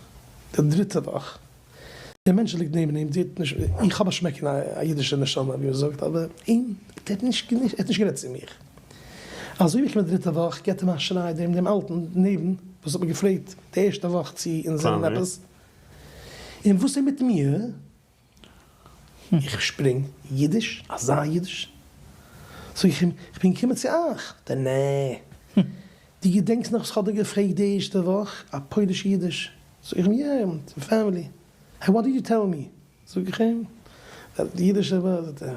די דריטע וואך, דער מענטש ליגט נעבן אים, זעט נישט, איך האב א שמעק אין א אידישע נשמה ווי מען זאגט, אבער אים, ער האט נישט, ער האט נישט גערעדט צו מיר. אזוי ווי איך בין די דריטע וואך, געבט ער מיר א שריי דעם דעם אלטן נעבן, וואס האט מיר געפרעגט די ערשטע וואך צו אונז זענען עפעס, און וואס איז מיט מיר? איך שפרינג, אידיש? אזא אידיש? זאג איך אים, איך בין געקומען צו אייך. זאגט ער, נע. דו געדענקסט נאך וואס כ'האב דיר געפרעגט די ערשטע וואך? א פוילישע אידיש. זאג איך אים, yeah, family. Hey, what did you tell me? זאג איך אים, די אידישע ווארט. זאגט ער,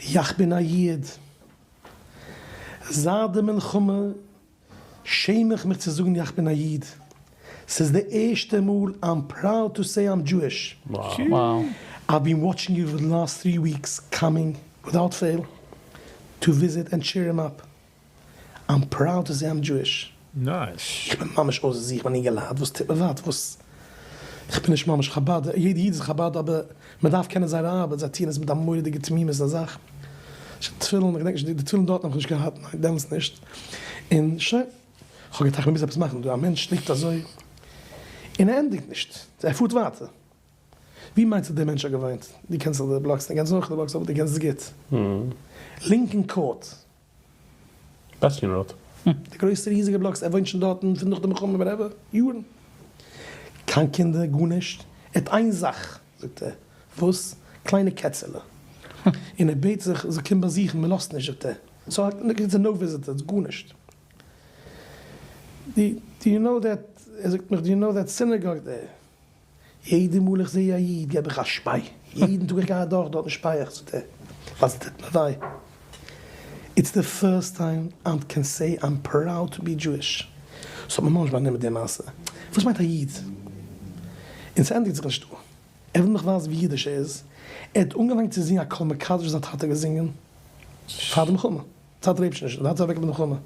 יאך בין א איד. זייט די מלחמה שעם איך מיך צו זאגן איך בין א איד, ס'איז די ערשטע מאל I'm proud to say I'm Jewish, I've been watching you for the last three weeks coming without fail to visit and cheer him up, I'm proud to say I'm Jewish. איך בין ממש אויסער זיך, מיין אינגעלייט, וואס טוט מען וואט וואס, איך בין נישט ממש חבד, יעדע איד איז חבד אבער מען דארף קענען זייער ארבעט, זיי טוען עס מיט א מורא'דיגע תמימות און זאך. תפילין, איך געדענק נישט, די תפילין דארטן האב איך נישט געהאט, ניין דעמאלטס נישט, און שוין, איך האב געטראכט מען מוז עפעס מאכן דא, א מענטש ליגט אזוי און ער ענדיגט נישט, ער פארט ווייטער, ווי מיינסטו דער מענטש האט געוואוינט? דו קענסט דאך די blocks, דו קענסט אויך די blocks אבער דו קענסט עס גוט, Lincoln Court. Bastion Road. די גרויסע ריזיגע blocks, ער וואוינט שוין דארטן פון נאך די מלחמה whatever, יארן. קיין קינדער, גארנישט. ער האט איין זאך, זאגט ער, וואס? קליינע קעצעלע. און ער בעט זיך זאל קומען באזוכן, מען לאזט נישט, זאגט ער. so no visitors, גארנישט. do you know that, ער זאגט מיך, do you know that synagogue there? יעדע מאל איך זעה א איד געב איך א שפיי, יעדן טאג איך גיי אדורך דארטן שפיי איך, זאגט ער, ווייל ס'טוט מיר וויי. It's the first time I can say I'm proud to be Jewish. ס'האט מיר ממש באנומען די מעשה. וואס מיינט א איד? און ס'ענדיגט זיך נישט דא. ער וויל מיך ווייזן ווי אידיש ער איז. ער האט אנגעפאנגען צו זינגען א קול מקדש וואס זיין טאטע האט געזינגען פאר די מלחמה, טאטע לעבט שוין נישט, די טאטע איז אוועק ביי די מלחמה.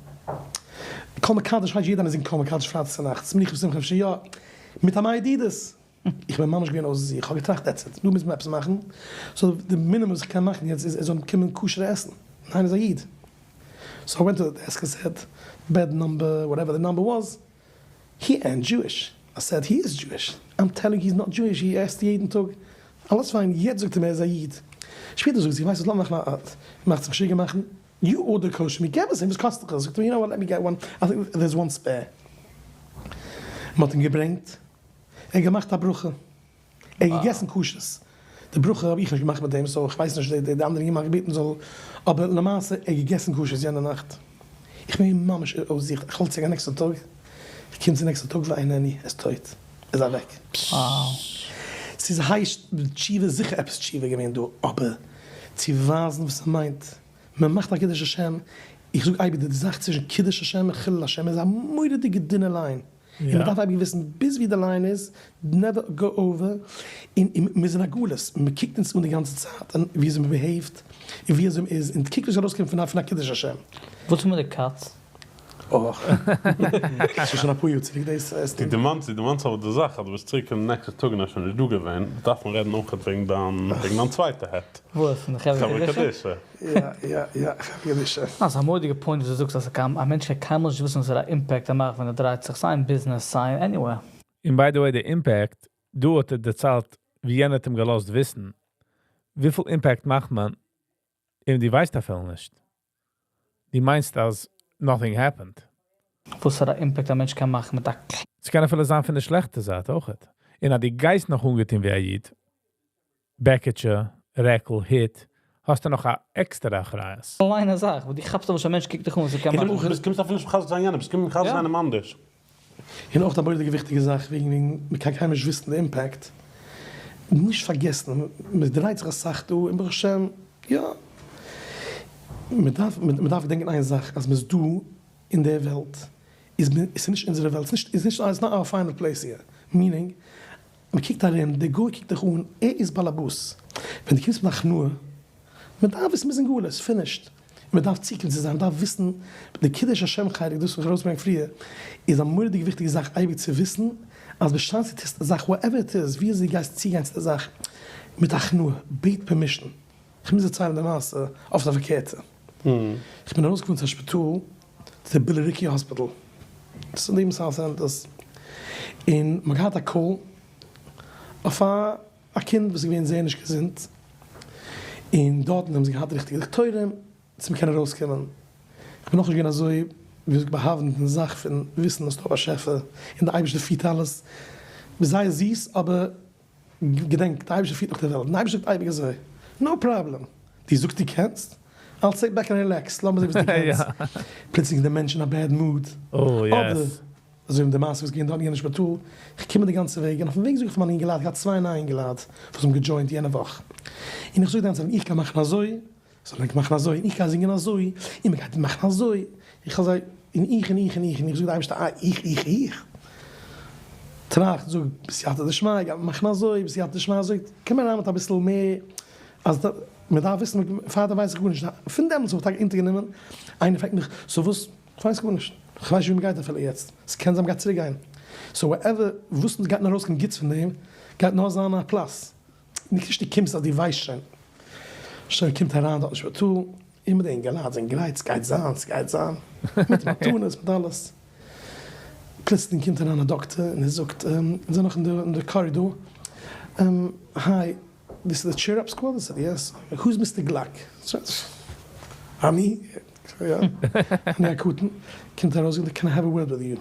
קול מקדש הייסט יעדער איינער זינגט קול מקדש פרייטאג צונאכטס, מנוחה ושמחה אפשר יא, מיט א מה ידידות. איך בין ממש געווען אויסער זיך, איך האב געטראכט that's it, דא מוז מען עפעס מאכן, so די מינימום וואס איך קען מאכן יעצט איז ער זאל באקומען כשר'ע עסן, ניין ער איז א איד, so I went to the desk and said, bed number whatever the number was, he ain't Jewish, I said he is Jewish, I'm telling he is not Jewish, he עסט יעדן טאג, אלעס פיין, יעצט זאגט ער מיר ער איז א איד, שפעטער זאגט זי, ווייסט וואס לאמיר מאכן א, מאכט זיך משוגע מאכן, you order kosher meat, געב עס אים, וואס קאסט דיך עס, זאגט ער you know what let me get one, I think there is one spare, מען האט אים געברענגט, ער האט געמאכט א ברכה, ער האט געגעסן כשר'ס, די ברכה האב איך נישט געמאכט מיט אים so איך ווייס נישט די אנדערע אינגערמאן געבעטן זאל, אבער למעשה ער האט געגעסן כשר'ס יענע נאכט, איך בין געווען ממש אויס זיך, איך וואלט צוגיין נעקסטע טאג, איך קום צו נעקסטע טאג ואיננו, ער איז טויט, ער איז אוועק. ס'איז הייסט תשובה, זיכער עפעס תשובה געווען דא, אבער צו ווייזן וואס ס'מיינט מען מאכט א קידוש השם, איך זאג אייביג די זאך צווישן קידוש השם און חילול השם איז א מורא'דיגע דינע line, און מען דארף אייביג וויסן ביז ווי די line איז, never go over, און מיר זענען א גלות, מען קוקט אונז אן די גאנצע צייט און ווי אזוי מען behave ט, און ווי אזוי מען איז, און קוק וואס איז ארויסגעקומען פון א קידוש השם. וואס איז מיט די קאץ? אוי. ס'איז שוין אפאר יאר צוריק דאס. דו דערמאנסט דו דערמאנסט אבער די זאך אז דו ביסט צוריק און נעקסטע טאג און ער איז שוין נישט דא געווען, דארף מען רעדן אויכעט וועגן דיין וועגן דיין צווייטע היט. וואס? פון די חברה חברה קדישא? קדישא. יא יא יא חברה קדישא. אה, ס'איז א מורא'דיגע point וואס דו זאגסט אז א מענטש קען קיינמאל נישט וויסן וואסערע impact ער מאכט ווען ער דרייט זיך סיי אין ביזנעס סיי אין anywhere. און by the way די impact, דא האט ער דערציילט ווי יענער האט אים געלאזט וויסן, וויפיל impact מאכט מען און דו ווייסט אפילו נישט. דו מיינסט אז nothing happened. וואסערע impact א מענטש קען מאכן מיט א. ס'קען אפילו זיין פון די שלעכטע זייט אויכעט. און אז דו גייסט נאך אנגעטון ווי א איד, בעקיטשע, רעקל, היט, האסטו נאך א עקסטערע אחריות. קליינע זאך וואס דו כאפסט אויף וואס א מענטש קוקט דיך אן וואס ער קען מאכן. ביסט קומסט אפילו נישט מחזק זיין יענעם, ביסט קומען מחזק זיין אים אנדערש. און אויך א מורא'דיגע וויכטיגע זאך וועגן וועגן מ'קען קיינמאל נישט וויסן די impact, נישט פארגעסן מ'דרייט זיך אסאך דא און ברוך השם יא, מ'דארף מ'דארף געדענקען איין זאך אז מ'איז דא אין די וועלט איז מען עס איז נישט אונזערע וועלט ס'נישט איז נישט it's not our final place here meaning מ'קוקט ארום די גוי קוקט דיך אן ער איז באלעבאס ווען די קומסט מיט הכנעה מ'דארף וויסן מ'איז אין גלות finished און מ'דארף צוקומען צו זיי מ'דארף וויסן די קידוש השם חלק דאס וואס איך האב ארויסגעברענגט פריער איז א מורא'דיגע וויכטיגע זאך אייביג צו וויסן אז בשעת דו טוסט א זאך whatever it is ווי אזוי דו גייסט צוגיין צו די זאך מיט הכנעה בעט permission כ'מוז דערציילן די מעשה אויף די פארקערטע. כ'בין ארויסגעפארן צו א שפיטאל, צו די Billericay hospital, דאס איז נעבן South End, און מ'האט געהאט א call אויף א א קינד וואס איז געווען זייער נישט געזונט, און דארטן האבן זיי געהאט די ריכטיגע דאקטוירים צו מ'קען ארויסקומען. כ'בין נאכנישט געווען אזוי ווי מ'זאגט באהאווענט אין די זאך פון וויסן אז ס'דא א באשעפער און די אייבערשטער פירט אלעס, זייער זיס אבער געדענק, די אייבערשטער פירט נאך די וועלט, און די אייבערשטער זאגט אייביג אזוי, no problem, דו זאגסט דו קענסט, I'll sit back and relax, לאמיר זען וואס דו קענסט. פלוצלינג איז דער מענטש אין א bad mood, אדער אזוי ווי די מעשה וואס איז געווען דארט אין יענע שפיטאל, איך קום די גאנצע וועג, און אויפן וועג זאג איך פאר מיינע אינגעלייט, איך האב צוויי נייע אינגעלייט וואס האבן גע join ט יענע וואך, און איך זאג די גאנצע צייט, איך גיי מאכן אזוי, זאל ענק מאכן אזוי, און איך גיי זינגען אזוי, און מען גייט מאכן אזוי, איך האב זיי, און איך און איך און איך, און איך זאג די אייבערשטער אה איך איך איך, טראכט זאג בסייעתא דשמיא גייט מען מאכן אזוי, בסייעתא דשמיא אזוי, קום אריין מיט אביסל מער, אז מען דארף וויסן, פארדעם ווייס איך גארנישט, פון דעמאלטס האב איך טאקע אונטערגענומען, איינער פרעגט מיך, so וואס, איך ווייס גארנישט, איך ווייס נישט ווי מען גייט אפילו יעצט, ס'קען זיין מען גייט צוריק גיין, so whatever וואס גייט נאר ארויסקומען גוטס פון דעם, גייט נאר זיין א plus. נישט דו קומסט אז דו ווייסט שוין. שוין קומט אריין דארט אין שפיטאל, און מיט די אינגעלייט זענען גרייט סגייט זיין סגייט זיין, מיט מתנות מיט אלעס, פלוצלינג קומט אריין א דאקטער און ער זאגט, אונז זענען נאך אין די קארידאר, hi this is the cheer up squad? I said yes, who is Mister Gluck? אני? יא, אני הקטן, קומט ארויס זאגט ער can I have a word with you?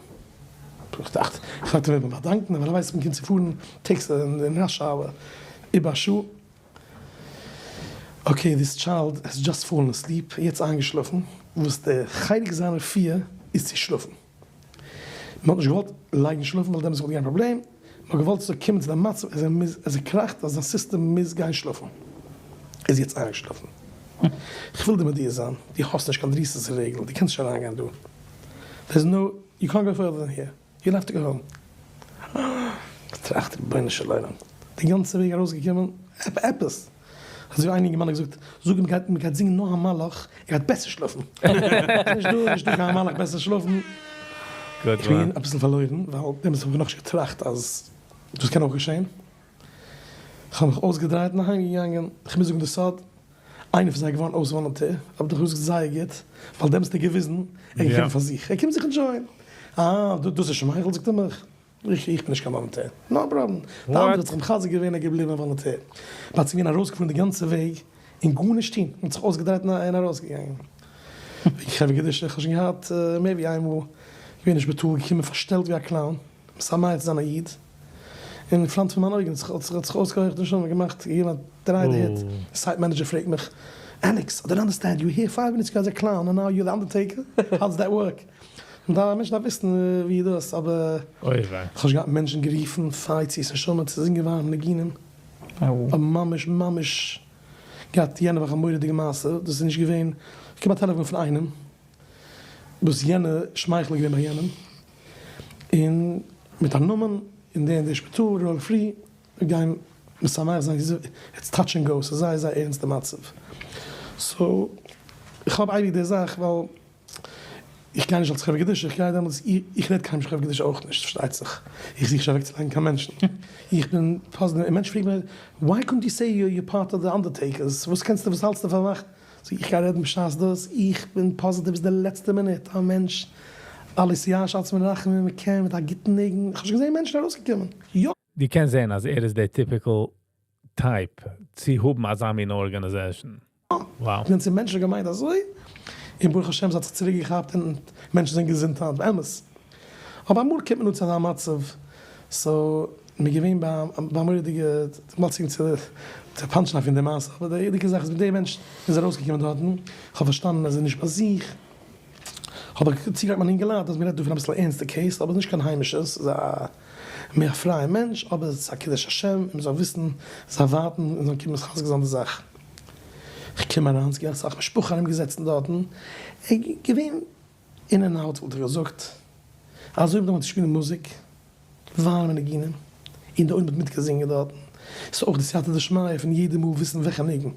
איך דאכט איך וועל אים באדאנקן אבער ער ווייסט מען קומט צו פארן takes אין rush hour איבער א שעה. okay this child has just fallen asleep יעצט איינגעשלאפן וואס די חלק זיין רפואה איז צו שלאפן. מען האט נישט געוואלט לייגן שלאפן ווייל דעמאלטס וואלט געווען א פראבלעם, מען האט געוואלט ס'זאל קומען צו די מצב אז ער מוז אז ער קראכט אז זיין סיסטעם מוז גיין שלאפן. ער איז יעצט איינגעשלאפן. כ'וויל דיר מודיע זיין, דו האסט נישט קיין דריסת הרגל, דו קענסט נישט אריינגיין דא. There is no, you can't go further than here, you have to go home. טראכט רבונו של עולם, די גאנצע וועג ארויסגעקומען, עפעס. אזוי ווי איין אינגערמאן האט געזאגט, זאג אים מ'גייט מ'גייט זינגען נאר המלאך, ער גייט בעסער שלאפן. נישט דא נישט דא קיין המלאך בעסער שלאפן. איך בין אביסל פארלוירן, ווייל דעמאלטס האב איך נאכנישט געטראכט אז דאס קען אויך געשען. כ'האב מיך אויסגעדרייט און אהיים געגאנגען. כ'מוז זאגן די סוד, איינער פון זיי איז געווארן אויס volunteer, אבער דאך געזאגט זייער גוט, ווייל דעמאלטס האט ער געוויזן ער איז געקומען פאר זיך, ער קומט זיך enjoy ען. אה, דאס איז שמייכל זאגט ער מיך. איך איך בין נישט קיין volunteer. No problem. די אנדערע האט זיך מחזק געווען ער געבליבן א volunteer. but ס'געווען ארויסגעפארן די גאנצע וועג און גארנישט טון. מ'האט זיך אויסגעדרייט און ארויסגעגאנגען. וועגן חברה קדישא, איך האב שוין געהאט מער ווי איינמאל געווען אין שפיטאל געקומען פארשטעלט ווי א clown משמח צו זיין א איד. און אין front פון מיין אויגן האט זיך האט זיך אויסגעהויכט נשמה געמאכט געגעבן א דריי די הוט. די site manager פרעגט מיך, Alex, I don't understand, you here five minutes ago as a clown and now you're the undertaker? How does that work? און א מענטש דארף וויסן ווי דאס, אבער אוי וויי. כ'האב שוין געהאט מענטשן גערופן פאר יציאת נשמה צו זינגען ווארעמע ניגונים, אבער ממש ממש געהאט יענע וואך א מורא'דיגע מעשה, דאס איז נישט געווען, כ'קום א טעלעפאן פון איינעם וואס יענע שמייכל איז געווען ביי יענעם, און מיט א נאמען, אין די און די שפיטאל, ראיעל פרי, מיר גייען משמח זיין, it's touch and go, ס'איז זייער זייער ערנסט די מצב, so איך האב אייביג די זאך ווייל איך גיי נישט אלס חברה קדישא, איך גיי דעמאלטס, איך רעד קיינמאל נישט חברה קדישא אויך נישט, פארשטייט זיך, איך זוך נישט אוועקצולייגן קיין מענטשן, איך בין positive, און מענטשן פרעגן מיר, why couldn't you say you're part of the undertakers, וואס קענסטו, וואס האלטסטו פאר מאכט, זאג איך, איך גיי רעדן בשעת דאס, איך בין positive ביז די לעצטע מינוט, א מענטש, אלעס יאש אלץ מרחמים, מען קען מיט א גוטן ניגון, איך האב שוין געזען מענטשן ארויסגעקומען, יא. דו קענסט זען אז ער איז דער typical type צו האבן אזא מין organization. Wow. די גאנצע מענטשן האבן געמיינט אזוי, און ברוך השם ס'האט זיך צוריק געכאפט און מענטשן זענען געזונט היינט, באמת. אבער אמאל קומט מען אן צו אזא מצב, so מ'איז געווען ביי א מורא'דיגע, כ'וואלט צו צו punch line פון די מעשה, אבער די עיקר זאך איז מיט די מענטש איז ארויסגעקומען דארטן, כ'האב פארשטאנען אז ער איז נישט ביי זיך, האב איך צוגעלייגט מיין אינגעלייט אז מ'רעדט דא פון אביסל א ערנסטע case, אבער נישט קיין היימישע, ס'איז א מער א פרייע מענטש, אבער עס איז א קידוש השם און מ'זאל וויסן זיי ווארטן און זאלן קומען מחזק זיין די זאך. כ'קום אריין, ס'געווען אסאך משפחה ארום געזעצן דארטן, ער געווען in and out וואלט איך געזאגט, אזוי האט מען צו שפילן מוזיק, ווארעמע ניגונים, און די עולם האט מיטגעזינגען דארטן, ס'איז אויך די סייעתא דשמיא פון יעדע מאל וויסן וועלכע ניגון,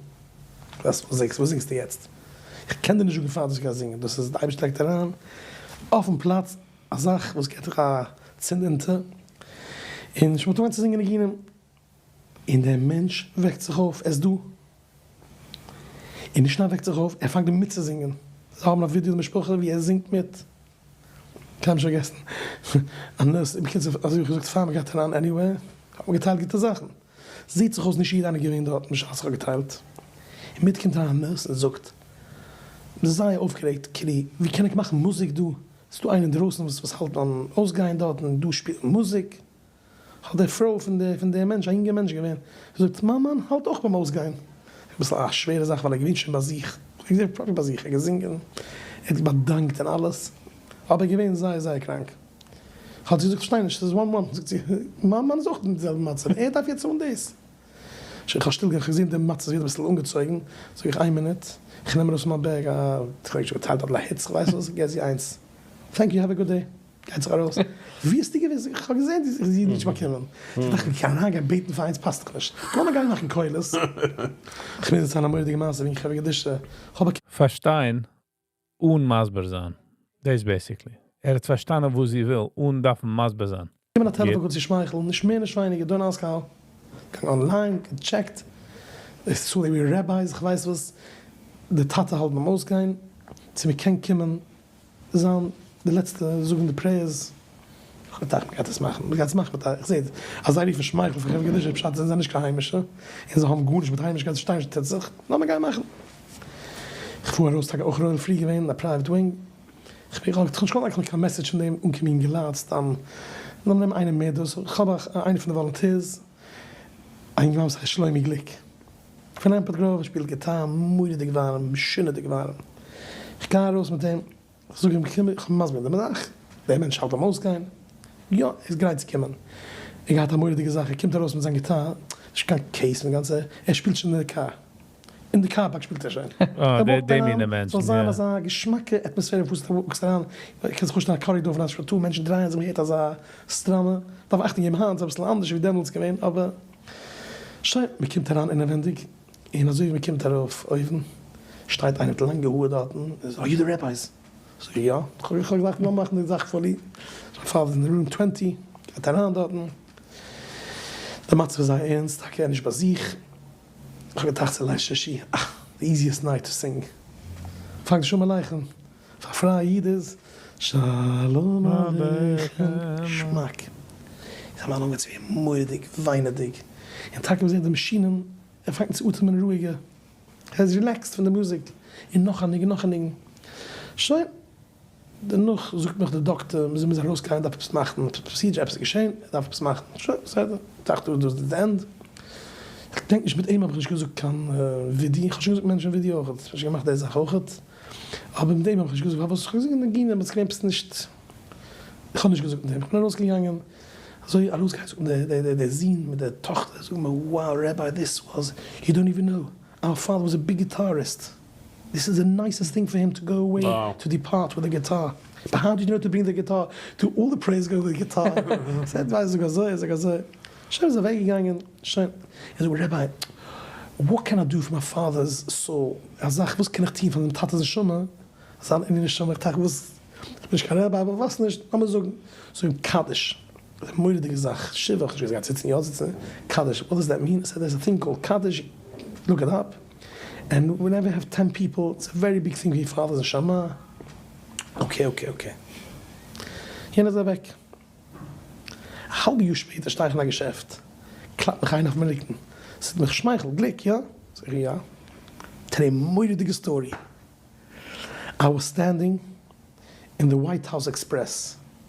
וואס זינגסטו יעצט? איך קען דיר נישט זאגן פאר דאס גייסט זינגען, דאס איז די אייבערשטער לייגט אריין אויפן פלאץ א זאך וואס געט דיך א צינד אונטער, און שוין מ'האט אנגעהויבן צו זינגען ניגונים, און דער מענטש וועקט זיך אויף, ער איז דא, און נישט נאר וועקט זיך אויף, ער פאנגט אן מיטצוזינגען, זיי האבן א ווידיאו די משפחה ווי ער זינגט מיט, קיינמאל נישט פארגעסן, א nurse, בקיצור אזוי ווי איך האב געזאגט פאר מען גייט אריין anywhere, האט מען געטיילט גוטע זאכן, זעט זיך אויס נישט יעדער איינער געווען דארט בשעת איך האב געטיילט, אינמיטן קומט אריין א nurse און זאגט, זייער אויפגערעגט, כאילו ווי קען איך מאכן מוזיק דא, ס'דא איינער אינדרויסן וואס וואס האלט ביים אויסגיין דארט און דא שפילט מען מוזיק, האט די פרוי פון די פון די מענטש א יונגע מענטש געווען, געזאגט מיין מאן האלט אויך ביים אויסגיין, אביסל א שווערע זאך ווייל ער געווען שוין ביי זיך, ער איז געווען proper ביי זיך, ער האט געזינגען, ער האט באדאנקט און אלעס, אבער געווען זייער זייער קראנק, האט זי געזאגט כ'פארשטיי נישט ס'איז one one, זאגט זי מיין מאן איז אויך אין די זעלבע מצב, ער דארף יעצט האבן דאס. שוין כ'האב שטיל געווען, כ'האב געזען די מצב ווערט אביסל אנגעצויגן, זאג איך איין מינוט, איך נעם ארויס פון מיין bag א, כ'האב שוין געטיילט אביסל א היץ, כ'ווייס וואס, געב זי איינס, thank you have a good day, גייט זיך ארויס, ווי האסטו געוואוסט? זאג איך, כ'האב געזען זי האט נישט באקומען, זי דאכט מ'קען אריינגיין בעטן פאר איינס פאסט דאך נישט, לאמיר גיין מאכן קולות, כ'מוז דערציילן א מורא'דיגע מעשה וועגן חברה קדישא, כ'האב באקומען. פארשטיין אן מסביר זיין. דאס basically. ער האט פארשטאנען וואס זי וויל אן דארפן מסביר זיין. באקומען א טעלעפאן call צו שמייכלן, נישט מער נישט ווייניגער, don't ask how, געגאנגען online, געטשעקט, עס איז צו rabbis, כ'ווייס וואס, די טאטע האלט ביים אויסגיין, צו מ'קען קומען זיין די לעצטע זאגן די prayers, כ'האב געטראכט מ'גייט עס מאכן, מ'גייט עס מאכן מיט א, איך זעה אז זיי רופן שמייכל פון חברה קדישא פשט זענען זיי נישט קיין היימישע, און זיי האבן גארנישט מיט היימישקייט זיי שטייען נישט טוט זיך, לאמיר גיין מאכן. כ'פאר ארויס טאקע אויך ראיעל פרי געווען אין א private wing, כ'בין כ'האב נישט געוואלט אנקומען קיין message פון דעם אנקומען אינגעלייט סתם, לאמיר נעמען איינער מער דאס, כ'האב א איינער פון די volunteers, א אינגערמאן וואס הייסט שלומי גליק, פון Rampart Grove, ער שפילט גיטאר מורא'דיג ווארעם, משונה'דיג ווארעם, כ'גיי ארויס מיט אים, כ'זאג אים קום איך מסביר דעם זאך, דער מענטש האלט ביים אויסגיין, יא ער איז גרייט צו קומען, ער געהאט א מורא'דיגע זאך, ער קומט ארויס מיט זיין גיטאר, נישט קיין case מיט גאנצע, ער שפילט שוין אין די קאר, אין די car park שפילט ער שוין, ער walk ט אריין, זאל זיין אזא געשמאקע אטמאספערע וואס דו walk סט אריין, קענסט זיך פארשטעלן א קארידאר פון א שפיטאל, מענטשן דרייען זיך, מ'הערט אזא סטראנע, דארף אכטונג געבן היינט איז אביסל אנדערש ווי דעמאלטס געווען, אבער שוין, מ'קומט אריין אינעווענדיג. און אזוי ווי מען קומט ארויף אויבן, שטייט איינער מיט לאנגע האר דארטן, און זאגט, are you the rabbis? זאג איך, יא. איך האב געדארפט נאר מאכן די זאך fully. מיין father איז אין room twenty, גייט אריין דארטן. די מצב איז זייער ערנסט, טאקע ער איז נישט ביי זיך. איך האב געטראכט צו ליל שישי, אה, the easiest night to sing. פאנגט שלום עליכם, פאר פרייע איד איז שלום עליכם געשמאק. איז א מאן אנגעהויבן צו ווערן מורא'דיג וויינעדיג, און טאקע מ'זעט די מאשינען, ער פאנגט אן צו אטעמען רואיגער, ער איז relaxed פון די מוזיק, און נאך א ניגון נאך א ניגון, שוין. דערנאך זאגט מיך די דאקטער מ'מוז ארויסגיין דארף עפעס מאכן, עפעס procedure, עפעס איז געשען, ער דארף עפעס מאכן, שוין בסדר, טראכט איך דאס איז די end. איך געדענק נישט מיט אים האב איך נישט געזאגט קיין ווידוי, איך האב שוין געזאגט מענטשן ווידוי אויך, איך האב שוין געמאכט די זאך אויך, אבער מיט אים האב איך נישט געזאגט, פארוואס? איך האב געזינגען ניגונים אבער עס איז געווען עפעס נישט, איך האב נישט געזאגט מיט אים, איך בין ארויסגעגאנגען, אזוי ארויסגיין זאגט מיר דער זון מיט די טאכטער זאגן מיר wow rabbi this was, you don't even know, our father was a big guitarist. This is the nicest thing for him to go away to depart with a guitar, but how did you know to bring the guitar, do all the prayers go with guitar, זאגט ווייסט זאג אזוי זאג אזוי, שוין איז אוועק געגאנגען, שוין, ער זאגט rabbi what can I do for my father's soul, א זאך וואס קען איך טון פאר דעם טאטע'ס נשמה, זיין ענין נשמה, איך טראכט וואס, איך בין נישט קיין rabbi אבער וואס נישט, לאמיר זאגן, זאג אים קדיש, איז א מורא'דיגע זאך, שבעה, איך האב נישט געוואוסט גייט זיצן יא זיצן, קדיש, what does that mean, סא דער'ס א thing called קדיש, look it up. And whenever you have ten people it's a very big thing ווי father's נשמה, okay okay okay. יענער איז אוועק. א האלבע יאר שפעטער שטיי איך אין א געשעפט, קלאפט מיך איינער אויפן רוקן, זאגט מיך שמייכל, גליק, יא? זאג איך יא. טעל א מורא'דיגע story. I was standing אין די White House Express,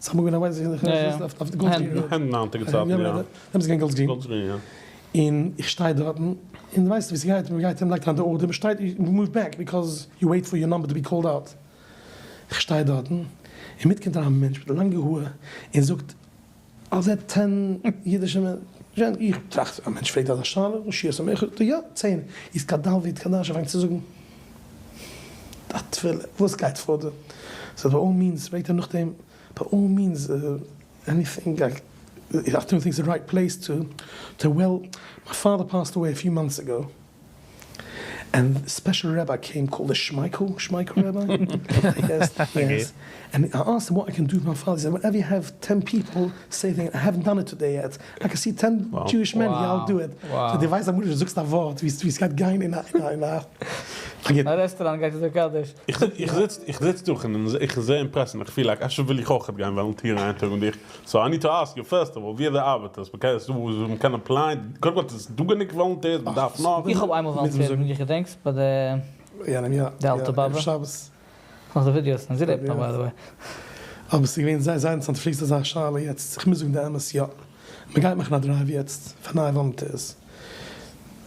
ס'איז אמאל געווען א ווייט האוז אויף Golders Green Road. היינטיגע צייטן יא. דעמאלטס איז געווען Golders Green. און איך שטיי דארטן, און דו ווייסט ווי ס'גייט, מ'גייט און מ'לייגט אריין די order, מ'שטייט, you move back because you wait for your number to be called out. איך שטיי דארטן, און מיט קומט אריין א מענטש מיט לאנגע האר, און זאגט, are there ten אידישע מענטשן, איך טראכט, א מענטש פרעגט אזא שאלה, שיעור סמך, זאגט ער יא, צען, איז כדל ויתקדש, ער פאנגט צו זאגן א תפילה, וואס גייט פאר דא, so by all means, פרעגט ער נאכדעם, by all means, anything like, I don't think it's the right place to to well, my father passed away a few months ago, and special rabbi came called the Shmichael, Shmichael rabbi, yes, yes, and I asked him what I can do for my father, he said whenever you have ten people say thing, I haven't done it today yet, I can see ten Jewish men here, I'll do it. So דו ווייסט אמאל דו זאגסט א ווארט ווי סגייט גיין אין א אין א א רעסטוראנט גייט אזוי קדיש. איך זיץ איך זיץ דא און איך זע impressed און איך פיל like אפשר וויל איך אויכעט גיין volunteer ן איין טאג מיט דיך, so I need to ask you first of all ווי אזוי ארבעט עס, מ'קען עס דא מ'קען apply ען, קודם כל איז דא גענוג volunteers, מ'דארף נאך. איך האב איינמאל volunteered מיט דיך געדענקסט ביי די אלטע באבע? נאך די ווידיאוס און זי לעבט נאך by the way. אבער ס'איז געווען זייער זייער אינטערעסאנט פרעגסט אזא שאלה יעצט, איך מוז זאגן די אמת יא, מ'גייט מאכן א drive יעצט פאר נייע volunteers,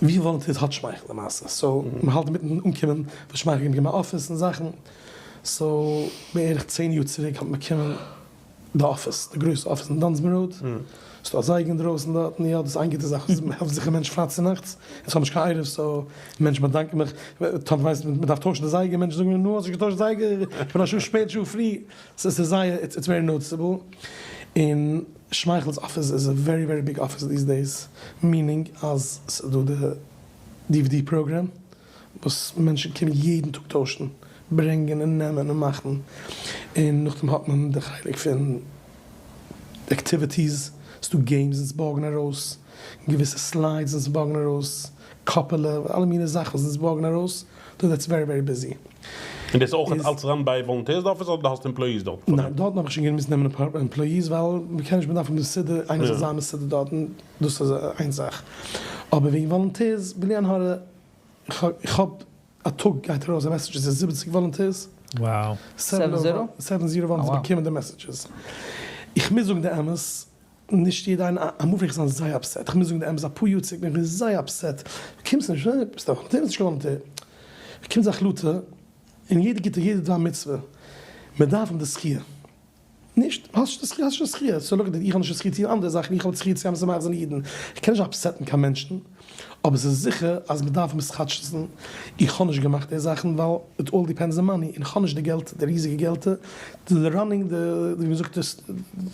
וויפיל volunteers האט שמייכל למעשה? So מ'האלט אינמיטן אנקומען וואס שמייכל געבט מיר אפיס און זאכן, so בערך צען יאר צוריק האט מען באקומען די אפיס, די גרויסע אפיס אין Dunsmuir Road, ס'דא א זייגער אינדרויסן דארטן, יא דאס איז איין גוטע זאך וואס העלפט זיכער מענטשן פאר צונאכטס, אונז האבן נישט קיין עירוב so מענטשן באדאנקען מיך, טאמער ווייסט מען מ'דארף טוישן די זייגער, מענטשן זאגן מיר נו האסט נישט געטוישט זייגער, איך בין א שעה שפעט שעה פרי, ס'איז זייער it's very noticeable, און שמייכל'ס אפיס איז א very very big office these days, meaning אז ס'איז דא די DVD program וואס מענטשן קומען יעדן טאג טוישן, ברענגען און נעמען און מאכן, און נאכדעם האט מען די חלק פון activities, ס'דא games אונז בארגן ארויס, געוויסע slides אונז בארגן ארויס, קאפעלע, אלע מיני זאכן וואס אונז בארגן ארויס, דא that's very very busy. און דאס אויך אלץ run ביי volunteers אפיס אדער דו האסט employees דארט? ניין, דארטן האב איך שוין געמוזט נעמען אפאר employees ווייל מ'קען נישט מ'דארף האבן מסודר, איינער זאל זיין מסודר דארטן, דאס איז איין זאך. אבער וועגן volunteers, בלי עין הרע, איך האב א טאג גייט ארויס א message עס איז 70 volunteers. Wow. Seven zero volunteers באקומען די messages. איך מוז זאגן די אמת, נישט יעדע איינער, אמאל פלעג איך זיין זייער upset, איך מוז זאגן די אמת אפאר יאר צוריק בין איך געווען זייער upset, קומסט נישט, ביסט א volunteer ביסט נישט קיין volunteer, קומט די החלטה, און יעדע גוטע יעדע דבר מצוה, מען דארף האבן די זכיה. נישט, האסט נישט די זכיה, so look, איך האב נישט די זכיה צו אנדערע זאכן, איך האב די זכיה צו משמח זיין אידן, איך קען נישט upset ן קיין מענטשן, אבער ס'איז זיכער אז מ'דארף מתחדש'ן, איך האב נישט געמאכט די זאכן ווייל it all depends on money, און איך האב נישט די געלט, די ריזיגע געלטער, די running, די ווי מ'זאגט עס,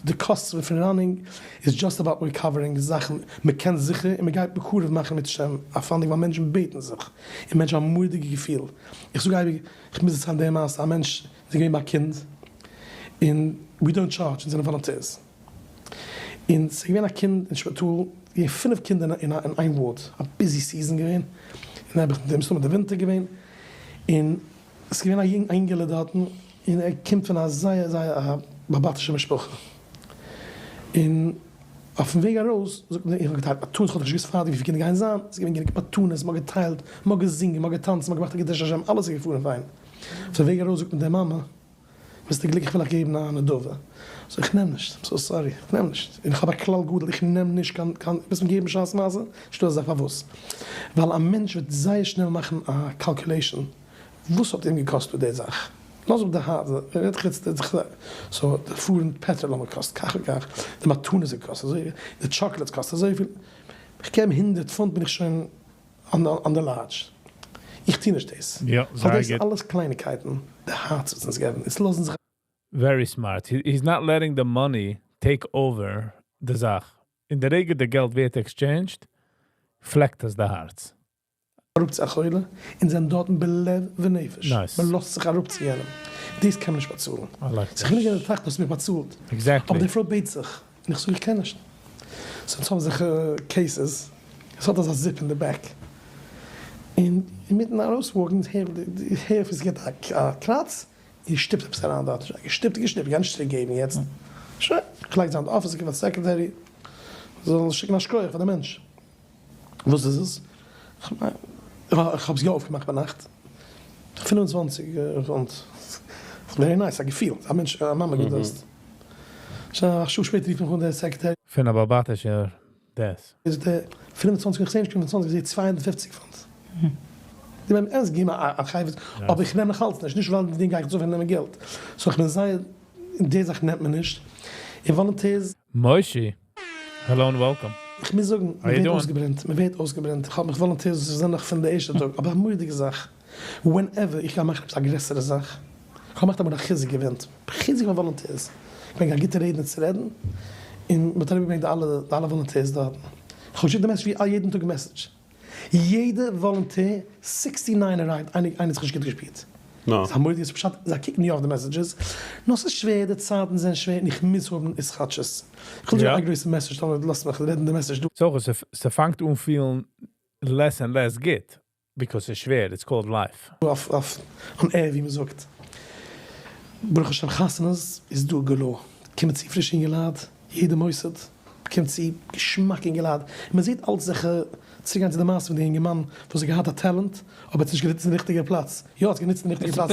די costs פון running איז just about recovering זאכן, מ'קען זיכער און מ'גייט בקרוב מאכן מיט שם א funding ווייל מענטשן בעטן זיך, און מענטשן האבן מורא'דיגע געפיל, איך זאג אייביג, איך מוז דערציילן די מעשה, א מענטש איז געווען ביי א קינד, און we don't charge, אונז זענען volunteers. און ס'איז געווען א קינד אין שפיטאל, געווען פינף קינדער אין איין ward, א busy season געווען, און נעבעך די מסתמא די ווינטער געווען, און ס'איז געווען א אינגעלע דארטן, און ער קומט פון א זייער זייער א באבאטישע משפחה, און אויפן וועג ארויס זאגט מען, איך האב געטיילט מתנות, כ'האב דאך נישט געוואוסט פארדעם וויפיל קינדער גייען זיין, ס'איז געווען גענוג מתנות, מ'האט געטיילט, מ'האט געזינגען, מ'האט געטאנצן, מ'האט געמאכט א קידוש השם, אלעס איז געפארן פיין. אויף די וועג ארויס זאגט מיר די מאמע, מיסטער גליק איך וויל אייך געבן א נדבה, זאג איך נעם נישט, I'm so sorry, איך נעם נישט, און איך האב א כלל גדול איך נעם נישט קיין קיין, ווילסט מיר געבן שעת מעשה? נישטא אזא זאך, פארוואס? ווייל א מענטש וועט זייער שנעל מאכן א calculation וואס האט אים געקאסט דא די זאך, לאז אפ די הארץ, רעד איך יעצט so די פארן petrol האט געקאסט כך וכך, די מתנות האט געקאסט אזוי, די chocolates קאסט אזויפיל, איך געב אים 100 פונט בין איך שוין on the large. איך טוה נישט דאס. יא, ווייל זייער דאס גוט. אלעס קלייניקייטן, די הארץ וואס אונז געבן, עס לאזן זיך. Very smart. He's not letting the money take over די זאך. אין די רגע די געלט ווערט exchanged, פלעקט עס די הארץ. אראפ צו א חולה, און זענען דארטן בלב ונפש. Nice. מען לאזט זיך אראפ צו יענעם. דאס קען מען נישט באצאלן. I like זיך נישט געווען טראכטן האסט מיר באצאלט. Exactly. אבער די פרוי בעט זיך, און איך זאג איך קען נישט. So אונז האבן זיך cases, עס האט אזא zip אין די back, און אינמיטן ארויס walk ן הער איך ווי עס געט א קראץ, און שטופט עפעס אריין דארט, שוין געשטופט און געשטופט, גיי נישט צוריק געבן יעצט, שוין, איך לייג זיין אפיס, איך גיב פאר secretary, זאל שיקן א שכוח פאר די מענטש. וואס איז עס? כ'מיין, איך האב עס יא אויפגעמאכט ביינאכט, 25 פונט, very nice, א געפיל, א מענטש, א מאמע גיבט דאס. שוין א שעה שפעטער רופט מיך אן דער secretary. פון א באבאטישער דעס. איז די 25, איך זעה נישט קיין 25, איך זעה 250 פונט. די באמת אמת געבן א חייבות, אבער איך נעם נאך אלץ נישט, נישט ווייל דעם גיי איך צופיל נעמען געלט, so איך בין זייער, די זאך נעמט מען נישט, און volunteers. מושי, hello and welcome. איך מוז זאגן, מען ווערט אויסגעברענט, מען ווערט אויסגעברענט, איך האב מיך volunteers וואס זענען נאך פון די ערשטע טאג, אבער א מורא'דיגע זאך, whenever איך גיי מאכן עפעס א גרעסערע זאך, איך האב געמאכט אמאל א חיזוק event, חיזוק פאר volunteers, איך ברענג א גוטע רעדנער צו רעדן, און מען האט אריבערגעברענגט די אלע די אלע volunteers דארטן, איך האב געשיקט די message ווי יעדן טאג message, יעדע volunteer 69 arrived, איינער האט זיך נישט גוט געשפירט. ס'איז א מורא'דיגע פשט, זיי קוקן יא אויף די messages, נאר ס'איז שווער, די צייטן זענען שווער און איך מוז האבן התחדשות. איך וויל זאגן א גרויסע message, טאמער לאזט מיך רעדן די message דא. So, ס'פאנגט אן פילן less and less גוט, because ס'איז שווער, it's called life. אויף אן air ווי מ'זאגט. ברוך השם חתונות איז דא געלא, קומען צו פרישע אינגעלייט, יעדע מוסד קומט צו געשמאק אינגעלייט, און מ'זעט אלץ זיך צוגיין צו די מעשה פון די אינגערמאן וואס האט געהאט א talent אבער האט עס נישט גענוצט אין ריכטיגע פלאץ, יא האט עס גענוצט אין ריכטיגע פלאץ,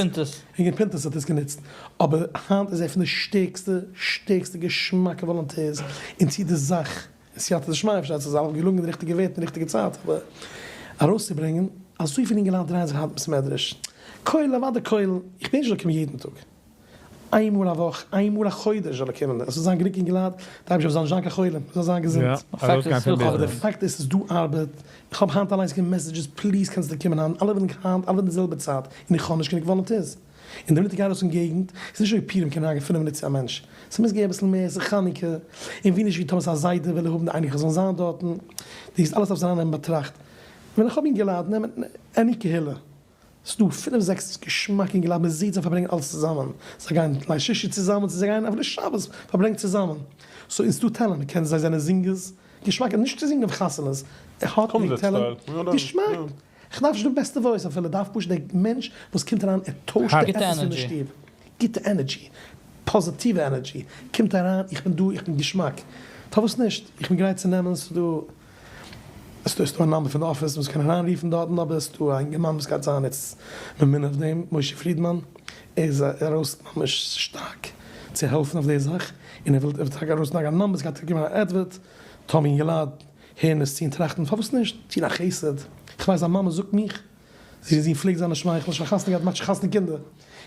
אין פינטעס האט ער עס גענוצט, אבער היינט איז ער פון די שטערקסטע שטערקסטע געשמאקע volunteers און צו די זאך, און סייעתא דשמיא פארשטייט זיך זיי האבן געלונגען די ריכטיגע ווערטער אין ריכטיגע צייט, אבער ארויסצוברענגען אזויפיל אינגעלייט דרייען זיך היינט אין בית מדרש, כולל אוודאי כולל, איך בין נישט דא קומען יעדן טאג. איין מאל א וואך, איין מאל א חודש זאל ער קומען, עס זאל זיין גענוג אינגעלייט, די אייבערשטער זאל נישט זיין קיין חולים, עס זאל זיין געזונט. אבער די פאקט איז ס'איז דא ארבעט, איך האב היינט אליינס געקומען messages please קענסטו קומען היינט, אלע ווילן היינט, אלע ווילן די זעלבע צייט, און איך האב נישט גענוג volunteers. און די מינוט איך גיי ארויס אין געגנט, איז נישט אזוי פורים קען אריינגיין פינף מינוט צו א מענטש, ס'מוז געבן אביסל מער, ס'איז חנוכה, און ווי נישט ווי טאמער ס'איז א זיידע וויל ער האבן די אייניקלעך זאלן זיין דארטן, דאס אלעס דארף זיין ארייננעמען באטראכט. ווען איך האב אינגעלייט נעמען any קהילה, ס'דא פינף זעקס געשמאקע אינגעלייט מען זעהט זיי פארברענגען אלעס צוזאמען, זיי גייען ליל שישי צוזאמען צו זיי גייען אפילו שבת פארברענגט צוזאמען, so איז דא talent, מ'קען זיי זענען זינגערס, געשמאק, נישט צו זינגען אויף חתונות, ער האט די talent, געשמאק, כ'דארף נישט די בעסטע voice אפילו, דארף פשוט דער מענטש וואס קומט אריין ער טוישט די עפעס פון די שטוב, גוטע energy, פאזיטיווע energy, קומט אריין איך בין דא איך בין געשמאק, פארוואס נישט, איך בין גרייט צו נעמען, ס'דא. עס איז דא א number פון די אפיס וואס קען אריין רופן דארטן אבער עס איז דא א אינגערמאן וואס גייט זיין איצט ממונה אויף דעם, משה פרידמאן, ער איז ארויס ממש שטארק צו העלפן אויף די זאך, און ער וויל ער וועט טאקע ארויס לייגן א number, עס גייט קומען א advert, טאמער אינגעלייט הערן עס צו און טראכטן פארוואס נישט טון א חסד, איך ווייס א מאמע זאגט מיך, זי זי פלעגט זיין א שמייכל, שוין חתונה געהאט מאכט שוין חתונה קינדער,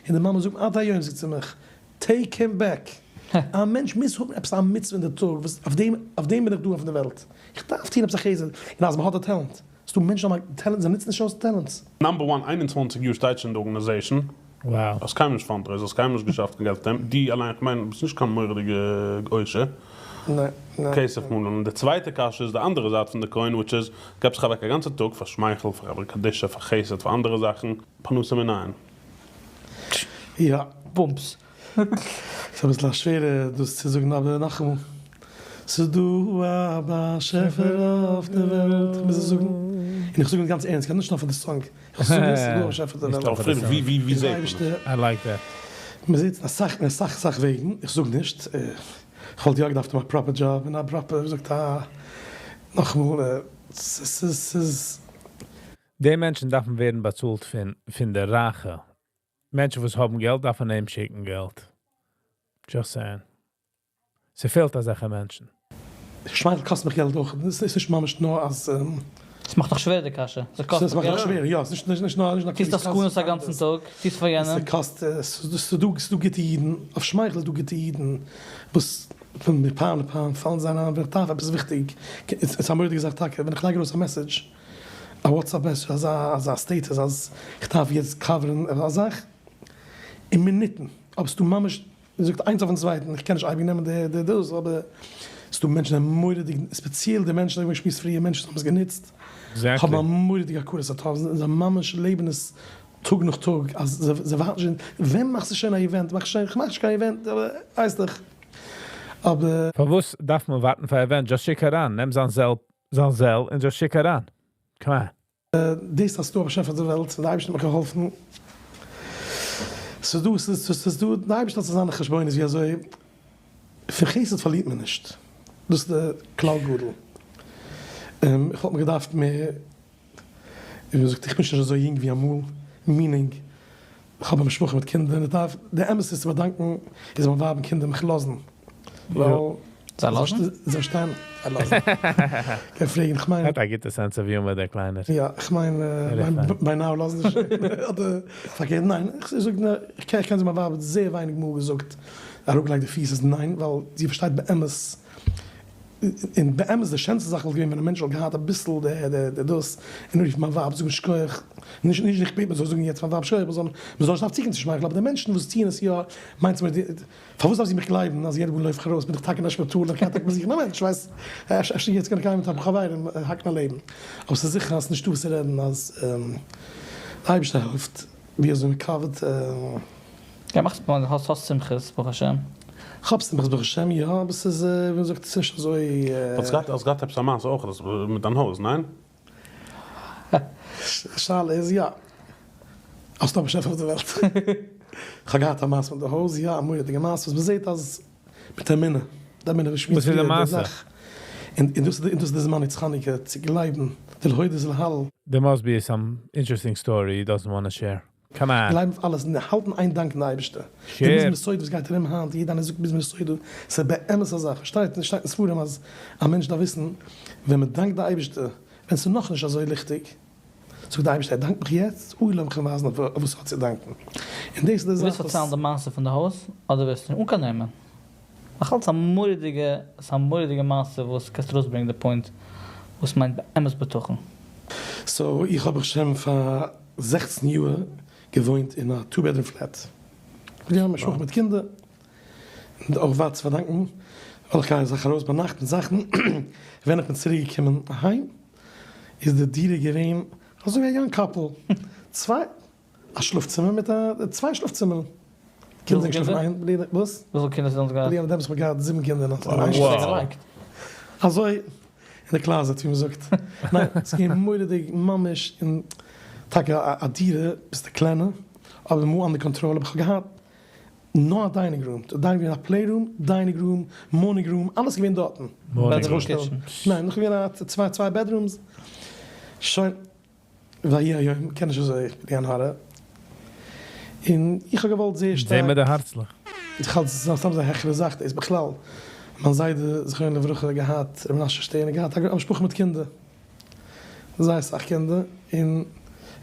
און די מאמע זאגט עד היום זאגט זי מיך, take him back! א מענטש מוז האבן עפעס א מצוה אין די טאג וואס אויף דעם אויף דעם בין איך דא אויף די וועלט, איך דארף טון עפעס א חסד, און אז מען האט די talent, ס'דא מענטשן האבן א talent זיי נוצן נישט אויס די talents. Number one, 21 יאר שטייט שוין די organization. Wow. האסט קיינמאל נישט fundraise, האסט קיינמאל נישט געשאפט קיין געלט פון דעם, דו אליין, כ'מיין, ביסט נישט קיין מורא'דיגע עושר. ניין, ניין. כסף מלא. און די צווייטע קשיא איז די אנדערע זייט פון די coin, which is, געבסט זיך אוועק א גאנצע טאג פאר שמייכל, פאר חברה קדישא, פאר חסד, פאר אנדערע זאכן, פרנסה מנין? יא. בומס. ס'איז אביסל א שווערע דאס צו זאגן אבער נאכאמאל, ס'איז דא א באשעפער אויף די וועלט, איך מוז עס זאגן, און איך זאג עס גאנץ ערנסט, נישט נאר פאר די song, איך זאג עס, ס'איז דא א באשעפער אויף די וועלט. פרידריך, ווי ווי ווי זעט מען עס? I like that. מען זעט עס אסאך אין אסאך אסאך וועגן, איך זאג נישט, איך וואלט יא געדארפט האבן א proper job און א proper, ווי זאגט א, נאכאמאל, ס'איז ס'איז. די מענטשן דארפן ווערן באצאלט פון פון די רייכע. מענטשן וואס האבן געלט דארפן אים שיקן געלט. Just saying. ס'פעלט אזעלכע מענטשן. שמייכל קאסט מיך געלט אויך, עס איז נישט ממש נאר אז. עס מאכט דאך שווער די קשיא. ס'קאסט עס מאכט דאך שווער, יא, עס איז נישט נאר. טוסט עסקנות א גאנצן טאג, טוסט פאר יענעם. ס'קאסט, ס'איז דא גוטע אידן, אויף שמייכל איז דא גוטע אידן וואס פון מפעם לפעם פאלן זיי אריין ווען איך דארף עפעס וויכטיג, ס'איז א מורא'דיגע זאך טאקע, ווען איך לייג ארויס א message, א WhatsApp message אזא אזא status אז איך דארף יעצט cover ן א זאך אין מינוטן, אבער ס'דא ממש מ'זאגט איינס אויפן צווייטן, איך קען נישט אייביג נעמען די די דאס, אבער ס'דא מענטשן זענען מורא'דיג, ספעציעל די מענטשן אזוי ווי מ'שמועסט פריער, מענטשן וואס האבן עס גענוצט, האבן א מורא'דיגע הכרת הטוב, זיי ממש לעבן עס טאג נאך טאג, אז זיי ווארטן שוין, ווען מאכסטו שוין א event, מאך שוין, כ'מאך נישט קיין event, אבער ווייסט דאך, אבער. פארוואס דארף מען ווארטן פאר event? Just שיק אריין, נעם זיין Zelle זיין Zelle און just שיק אריין. Come on. דאס אז ס'דא א באשעפער אויף די וועלט און די אייבערשטער האט מיך געהאלפן, ס'איז דא, ס'איז דא, די אייבערשטער האט זיך זיינע חשבונות ווי אזוי, פון חסד פארלירט מען נישט, דאס איז די כלל גדול, איך וואלט מיר געדארפט מער, ווי מ'זאגט איך בין שוין נישט אזוי יונג ווי אמאל, meaning איך האב א משפחה מיט קינדער און איך דארף, די אמת איז צו באדאנקן איז מיין ווייב און קינדער מיך לאזן, ווייל זיי לאזן? זיי פארשטייען, זיי לאזן. קען פרעגן, איך מיין. האט א גוטע sense of humor דער קליינער. יא, איך מיין by now לאזן זיי שוין, אדער פארקערט, ניין, איך זאג נאר, איך קען זאגן מיין ווייב האט זייער ווייניג מאל געזאגט, אראפגעלייגט די פיס אז ניין, ווייל זי פארשטייט באמת און באמת די שענסטע זאך וואלט געווען ווען א מענטש וואלט געהאט אביסל די דאס, און רופן מיין ווייב זאגן שכוח, נישט נישט איך בעט מען זאל זאגן יעצט מיין ווייב שכוח, מען זאל מען זאל נישט דארפן צוקומען צו שמייכלען, אבער די מענטשן וואס טוען עס יא, מיינט מיר פארוואס דארף זי מיך גלייבן אז יעדע מאל לויף איך ארויס בין איך טאקע אין א שפיטאל און כ'גיי טאקע באזוכן א מענטש, ווייסט אפשר יעצט קען איך גיין מיט אפאר חברים האקן א לעבן, אבער ס'איז זיכער אז ס'נישטא וואס צו רעדן אז די אייבערשטער העלפט ווי אזוי מען cover ט. יא מאכסט האסט האסט שמחות ברוך השם. כ'האב שמחות ברוך השם יא אבער ס'איז ווי מ'זאגט ס'איז נישט אזוי. האסט געהאט האסט געהאט עפעס א מעשה אויך מיט דיין הויז ניין? שאלה איז יא. האסט א באשעפער אויף די וועלט? כ'האב געהאט א מעשה מיט די הויז יא א מורא'דיגע מעשה וואס מ'זעהט אז מיט אמונה די אמונה וואס שמועסט וואס איז די פריער די מעשה? זאך און דאס איז די זמן איצט חנוכה צו גלייבן די להודות ולהלל. There must be some interesting story he doesn't wanna share. Come on. גלייבן אויף אלעס און האלטן איין דאנקען די אייבערשטער. די מזמור סודה וואס גייט ארום היינט, יעדע איינער זאגט מזמור סודה, ס'איז באמת א זאך, שטייט שטייט אין ספרים אז א מענטש דארף וויסן ווען מען דאנקט די אייבערשטער ווען ס'איז נאכנישט אזוי ליכטיג, זאגט די אייבערשטער ער דאנקט מיך יעצט, אוי לאמיך אים ווייזן אויף וואס ער האט צו דאנקען. און דאס איז די דו זאך ווילסט וואס. פארציילן די מעשה פון די הויז אדער ווילסט נישט? אן קיין נעמען. נאך אלץ א מורא'דיגע, ס'איז א מורא'דיגע מעשה וואס קענסט ארויסברענגען די point וואס מיינט באמת בטחון. So איך האב ברוך השם פאר 16 יאר געוואוינט אין א two bedroom flat, מיט א משפחה מיט קינדער, און אויך ווייט צו פארדאנקן, ווייל איך גיי אסאך ארויס ביינאכט מיט זאכן, ווען איך בין צוריק געקומען אהיים איז די דירה געווען אזוי ווי א young couple, צוויי א שלאף צימער מיט א צוויי שלאף צימערן, קינדער זענען געשלאפן איין בלי וואס? וויפיל קינדער האסטו דעמאלטס געהאט? בלי דעם האב איך געהאט זיבן קינדער אין איין שלאף צימער. אזוי אין די closet ווי מ'זאגט. ניין, ס'איז געווען מורא'דיג ממש און טאקע א דירה ביסט א קליינע אבער more under control אבער כ'האב געהאט נאר א dining room, די dining געווען א play room, dining room, morning room, אלעס איז געווען דארטן. Bedroom kitchen. ניין, נאך געווען א צוויי צוויי bedrooms. שוין. ויהי היום, קען נישט אזוי בלי עין הרע, און איך האב געוואלט זייער שטארק. זע מיר די הארצלעך. איך האלט ס'איז סתם אזא העכערע זאך דאס בכלל, מיין זיידע זכרונו לברכה האט געהאט, ר' מנשה שטערן האט געהאט א משפחה מיט קינדער, זייער אסאך קינדער, און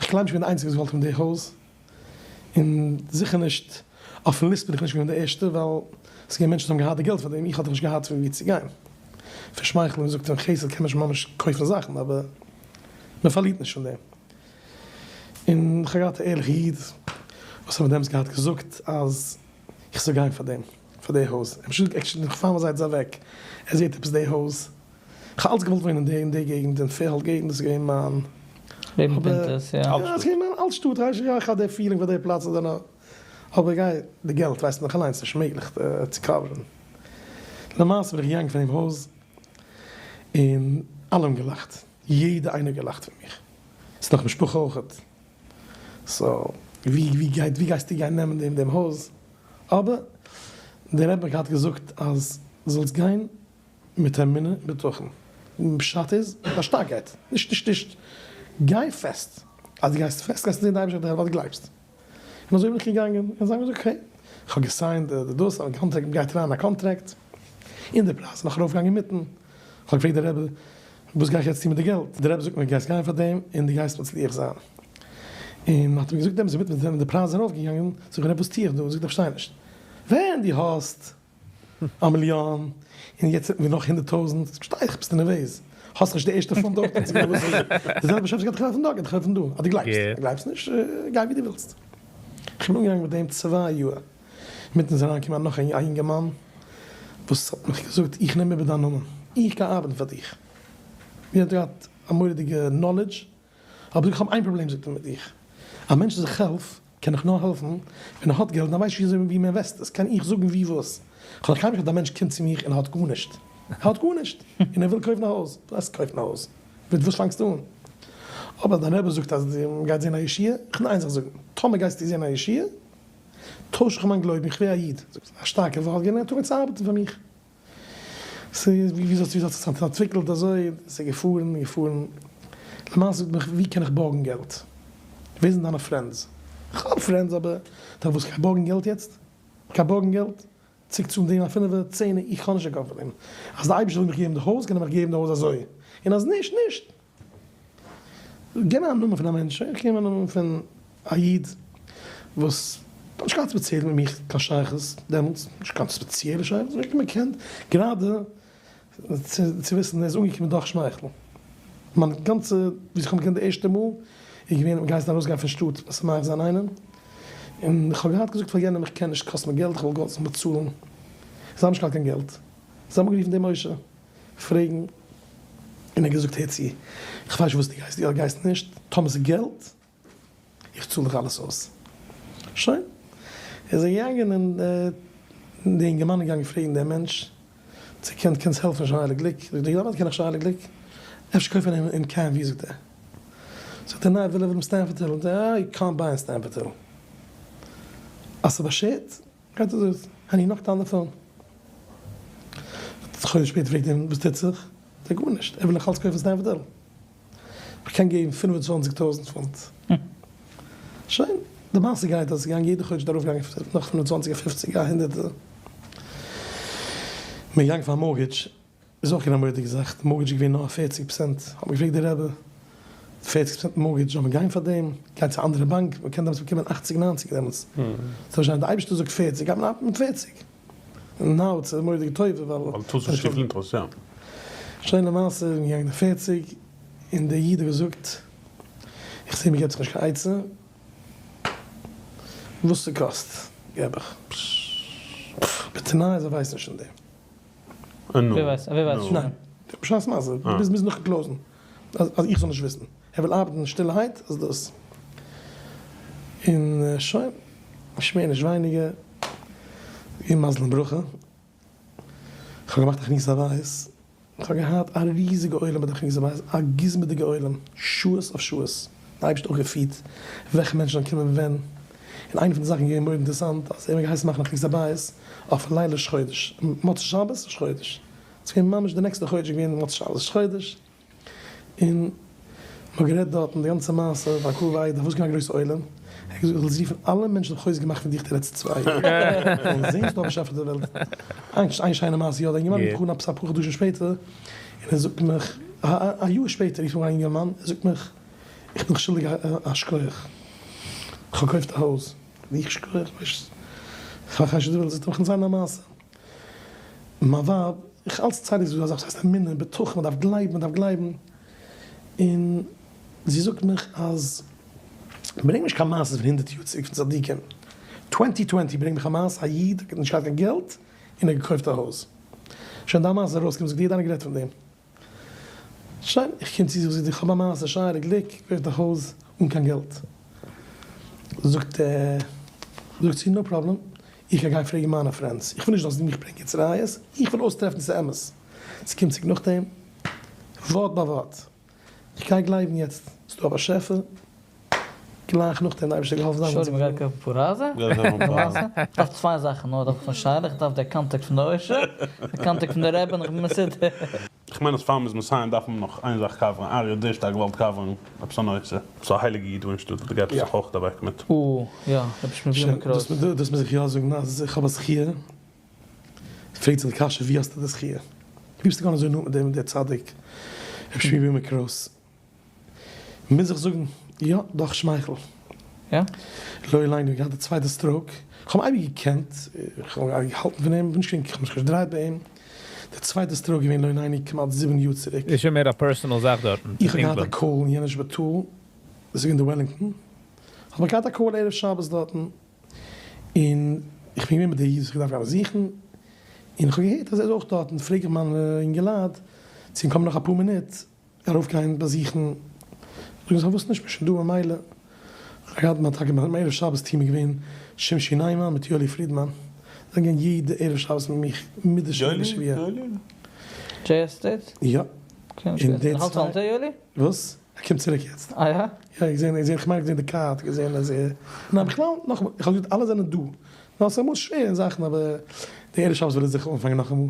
איך גלייב נישט איך בין די איינציגע וואס געוואלט האבן די הויז, און זיכער נישט. אויפן list בין איך נישט געווען די ערשטע ווייל ס'איז געווען מענטשן וואס האבן געהאט די געלט פאר דעם, איך האב דאך נישט געהאט פון וואו צו גיין. פון שמייכל און זאגט אים חסד קען מען נישט ממש קויפן זאכן אבער מען פארלירט נישט פון דעם. און איך האב געהאט א ערליכע איד וואס האט מיר דעמאלטס געהאט געזאגט אז איך זאל גיין פאר דעם, פאר די הויז. ער האט פשוט נאך פאר מען זייט אוועק, ער זעט עפעס די הויז. איך האב אלץ געוואלט וואוינען אין די געגנט, אין פערהאלט געגנט, דאס איז געווען מיין. לעבן פינטעס, יא. יא, עס איז געווען מיין אלט שטאט, איך האב געהאט די feeling פאר די פלאץ אדער נאר. אבער גיי, די געלט ווייסט מען דאך אליינס נישט מעגליך צו cover ן. למעשה בין איך געגאנגען פון דעם הויז און אלע האבן געלאכט, יעדע איינער האט געלאכט פון מיך, ס'איז נאך משפחה אויכעט, so ווי ווי גייט ווי גייסטו גיין נעמען דעם דעם הויז, אבער דער רבי האט געזאגט אז זאלסט גיין מיט אמונה און בטחון, פשט איז מיט א שטארקייט, נישט נישט נישט גיי פעסט, אז דו גייסט פעסט גייסטו זען די אייבערשטער וועט דיר העלפן ווייל דו גלייבסט. און אזוי בין איך געגאנגען, און זיי האבן געזאגט okay, איך האב גע sign ט די דאס, א contract, מ'גייט אריין אין א contract, און די פרייז איז נאך ארויפגעגאנגען אינמיטן, איך האב געפרעגט די רבי, וואס גיי איך יעצט טון מיט די געלט, די רבי זאגט מיר גייסט גיין פאר דעם, און דו גייסט מצליח זיין, און מ'האט מיר געזאגט דעמאלטס אינמיטן ווען די פרייז איז ארויפגעגאנגען, זאג איך רבי וואס טו איך דא, זאגט ער פארשטיי נישט, ווען דו האסט א מיליאן, און יעצט רעדט מען נאך 100,000, פארשטיי איך ביסטו נערוועז, האסט נישט די ערשטע פונט אויך צו געבן, די זעלבע באשעפער גייט דיך העלפן דא גייט דיך העלפן דא, אז דו גלייבסט, אז דו גלייבסט נישט גיי ווי דו ווילסט. איך בין אנגעגאנגען מיט דעם צוויי יאר, אינמיטן איז אריינגעקומען נאך א יונגערמאן וואס האט מיך געזאגט איך נעם איבער דיין נאמען, איך גיי ארבעטן פאר דיך, ער האט געהאט א מורא'דיגע knowledge, אבער איך האב איין פראבלעם זאגט ער מיט דיך, א מענטש וואס איך העלף קען איך נאר העלפן ווען ער האט געלט און ער ווייסט וויאזוי ווי מען invest עס, קען איך זאגן ווי וואס, איך האב נאך קיינמאל נישט געהאט א מענטש קומט צו מיך און האט גארנישט, ער האט גארנישט און ער וויל קויפן א הויז, וואס הייסט קויפן א הויז? מיט וואס פאנגסטו אן? אבער דיין רבי זאגט אז מען גייט זען א ישועה, איך וויל איין זאך זאגן, טאמער גייסטו זען א ישועה, טויש איך מיין גלויבן, איך ווער א איד, א שטארקע ווארט געווען, ער האט אנגעהויבן צו ארבעטן פאר מיך. ס'איז ווי וויאזוי האט זיך עס אנטוויקלט אזוי, ס'איז געפארן און געפארן, למעשה זאגט מיך ווי קען איך בארגן געלט? ווער זענען דיינע friends? איך האב friends אבער דאך וואס כ'גיי בארגן געלט יעצט? כ'גיי בארגן געלט? צוריק צאלן דעם א פינעווער צענער איך האב נישט קיין קאפ פאר דעם, אז די אייבערשטער וויל מיך געבן די הויז קען ער מיך געבן די הויז אזוי, און אז נישט נישט. גיב מיר א נאמען פון א מענטש, איך גיב א נאמען פון א איד וואס האט נישט געהאט ספעציעל מיט מיך קיין שייכות דעמאלטס, נישט קיין ספעציעלע שייכות, אבער מען קען גראדע צו וויסן ער איז אנגעקומען דורך שמייכל. מיין גאנצע ווי איך האב אים געקענט די ערשטע מאל איז געווען מ'גייט ארויסגיין פון שטאט משמח זיין איינעם, און איך האב געהאט געזאגט פאר יענעם איך קען נישט קאסט מיר געלט איך וואלט געוואלט זאל באצאלן, זיי האבן נישט געהאט קיין געלט, זיי האבן אנגערופן דעם עושר. פרעגן, און ער האט געזאגט הער צו, איך ווייס נישט וואס דו גייסט יא גייסט נישט, טאמער ס'איז געלט, איך צאל דיך אלעס אויס. שוין. איז ער געגאנגען און די אינגערמאן איז געגאנגען פרעגן דעם מענטש צו קען קענסט העלפן שייעלע גליק, זאגט ער יא אוודאי קען איך שייעלע גליק, אפשר קויפן אים אין קען ווי זאגט ער, זאגט ער ניין איך וויל אים סטעמפארד היל, זאגט ער אה יו קאנט ביי אין סטעמפארד היל, אז ס'איז באשערט גייט אזוי and he knocked on the phone. א חודש שפעטער פרעגט ער אים וואס טוט זיך? זאגט ער גארנישט, ער וויל נאך אלץ קויפן סטעמפארד היל. איך קען געבן 25,000 פונט. שוין, די מעשה גייט אז עס איז געגאנגען יעדע חודש ארויף געגאנגען נאך 25 א 50 א הונדערטער. מען איז געגאנגען פאר א mortgage. איז אויך געווען א מורא'דיגע זאך, די mortgage איז געווען נאר א פערציג פראצענט, האט מען געפרעגט די רבי, פערציג פראצענט mortgage זאל מען גיין פאר דעם, גיין צו א אנדערע באנק, מען קען דעמאלטס באקומען אכציג ניינציג דעמאלטס, ס'זאל זיין די אייבערשטער זאגט פערציג גייט מען ארבעטן מיט פערציג, און now איז א מורא'דיגע טובה ווייל. ווייל טוסט נישט צופיל interest, יא. שוין למעשה איז מען געגאנגען די פערציג, און דער איד האט געזאגט, איך זעה מען געבט זיך נישט קיין עצה, וואס ס'קאסט געב איך, בתנאי אז ער ווייסט נישט פון דעם. ווער ווייסט? ווער ווייסט שוין? ניין, בשעת מעשה, ביז מוז נאך close ן, אז איך זאל נישט וויסן, ער וויל ארבעטן שטילערהייט אז דאס, און שוין, נישט מער נישט ווייניגער, געווען מזל און ברכה, איך האב געמאכט א הכנסת הבית, איך האב געהאט א ריזיגע עולם ביי די הכנסת הבית, א גוזמא'דיגע עולם, שעות אויף שעות, די אייבערשטער האט אויך געפירט וועלכע מענטשן זאלן קומען ווען, און איינע פון די זאכן איז געווען מורא'דיג אינטערעסאנט אז ער האט מיר געהייסן מאכן א הכנסת הבית אויף ליל ראש חודש, מוצאי שבת ראש חודש, ס'איז געווען ממש די נעקסטע חודש איז געווען מוצאי שבת ראש חודש, און מ'האט גערעדט דארטן די גאנצע מעשה והקהל והעדה, פארוואס געווען א גרויסע עולם, ער האט געזאגט איך זאל רופן אלע מענטשן וואס האבן חוזק געמאכט פון דיך די לעצטע צוויי יאר, זאלן זען ס'דא א באשעפער די וועלט, איין שיינע מעשה יא, די אינגערמאן רופט מיך אן עפעס אפאר חדשים שפעטער, און ער זאגט מיך, א יאר שפעטער רופט מיך אן א אינגערמאן, ער זאגט מיך, איך בין דיך שולדיג א שכוח, איך האב געקויפט א הויז, איך שכוח? כ'מאך נישט די וועלט זאל תוכן זיין א מעשה. מיין ווייב, איך אלץ צייט איז דא אזאך וואס הייסט אמונה, בטחון, מען דארף גלייבן, מען דארף גלייבן, און זי זאגט מיך אז ברענג נישט קיין מעשות פון הונדרעט יאר צוריק פון צדיקים, twenty twenty ברענג מיך א מעשה א איד האט נישט געהאט קיין געלט און ער האט געקויפט א הויז, שוין דיין מעשה איז ארויסגעקומען זאגט יעדער איינער גערעדט פון דעם. שוין, איך קום צו זיך זאגט איך האב א מעשה שייערע גליק געקויפט א הויז אן קיין געלט. זאגט ער, זאגט זי no problem, איך גיי גיין פרעגן מיינע friends, איך וויל נישט זאלסט מיך ברענגען צו ראיות, איך וויל אויסטרעפן צו ס'איז אמת. ס'קומט צוריק נאכדעם, ווארט ביי ווארט, איך גיי גלייבן יעצט, ס'דא א באשעפער, גלייך נאכדעם די אייבערשטער געהאלפן זיין שוין מ'גייט קויפן פאר הייזער? דארף צוויי זאכן נאר דארף איך פון שייעלע, איך דארף די contact פון די עושר, די contact פון די רבי און איך בין מסודר. איך מיין אז פאר מ'איז מסיים דארף מען נאך איין זאך cover ן, אריה דער שטארק געוואלט cover ן עפעס א נושא. ס'איז א הייליגע איד דא אין שטאט וואס דו געבסט זיך אויך אוועק מיט. או יא, רבי שמואל בנימין קרויס. דאס מוז איך יא זאגן אז איך האב א זכיה. פרעגט זיך די קשיא ווי האסטו די זכיה? ווי ביסטו געווארן אזוי נאנט מיט דעם דער צדיק רבי שמואל בנימין קרויס? מוז איך זאגן יא דאך שמייכל. יא? לא עלינו געהאט די צווייטע stroke, איך האב אים אייביג געקענט, איך האב געהאלטן פון אים, נישט געווען, איך האב מיך נישט געדרייט ביי אים, די צווייטע stroke געווען לא עלינו כמעט זיבן יאר צוריק. איז שוין מער א personal זאך דארטן איך האב געהאט א call אין יענע שפיטאל, דאס איז געווען די וועלינגטאן, האב איך געהאט א call ערב שבת דארטן, און איך בין געווען מיט די איד וואס איך דארף גיין באזוכן, און איך האב געהערט אז ער איז אויך דארטן, פרעג איך מיינע אינגעלייט צו אים קומען נאך אפאר מינוט ארויף גיין באזוכן, זאגן זיי פארוואס נישט, מ'איז שוין דא ממילא, איך האב געהאט מיין טאקע מיין ערב שבת team איז געווען שמשי ניימאן מיט יואלי פרידמאן, זיי זענען געווען יעדע ערב שבת מיט מיך מיט די יואלי? שבוע. דזשעי עס סטעיט? יא. און די צוויי. וואס? ער קומט צוריק יעצט. אה יא? יא, איך געזען, איך מיין געזען די card, געזען אז ער, ניין בכלל, נאכאמאל, איך האב געזאגט אלע זענען דא, נאר ס'איז אמאל שווער אין זאכן אבער די ערב שבת וויל ער זיך אנפאנגען נאכאמאל,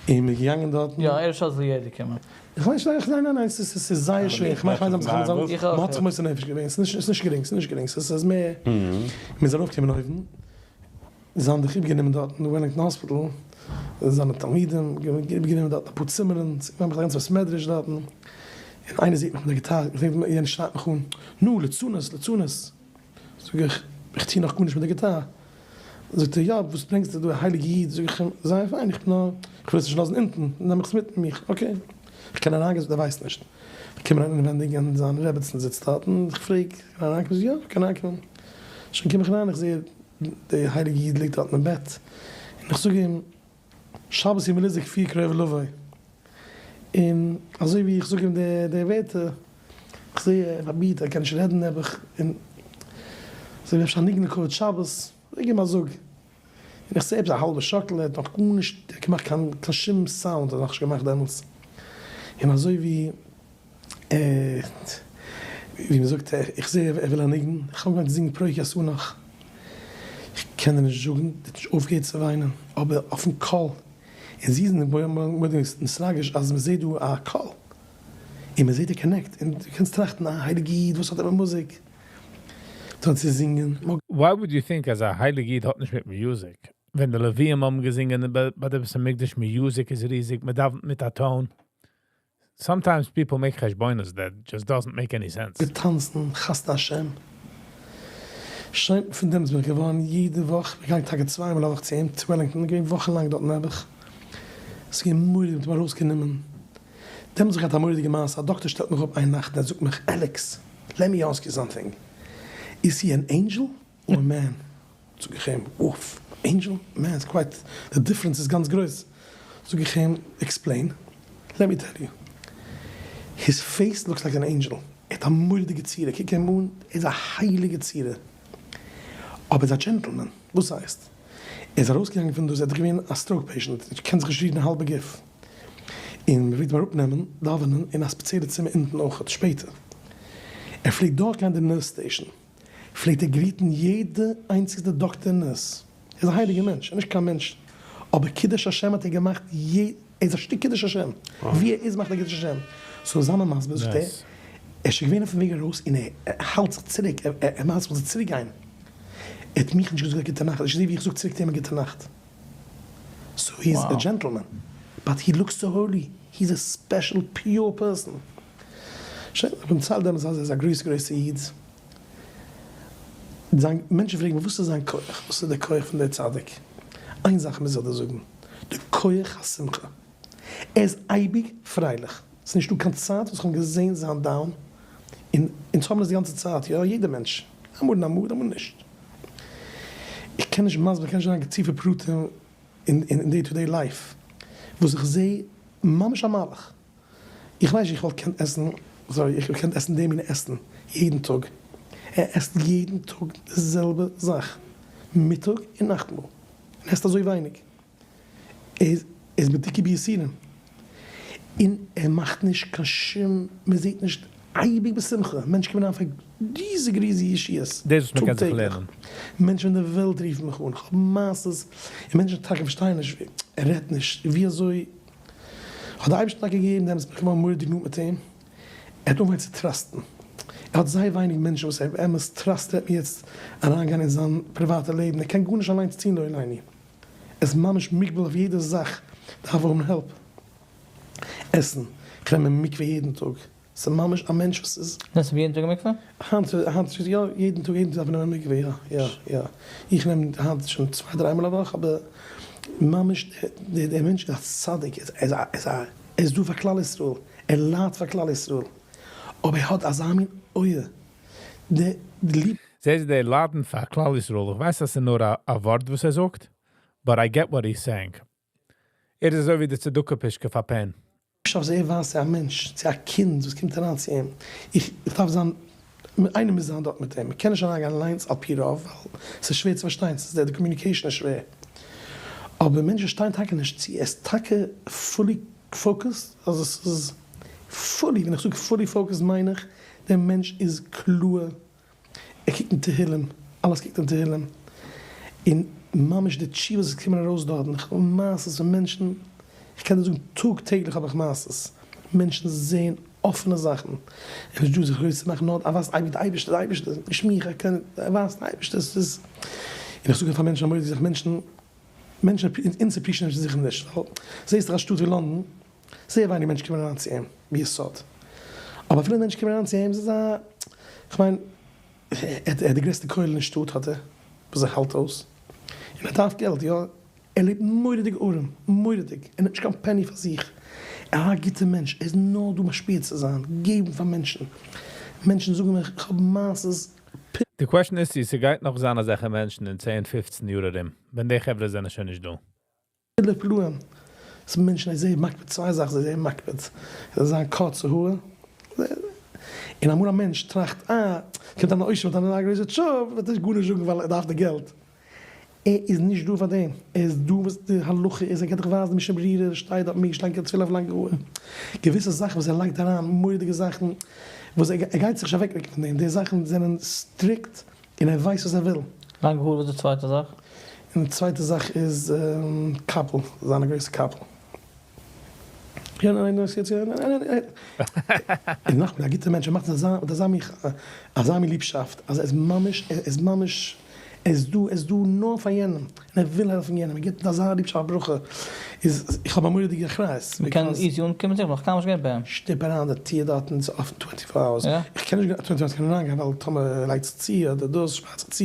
און מ'איז געגאנגען דארטן. יא, ערב שבת וויל יעדער קומען. איך מיין נישט, ניין ניין ניין, ס'איז זייער שווער, איך מיין איך מיין זיי האבן זיך, מ'האט זיך מוסר נפש געווען, ס'איז נישט גרינג, ס'איז נישט גרינג, ס'איז מער, מ'איז ארויפגעקומען אויבן. זיי האבן דיך איבערגענומען דארט אין וועלינגטאן hospital, זיינע תלמידים, איבערגענומען דארט אפאר צימערן, ס'איז געווען א גאנצע בית מדרש דארטן, און איינער זעט מיך מיט די גיטאר, איך זע יענער שרייט מיך אן, נו, ליצנות, ליצנות! זאג איך, איך טו נאך גארנישט מיט די גיטאר. זאגט ער, יא, וואס ברענגסטו דא, הייליגע איד? זאג איך אים, זייער פיין, איך בין נאר, איך וויל עס נישט לאזן אונטן, נעם איך עס מיט מיט מיך, okay, איך קען אריינגיין? זאגט ער, ווייסט נישט. איך קום אריין אינעווענדיג און זיין רעבעצן זיצט דארטן, איך פרעג, קען אריינקומען? זאגט זי, יא, קען אריינקומען. שוין קום איך אריין, איך זע דער הייליגער איד ליגט דארטן אין בעט, און איך זאג אים, שבת יום הולדת כפי קרוב לבוא, און אזוי ווי איך זאג אים די ווערטער, איך זע ער פראבירט, ער קען נישט רעדן נעבעך, און אזוי ווי אפשר א ניגון לכבוד שבת, זאג אים א זאג, און איך זע עפעס א האלבע שאקל, ער האט נאך גארנישט געמאכט קיין שום sound האט ער נאכנישט געמאכט דעמאלטס, און אזוי ווי. ווי מען זאגט, איך זע ער וויל א ניגון, איך האב אנגעהויבן צו זינגען פרוק ית ענך, איך קען דיר נישט זאגן, זי האט נישט אויפגעהערט צו וויינען, אבער אויפן קול, און זי איז מורא'דיג נתרגש אז מען זעט דא א קול, און מען זעט די connect, און דו קענסט טראכטן א הייליגע איד וואס האט ער מיט מוזיק, טון צו זינגען. Why would you think אז א הייליגע איד האט נישט מיט music? ווען די לווים האבן געזינגען ביי די בית המקדש music איז ריזיג, מען דאווענט מיט א tone. Sometimes people make חשבונות that just doesn't make any sense. געטאנצן חסדי השם. שוין פון דעמאלטס בין איך געווארן יעדע וואך, בין געגאנגען טאקע צוויי מאל א וואך צו אים צו וועלינגטאן, געווען וואכן לאנג דארט נעבעך, עס איז געווען מורא'דיג, מ'האט אים ארויסגענומען, דעמאלטס האב איך געהאט א מורא'דיגע מעשה, א דאקטער שטעלט מיך אפ איין נאכט און ער זאגט מיך, אלעקס, let me ask you something, is he an angel or man? זאג איך אים, אוף, angel? Man, it's quite, די difference איז גאנץ גרויס. זאג איך אים, explain, let me tell you, his face looks like an angel, ער האט א מורא'דיגע צורה, קוק אים אן, ער איז א הייליגע צורה, אבער ער איז א gentleman, וואס הייסט? ער איז ארויסגעגאנגען פון דאס, ער איז דאך געווען א stroke patient, ער קען זיך נישט רירן האלבע גוף, און מען פלעגט אים אראפנעמען דאווענען אין א ספעציעלע צימער אונטן אויכעט, שפעטער, ער פלעגט דורכגיין די nurse station, פלעגט ער greet ן יעדע איינציגסטע דאקטער nurse, ער איז א הייליגער מענטש, ער איז נישט קיין מענטש, אבער קידוש השם האט ער געמאכט, ער איז א שטיק קידוש השם, ווי ער איז מאכט ער קידוש השם, so זיי מיר מסביר, זאגט ער, ער איז שוין געווען אויפן וועג ארויס און ער האלט זיך צוריק, ער מאכט זיך צוריק גיין, ער האט מיך נישט געזאגט א גוטע נאכט, נישט אזוי ווי איך זאג צוריק צו אים א גוטע נאכט, so he is a gentleman, but he looks so holy, he is a special pure person. שוין, איך בין צייל דעמאלטס אז ער איז א גרויס גרויסע איד. זיין, מענטשן פרעגן מיר וואס איז זיין כח, וואס איז די כח פון דער צדיק? איין זאך מוז איך דיר זאגן, די כח השמחה. ער איז אייביג פרייליך, ס'איז נישטא קיין צייט וואס כ'האב געזען זיין down, און אונז האבן עס די גאנצע צייט, יא יעדער מענטש, אמאל אין א mood אמאל נישט. איך קען נישט מסביר, כ'קען נישט אריין גיין צופיל פרטים אין day to day life, וואס איך זע ממש א מלאך. איך ווייס נישט איך וואלט געקענט עסן sorry איך וואלט געקענט עסן די מינע עסן יעדן טאג, ער עסט יעדן טאג די זעלבע זאך מיטאג און נאכטמאל, און עסט אזוי ווייניג, ער איז מדוכא ביסורים, און ער מאכט נישט קיין שום, מען זעט נישט אייביג בשמחה, מענטשן קומען אריין פאר ריזיגע ריזיגע ישועות דאס וואס מען טאג קען זיך טעגליך, לערנען. מענטשן פון די וועלט רופן מיך אן, איך האב מעשות, און מענטשן טאקע פארשטייען נישט, ער רעדט נישט, ווי אזוי האט די אייבערשטער טאקע געגעבן דעם זיך געווארן מורא'דיג נאנט מיט אים, ער האט אנגעפאנגען צו trust ן, ער האט זייער ווייניג מענטשן וואס ער באמת trust, ער וועט מיר יעצט אריינגיין אין זיין פריוואטע לעבן, ער קען גארנישט אליינס טון לא עלינו, ער איז ממש מוגבל אויף יעדע זאך דארף ער האבן help, עסן, איך נעם אים מקווה יעדן טאג, ס'איז ממש א מענטש וואס איז. נעמסט אים יעדן טאג אין מקווה? היינט היינט יא, יעדן טאג יעדן טאג דארף מען נעמען מקווה יא יא יא, איך נעם היינט שוין צוויי דריי מאל א וואך אבער ממש דער דער מענטש איז א צדיק ער איז א ער איז א ער איז דא פאר כלל ישראל ער ליידט פאר כלל ישראל אבער ער האט אזא מין אויער די ליב. זעסט די ליידן פאר כלל ישראל, איך ווייס אז ס'איז נאר א א ווארט וואס ער זאגט, but I get what he's saying. ער איז אזוי ווי די צדקה פישקע פאר פען. נישט אויף זעהר ווייזט צו א מענטש, צו א קינד וואס קומט אריין צו אים, איך דארף זיין, איינער מוז זיין דארט מיט אים, מ'קען נישט אריינגיין אליינס על פי רוב, ווייל ס'איז שווער צו פארשטיין, ס'איז די communication איז שווער, אבער מענטשן שטייען טאקע נישט צו, ער איז טאקע fully focused, אז עס איז fully, ווען איך זאג fully focused מיין איך, דער מענטש איז קלאר ער קוקט אין תהילים, אלעס קוקט אין תהילים, און ממש די תשובות וואס קומען ארויס דארטן, איך האב מעשות פון מענטשן, איך קען דיר זאגן טאג טעגליך האב איך מעשות, מענטשן זעהן אפענע זאכן, ער איז נישט דא זיך גרויס צו מאכן, נאר ער ווייזט אייביג די אייבערשטער, די אייבערשטער, נישט מיך, ער קען, ער ווייזט די אייבערשטער, עס איז, און איך זאג פאר מענטשן א מורא'דיגע זאך, מענטשן, מענטשן, אונז appreciate ן זיך נישט, ווייל זעהסט דאך א שטאט ווי לאנדאן, זייער ווייניג מענטשן קומען אריין צו אים ביסוד, אבער אפילו מענטשן קומען אריין צו אים ס'איז א, כ'מיין, ער האט די גרעסטע כולל אין שטאט האט ער, וואס ער האלט אויס, און ער דארף געלט, יא, ער לעבט מורא'דיג ארעם, מורא'דיג, ער נעמט נישט קיין פעני פאר זיך, ער איז א גוטער מענטש, ער איז נאר דא משפיע צו זיין, געבן פאר מענטשן, מענטשן זאגן מיר כ'האב מעשות פ. די question איז צו ס'גייט נאך זיין אזעלכע מענטשן אין צען פופצן יאר ארום, ווען די חברה זענען שוין נישט דא. פלאי פלאים, ס'איז מענטשן איז זייער מקפיד צוויי זאכן זיי זייער מקפיד, זיי זיין קורצע האר, און אמאל א מענטש טראכט אה, קומט אן עושר מיט אן א גרויסע טשוב וועט ער גארנישט זאגן ווייל ער דארף די געלט, ער איז נישט דא פאר דעם, ער איז דא וואס די הלכה איז, ער קען דיך ווייזן די משנה ברורה שטייט דארט מעג נישט לייגן קיין תפילה אויף לאנגע האר, געוויסע זאכן וואס ער לייגט אריין מורא'דיגע זאכן וואס ער גייט זיך נישט אוועקרוקן פון דעם, די זאכן זענען strict און ער ווייסט וואס ער וויל. לאנגע האר וואס איז די צווייטע זאך? און די צווייטע זאך איז קאפל, זיין א גרויסע קאפל. יא ניין ניין און נאכמער א גוטער מענטש ער מאכט עס מיט אזא מין אזא מין ליבשאפט אז ער איז ממש ער איז ממש ער איז דא ער איז דא נאר פאר יענעם און ער וויל העלפן יענעם ער גיבט מיט אזא ליבשאפט א ברכה איז איך האב א מורא'דיגע אחריות מ'קען easy אנקומען צו אים, נאך קיינמאל נישט געווען ביי אים. שטופ אריין די טיר דארטן ס'איז אפן twenty four hours, איך קען נישט twenty four hours קענען אריינגיין ווייל טאמער ער לייגט זיך צו אדער דאס שפארט זיך צו,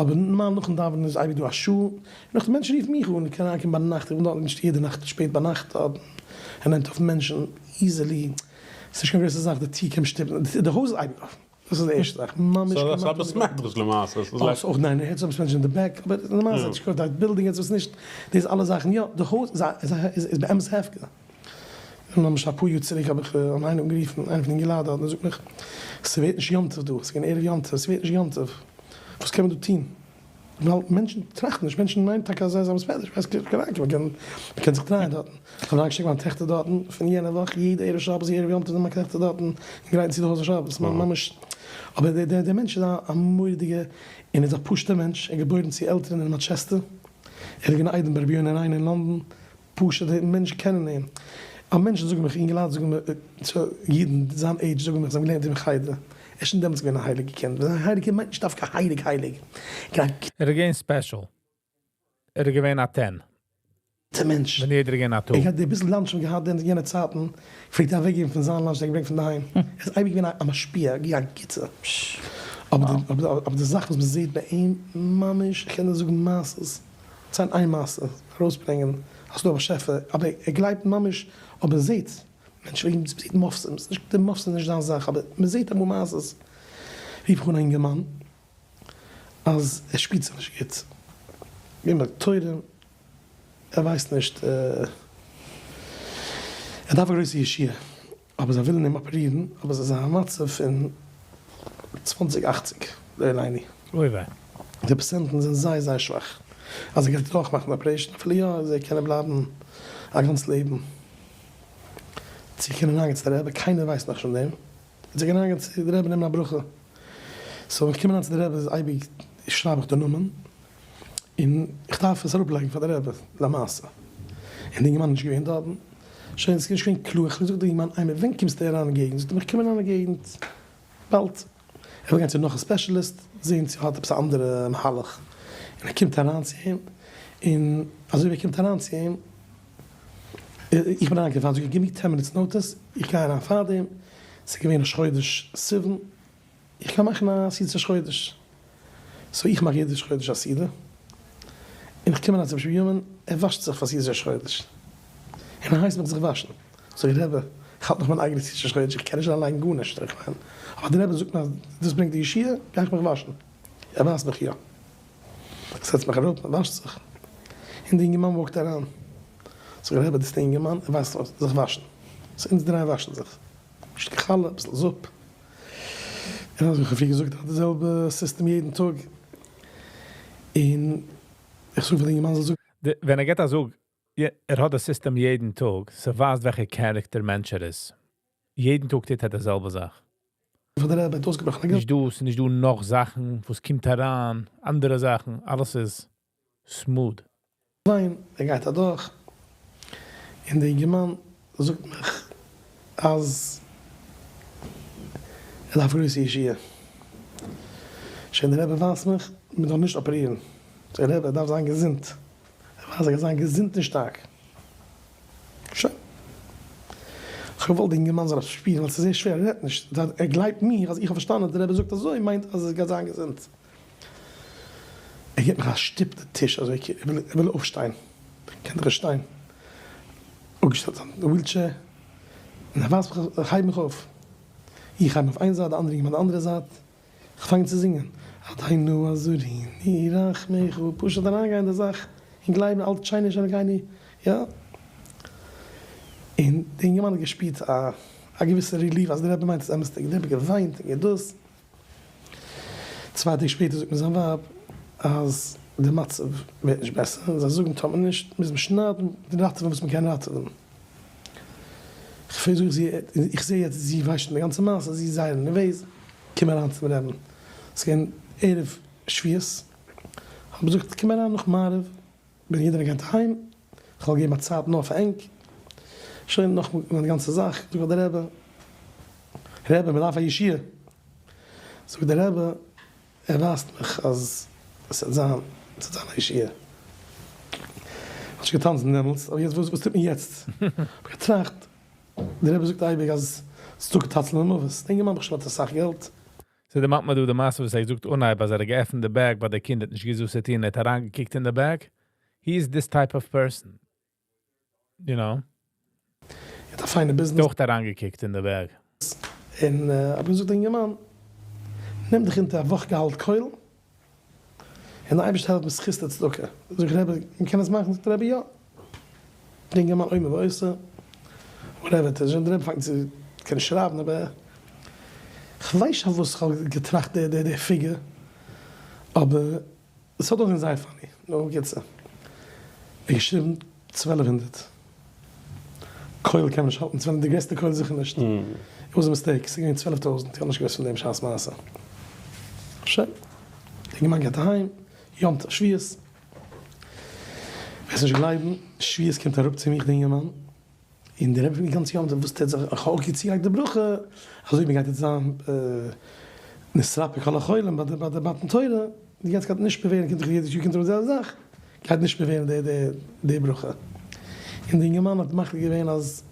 אבער נארמאל נאכן דאווענען איז אייביג דא א שעה, און נאכדעם מענטשן רופן מיך אן איך קען אריינקומען ביינאכט, איך בין דארט נישט יעדע נאכט שפעט ביינאכט, אבער ער נעמט אויף מענטשן easily, ס'נישט קיין גרויסע זאך די טיר קען מען שטופן, די הויז איז אייביג אפן. דאס איז די ערשטע זאך, ממש סאו כמעט ס'איז א בית מדרש למעשה, ס'איז אה, ס'איז אויך ניין, ער האט בית מדרש אין די back, אבער למעשה האט נישט געקויפט א בילדינג יעצט וואס נישט, דאס אלע זאכן, יא, די הויז איז א איז א איז באמת הפקר. ממש אפאר יאר צוריק האב איך איינעם אנגערופן, איינער פון די אינגעלייט דארט, און ער זאגט מיך, ס'ווערט נישט יום טוב דא, ס'איז געווען ערב יום טוב, ס'ווערט נישט יום טוב, וואס קען מען דא טון? ווייל מענטשן טראכטן נישט, מענטשן מיינען טאקע אז זיי זענען בית מדרש, מ'ווייסט קען אריינקומען, מ'קען מ'קען זיך דרייען דארטן, איך האב אריינגעשיקט מיין טעכטער דארטן פון יענע וואך, יעדע ערב שבת ערב יום טוב זענען מיין טעכטער דארטן און גרייטן צו די הויז אויף שבת, ממש, אבער דער דער דער מענטש איז א מורא'דיגע, און איז א פשוט'ער מענטש, ער איז געבוירן צו עלטערן אין מאנטשעסטער, ער איז געווען א איידעם ביי רבי יונה ריין אין לאנדאן, פשוט'ע מענטשן קענען אים. א מענטשן זאגן מיך, אינגעלייט זאגן מיר, אידן זיין עידזש זאגן מיך, זיי האבן געלערנט אים אין חדר, ער איז שוין דעמאלטס געווען א הייליגע קינד, ווען א הייליג קינד מיינט נישט דווקא הייליג הייליג, געווען א ער איז געווען special. ער איז געווען א ten. גוטע מענטש. ווען יעדער איז געווען א two. ער האט די ביסל lunch וואס געהאט אין יענע צייטן, פלעגט ער אוועקגעבן פון זיין lunch, ער האט געברענגט פון דערהיים. ער איז אייביג געווען א משפיע, א גוטע. אבער די זאך וואס מען זעט ביי אים ממש, איך קען דיר זאגן מעשות, ציין איין מעשה ארויסברענגען אז ס'דא א באשעפער, אבער ער גלייבט ממש, אבער מען זעט, מענטשן וועגן מען זעט מופתים, ס'נישט די מופתים איז נישט זיין זאך, אבער מען זעט אמאל מעשות, רוף איך אן א אינגערמאן אז ער שפירט זיך נישט גוט, געווען ביי דאקטוירים, ער ווייסט נישט, ער דארף א גרויסע ישועה, אבער זיי ווילן אים אפערירן, אבער ס'איז א מצב פון צוואנציג אכציג לא עלינו. אוי וויי. די פראצענטן זענען זייער זייער שוואך אז ער גייט דורך מאכן די operation, אפילו יא אז ער קען בלייבן א גאנץ לעבן צו קענען אריינגיין צו די רבי, קיינער ווייסט נאכנישט פון דעם, צו קענען אריינגיין צו די רבי נעמען א ברכה, so ווען איך קום אריין צו די רבי איז אייביג שרייב איך די נאמען, און איך דארף עס אראפלייגן פאר די רבי למעשה, און די אינגערמאן איז נישט געווען דארטן, שוין עס איז נישט געווען קלאר, איך האב געזאגט די אינגערמאן איינמאל ווען קומסטו אריין אין געגנט, זאגט ער מיר איך קום אריין אין געגנט באלד, ער וויל גיין צו נאך א specialist זעהן צו ער האט עפעס א אנדערע מהלך, און ער קומט אריין צו אים, און אזוי ווי ער קומט אריין צו אים, איך בין אריינגעקומען פאר, זאג איך give me ten minutes notice, איך גיי אריין פארדעם, ס'איז געווען ראש חודש סיוון, איך גיי מאכן א סעודת ראש חודש, so איך מאך יעדע ראש חודש א סעודה, און איך קום אריין צו רבי בנימין, ער וואשט זיך פאר סעודת ראש חודש, און ער הייסט מיך זיך וואשן, זאג איך רבי, איך האלט נאך מיין אייגענע סעודת ראש חודש, איך קען נישט אריינלייגן גארנישט, איך מיין, אבער די רבי זאגט מיר אז דאס ברענגט די ישועה, גיי איך מיך וואשן, ער ווייזט מיך יא, איך זעץ מיך אראפ, מען וואשט זיך, און די אינגערמאן walk ט אריין, זאג איך רבי דאס איז די אינגערמאן, ער ווייסט זיך וואשן, so אונז דריי וואשן זיך, שטיקל חלה, אביסל זופ. און אזוי ווי כ'האב פריער געזאגט האט די זעלבע סיסטעם יעדן טאג, און איך זאג פאר די אינגערמאן זאל זאגן. ווען ער געט א זאג ער האט די סיסטעם יעדן טאג, ס'ווייזט וועלכע character מענטש ער איז. יעדן טאג טוט ער די זעלבע זאך. פאר די רבי האט אויסגעבראכן א געלט. נישט דא, ס'נישט דא נאך זאכן וואס קומט אריין, אנדערע זאכן, אלעס איז smooth. וויין, ער גייט אדורך, און די אינגערמאן זאגט מיך אז ער דארף גרויסע ישועה. שוין די רבי ווייזט מיך מען זאל נישט אפערירן. זאג איך רבי ער דארף זיין געזונט. ער ווייזט ער גייט זיין געזונט און שטארק. שוין. כ'האב געוואלט די אינגערמאן זאל עפעס שפירן ווייל ס'איז זייער שווער ער רעדט נישט. ער גלייבט מיר אז איך האב פארשטאנען אז די רבי זאגט אזוי מיינט אז ער גייט זיין געזונט. ער גיבט מיך א שטופ די טיש אזוי כאילו ער וויל אויפשטיין, קען דאך נישט שטיין, אפגעשטעלט זיין wheelchair, און ער ווייזט מיך איך הייב מיך אויף, איך הייב אויף איין זייט די אנדערע אינגערמאן די אנדערע זייט, איך פאנג אן צו זינגען, עדיין עזרוני רחמיך, פשוט אריינגיין אין די זאך און גלייבן אל תטשני אלקינו, יא, און די אינגערמאן האט געשפירט א א געוויסע relief אז די רבי מיינט עס אמת'דיג, די רבי געוויינט און געדאס. צוויי טעג שפעטער זאגט מיר זיין ווייב אז די מצב ווערט נישט בעסער און זיי זאגן טאמער נישט מוז מען שניידן און ראטעווען וואס מען קען ראטעווען. כ'פרעג זאג איך זי איך זעה יעצט זי ווייסט שוין די גאנצע מעשה זי איז זייער נערוועז קום אריין צום רעבן ס'איז געווען ערב שבועות האב איך געזאגט קום אריין נאך מעריב ווען יעדער גייט אהיים כ'וועל געבן א צייט נאר פאר ענק שוין נאך די גאנצע זאך זאג איך די רבי רבי מ'דארף א ישועה זאגט דער רבי, ער ווייזט מיך אז עס וועט זיין, עס וועט זיין א ישועה. האט נישט געטאנצן דעמאלטס, אבער יעצט וואס טוט מען יעצט? האב איך געטראכט, דער רבי זאגט אייביג אז צדקה תציל ממוות, די אינגערמאן האט שוין אסאך געלט. ס'דערמאנט מיר דא די מעשה וואס ער האט געזאגט אנהייב אז ער האט געעפנט די bag ביי די קינד האט נישט געוואוסט וואס צו טון ער האט אריינגעקוקט אין די bag, he is this type of person. You know. ער האט א פיינע ביזנעס. אויך אריינגעקוקט אין די bag. און האב געזאגט אינגערמאן, נעם דיך אונטער א וואך געהאלט כולל, און די אייבערשטער העלפט בזכות די צדקה. זאג איך רבי, מען קען עס מאכן? זאגט רבי יא. די אינגערמאן אומר ועושה, whatever it is, די רבי פאנגט צו קענען שרייבן אבער כ'ווייס נישט פארוואס כ'האב געטראכט די די figure, אבער עס האט אויסגעזען זייער funny, נו בקיצור, ער האט געשריבן 1200, כולל קען מען נישט האלטן צוועלף, די גרעסטע כולל זיכער נישט, it was a mistake, ס'איז געווען 12,000, איך האב נישט געוואוסט פון דעם בשעת מעשה. שוין, די אינגערמאן גייט אהיים, יום טוב שבועות, וועסט נישט גלייבן, שבועות קומט אראפ צו מיך די אינגערמאן, און דער רבי פון די גאנצע יום טוב וואס טוט זיך, איך האב אויך צוגעלייגט די ברכה, אזוי ווי מ'גייט יעצט זיין נתרפא כל החולים ביי די ביי די מתן תורה, די יעצט גייט נשפע ווערן קומט דאך יעדעס יאר קומט אראפ די זעלבע זאך, גייט נשפע ווערן די די די ברכה, און די אינגערמאן האט מחליט געווען אז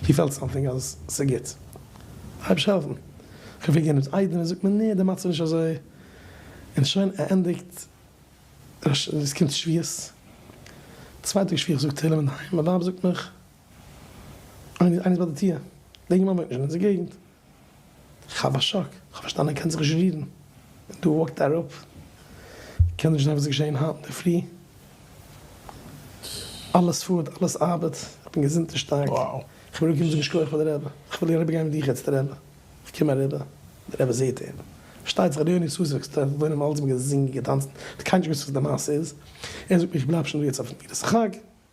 he felt something אז ס'גוט, אייבערשטער העלפן. כ'פרעג יענעמ'ס איידעם, ער זאגט מיר נע די מצב איז נישט אזוי, און שוין ער ענדיגט עס קומט שבועות, צוויי טאג שבועות איך זאג תהלים אינדערהיים, מיין ווייב זאגט מיך איינער איז ביי די טיר, די אינגערמאן וואוינט נישט אין אונזער געגנט, כ'האב א שאק, כ'האב פארשטאנען ער קען זיך נישט רירן, און דא וואקט ער אראפ, קען נישט זיין וואס איז געשען היינט אינדערפרי, אלעס פארט, אלעס ארבעט, כ'בין געזונט און שטארק, כ'בין אראפגעקומען זאגן שכוח פאר די רבי, כ'וויל אריבערגיין מיט דיך יעצט רבי, כ'קום אריבער, די רבי זעהט אים, פארשטייט זיך ר' יוני סוסעק ס'טוט וואוינען אלץ מיט געזינגען געטאנצן, האט קיינער נישט געוואוסט וואס די מעשה איז, ער זאגט מיר איך בלייב שוין דא יעצט אויפן נעילת החג,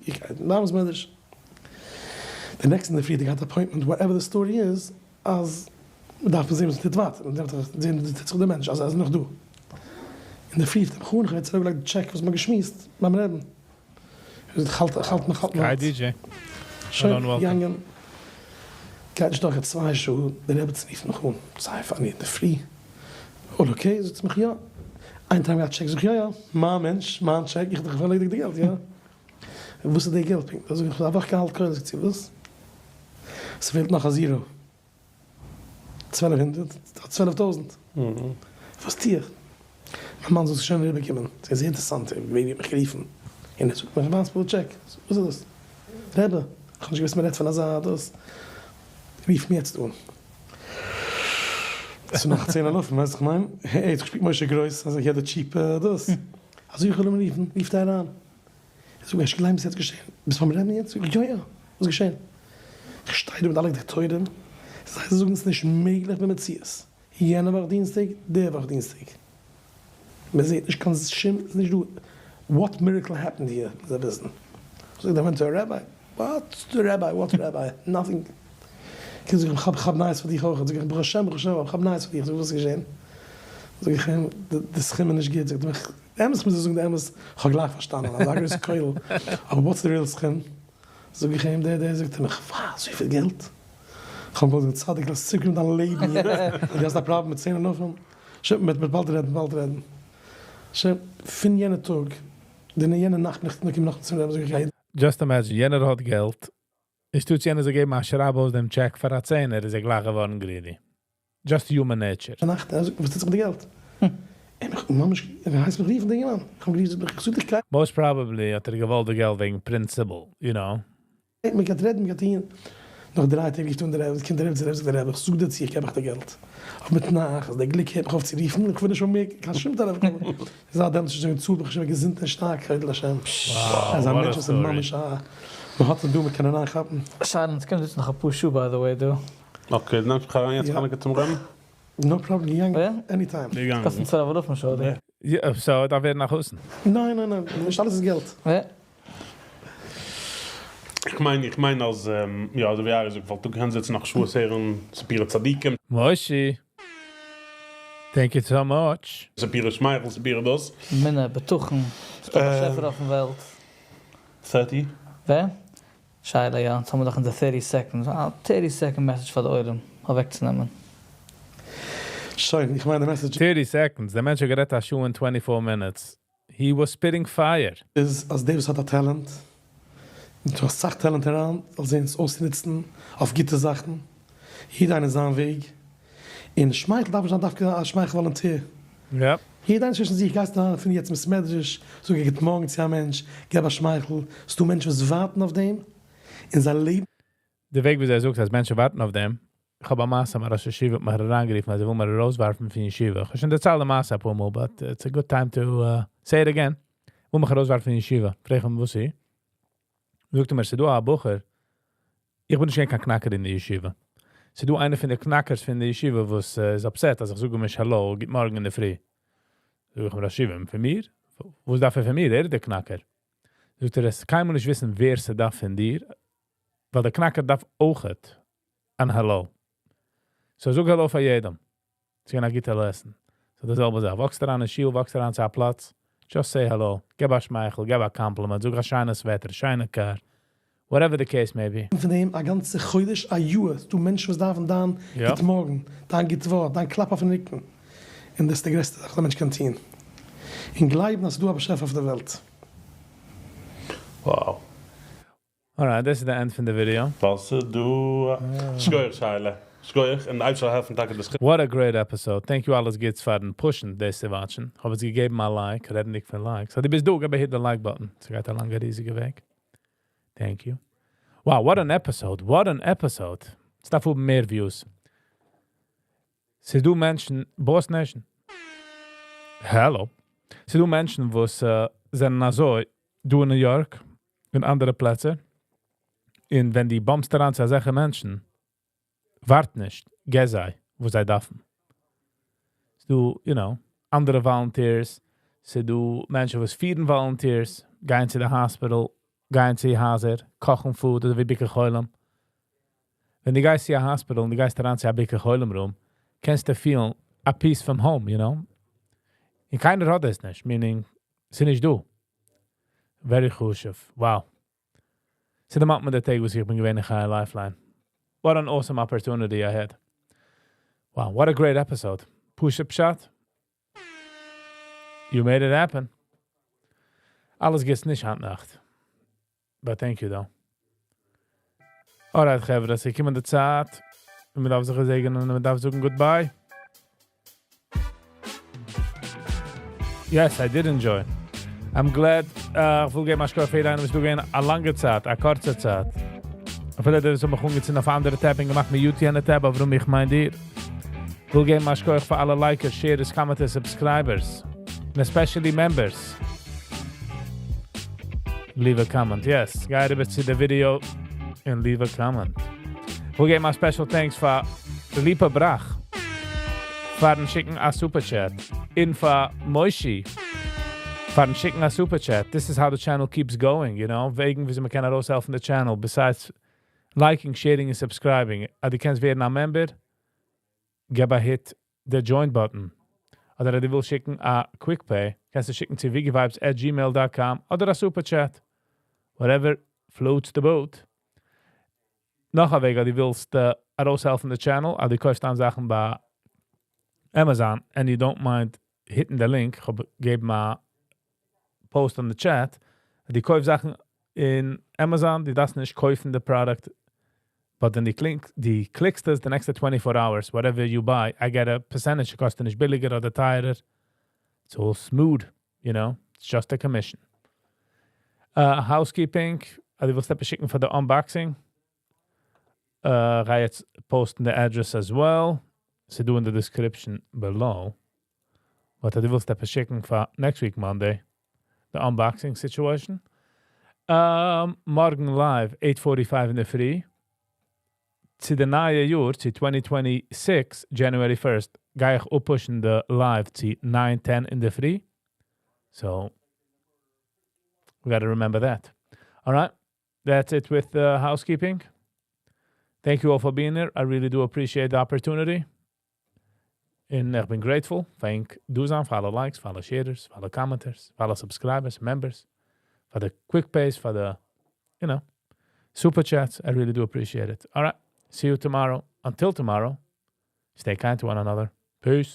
איך גיי אין בית מדרש, די נעקסטע אינדערפרי האט ער געהאט appointment whatever די story איז, אז מ'דארף זעהן וואס מ'טוט ווייטער, מ'דארף דאך זעהן וואס טוט זיך די מענטש אז ער איז נאך דא. אינדערפרי רופט ער מיך אן, איך האב יעצט ארויפגעלייגט די טשעק וואס מ'האט געשמועסט ביים רעדן. ער זאגט כ'האלט כ'האלט נאך האלט היי DJ. שוין געגאנגען. גייט נישט דורך קיין צוויי שעה, די רעבעצין רופט מיך אן, זייער funny אינדערפרי, all okay? זאגט זי מיך יא. איין time געהאט טשעק, זאג איך יא יא, מיין מענטש, מיין טשעק, איך האב דאך ערלעדיגט די געלט, יא? וואס איז די געלט פונקט? זאג איך, א וואך געהאלט כולל, זאגט זי וואס? ס'פעלט נאך א zero. 1200, 12,000. וואס טו איך? מיין מאן זאגט ס'איז שוין אריבערקומען. ס'איז זייער אינטערעסאנט, ווער האט מיך גערופן? און ער זאגט מיר ווייז מיר די טשעק. וואס איז דאס? רבי, איך האב נישט געוואוסט מ'רעדט פון אזא דאס. רוף מיר יעצט אן. ס'איז נאך צען אלפים, ווייסט וואס איך מיין? העי, האט געשפילט משה גרויס, אז איך געב די cheap דאס. אזוי איך וויל אים רופן, רופט ער אריין. איך זאג, האסט געליינט וואס איז יעצט געשען? ביסט ביים רעבן יעצט? זאג איך, יא יא, וואס איז געשען? איך שטיי דא מיט אלע דאקטוירים, זיי זאגן ס'איז נישט מעגליך במציאות, יענע וואך דינסטאג, די וואך דינסטאג, מען זעט נישט קיין שום, ס'איז נישט דא, what miracle happened here, זיי וויסן. זאג איך, went to a rabbi, what rabbi, what rabbi, nothing. זאג איך, כ'האב נייעס פאר דיך אויך, זאג איך, ברוך השם, ברוך השם, כ'האב נייעס פאר דיך, זאג איך, וואס איז געשען? זאג איך אים, די סכום איז נישט גוט, זאגט ער מיך, אמת איך מוז דיר זאגן די אמת, כ'האב גלייך פארשטאנען אז א גרויסע כולל, אבער what's די real סכום? זאג איך אים די די, זאגט ער מיך, וואו אזויפיל געלט? כ'האב געוואלט זאגן צדיק לאז צוקומען דיין לעבן יעצט, דו האסט א פראבלעם מיט צען אלפים? שוין מ'וועט באלד רעדן באלד רעדן. שוין פון יענע טאג, די יענע נאכט בין איך געקומען נאכאמאל צום רבי'ן זאג איך גיי. Just imagine, יענער האט געלט, אנשטאט יענער זאל געבן א שרייב אויס דעם טשעק פאר א צענער איז ער גלייך געווארן greedy. Just human nature. נאכט, ער זאגט מיר וואס טוט זיך מיט די געלט? ער מיך ממש, ער הייסט מיך רופן די אינגערמאן, איך האב אים גערופן זאגט מיך איך זאג דיך קיין. Most probably האט ער געוואלט די געלט וועגן principle, you know. מען גייט רעדן, מען גייט אהין, נאך דריי טעג רופט אן די רבי, קומט די רבי צו די רבי זאגט די רבי איך זאג דיר צו איך געב אייך די געלט, אבער מיט תנאי אז דער גליק הערט מיך אויף צו רופן, איך וויל נישט האבן מער קיין שום טעלעפאן קאל, זייט דעמאלטס איז שוין געצאלט ברוך השם געזונט און שטארק, הודו להשם. אזא מענטש וואס איז ממש א, מען האט אים דא מען קען אריינכאפן. שאד אונז קענען זיצן נאך אפאר שעה by the way דא. Okay, נעמסט מיך אריין יעצט חנוכה צום רעבן? No problem, געגאנגען any time. געגאנגען. קאסט אונז צוועלף אלפים שוין. יא, so דארף ווערן א חתן. ניין ניין ניין, נישט אלעס איז געלט. איך מיין איך מיין אז יא אזוי ווי ארי זאגט וואלט דא געקענט זיצן נאך שעות הערן סיפורי צדיקים. מושי! Thank you so much! סיפורי שמייכל סיפורי דאס. אמונה, בטחון, ס'דא א באשעפער אויפן וועלט. Thirty. ווער? שאלה יא, אונז האמיר דאך אונזער thirty seconds, א thirty second message פאר די עולם אוועקצונעמען. שוין, איך מיין די message. Thirty seconds? דער מענטש האט גערעדט א שעה און twenty four minutes, he was spitting fire. איז אז דער וואס האט א talent, און ס'דא אסאך talent around, זאל זען עס אויסצונוצן אויף גוטע זאכן, יעדער איינער זיין וועג, און שמייכל דארף נישט זיין דווקא א שמייכל volunteer, יעדער איינער צווישן זיך, גייסט אריין פון יעצט אין בית מדרש, זאג א גוט מארגן צו א מענטש, געב א שמייכל, ס'דא מענטשן וואס ווארטן אויף דעם, און זיי לעבן. די וועג וויאזוי ער זאגט אז מענטשן ווארטן אויף דעם, איך האב א מעשה מיין ראש ישיבה האט מיך אריינגערופן אז ער וויל מיר ארויסווארפן פון ישיבה, איך האב שוין דערציילט די מעשה אפאר מאל but it's a good time to say it again, וויל מיך ארויסווארפן פון ישיבה, פרעג איך אים וואס איז? זאגט ער מיר ס'איז דא א בחור, איך בין נישט געווען קיין קנאקער אין די ישיבה, ס'איז דא איינער פון די קנאקערס פון די ישיבה וואס איז upset אז איך זאג אים נישט העלא, גוט מארגן אינדערפרי, זאג איך אים ראש ישיבה, פון מיר? וואס דארף ער פון מיר, ער איז דער קנאקער. זאגט ער עס קיינמאל נישט וויסן ווער ס'דארף פון דיר, ווייל דער קנאקער דארף אויכעט אן העלא. So זאג העלא פאר יעדעם. ס'איז געווען א גוטע lesson. So די זעלבע זאך, וואקסט אריין אין שול, וואקסט אריין צו א פלאץ, just say hello, געב א שמייכל, געב א compliment, זאג א שיינע sweater, שיינע קאר, whatever the case may be. פון דעם א גאנצע חודש א יאר, ס'דא מענטשן וואס דארפן דיין גוט מארגן, דיין גוט ווארט, דיין קלאפ אויפן רוקן, און דאס איז די גרעסטע זאך וואס א מענטש קען טון, און גלייבן אז ס'דא א באשעפער אויף דער וועלט. Wow. Alright, דאס איז די end פון די ווידעא. ווייל ס'דא א. שכוח שיילה. שכוח, און די אייבערשטער זאל העלפן טאקע דאס. What a great episode. Thank you אלעס גוטס פארן push ן דאס צו watch ן. האב עס געגעבן א like, רעדנדיג פון likes. אז דו ביסט דא, געב א hit the like button. ס'גייט א לאנגע ריזיגע וועג. Thank you. Wow, what an episode. What an episode. עס דארף האבן מער views. ס'איז דא מענטשן, Boss Nation. Hello. ס'איז דא מענטשן, וואס זענען אזוי, דא אין New York, אין אנדערע פלעצער. און ווען דו bump סט אריין צו אזעלכע מענטשן, ווארט נישט, גיי זיי, וואס זיי דארפן. ס'דא אנדערע volunteers, ס'דא מענטשן וואס פירן volunteers, גייען צו די hospital, גייען צו הייזער, קאכן food, אדער ווי ביקור חולים. ווען דו גייסט צו א hospital און דו גייסט אריין צו א ביקור חולים room, קענסטו feel ן a piece from home. און קיינער האט דאס נישט, meaning, ס'איז נישט דא. Very חשוב. Wow. ס'דערמאנט מיר די טעג, וואס איך בין געווען אין Chai Lifeline. What an awesome opportunity I had. Wow, what a great episode. פשוט פשט. You made it happen. אלעס גוטס נישט היינט נאכט. But thank you though. Alright, חברה, ס'איז געקומען די צייט. מען דארף זיך געזעגענען און מען דארף זאגן goodbye. Yes, I did enjoy. I'm glad, איך וויל געבן א שכוח פאר איינעם, וואס דא געווען א לאנגע צייט, א קורצע צייט. אפילו דער וואס האט מיך אנגעצינדן אויף אנדערע tab און געמאכט mute יענע tab, אבער איך מיין דיר. איך וויל געבן א שכוח פאר אלע likers, sharers, commenters, subscribers. And especially members. Leave a comment, yes. גיי אריבער צו די video and leave a comment. איך וויל געבן א special thanks פאר Lipa Brach. פארן שיקן א super chat. און פאר Moishi. פארן שיקן א super chat. This is how the channel keeps going. וועגן וויאזוי מ'קען ארויסהעלפן the channel. Besides liking, sharing and subscribing. אז דו קענסט ווערן א member, געב א hit the join button. אדער אז דו ווילסט שיקן א quick pay, קענסטו שיקן צו wiggyvibes@gmail.com אדער א super chat. Whatever floats the boat. נאך א וועג, אז דו ווילסט ארויסהעלפן the channel, אז דו קויפסט אן זאכן ביי Amazon and you don't mind hitting the link, איך האב געגעבן א post on the chat, אז דו קויפסט זאכן אין Amazon, דו דארפסט נישט קויפן the product, but then דו click סט עס the next 24 hours, whatever you buy, I get a percentage, קאסט נישט ביליגער אדער טייערער. It's all smooth. It's just a commission. Housekeeping, אז דו ווילסט עפעס שיקן פאר the unboxing, גיי יעצט post ן the address as well. ס'איז דא in the description below. But אז דו ווילסט עפעס שיקן פאר next week Monday, the unboxing situation. מארגן live, 8:45 אין דער פרי. צו די נייע יאר, צו 2026, January 1st, גיי איך אפ push ן the live צו 9:10 אין דער פרי. So, we got to remember that. All right, that's it with the housekeeping. Thank you all for being here. I really do appreciate the opportunity. און איך בין grateful. Thank דא פאר אלע likes, פאר אלע sharers, פאר אלע commenters, פאר אלע subscribers, members, for the quick pays, for the super chats. I really do appreciate it. All right. See you tomorrow. Until tomorrow, stay kind to one another. Peace.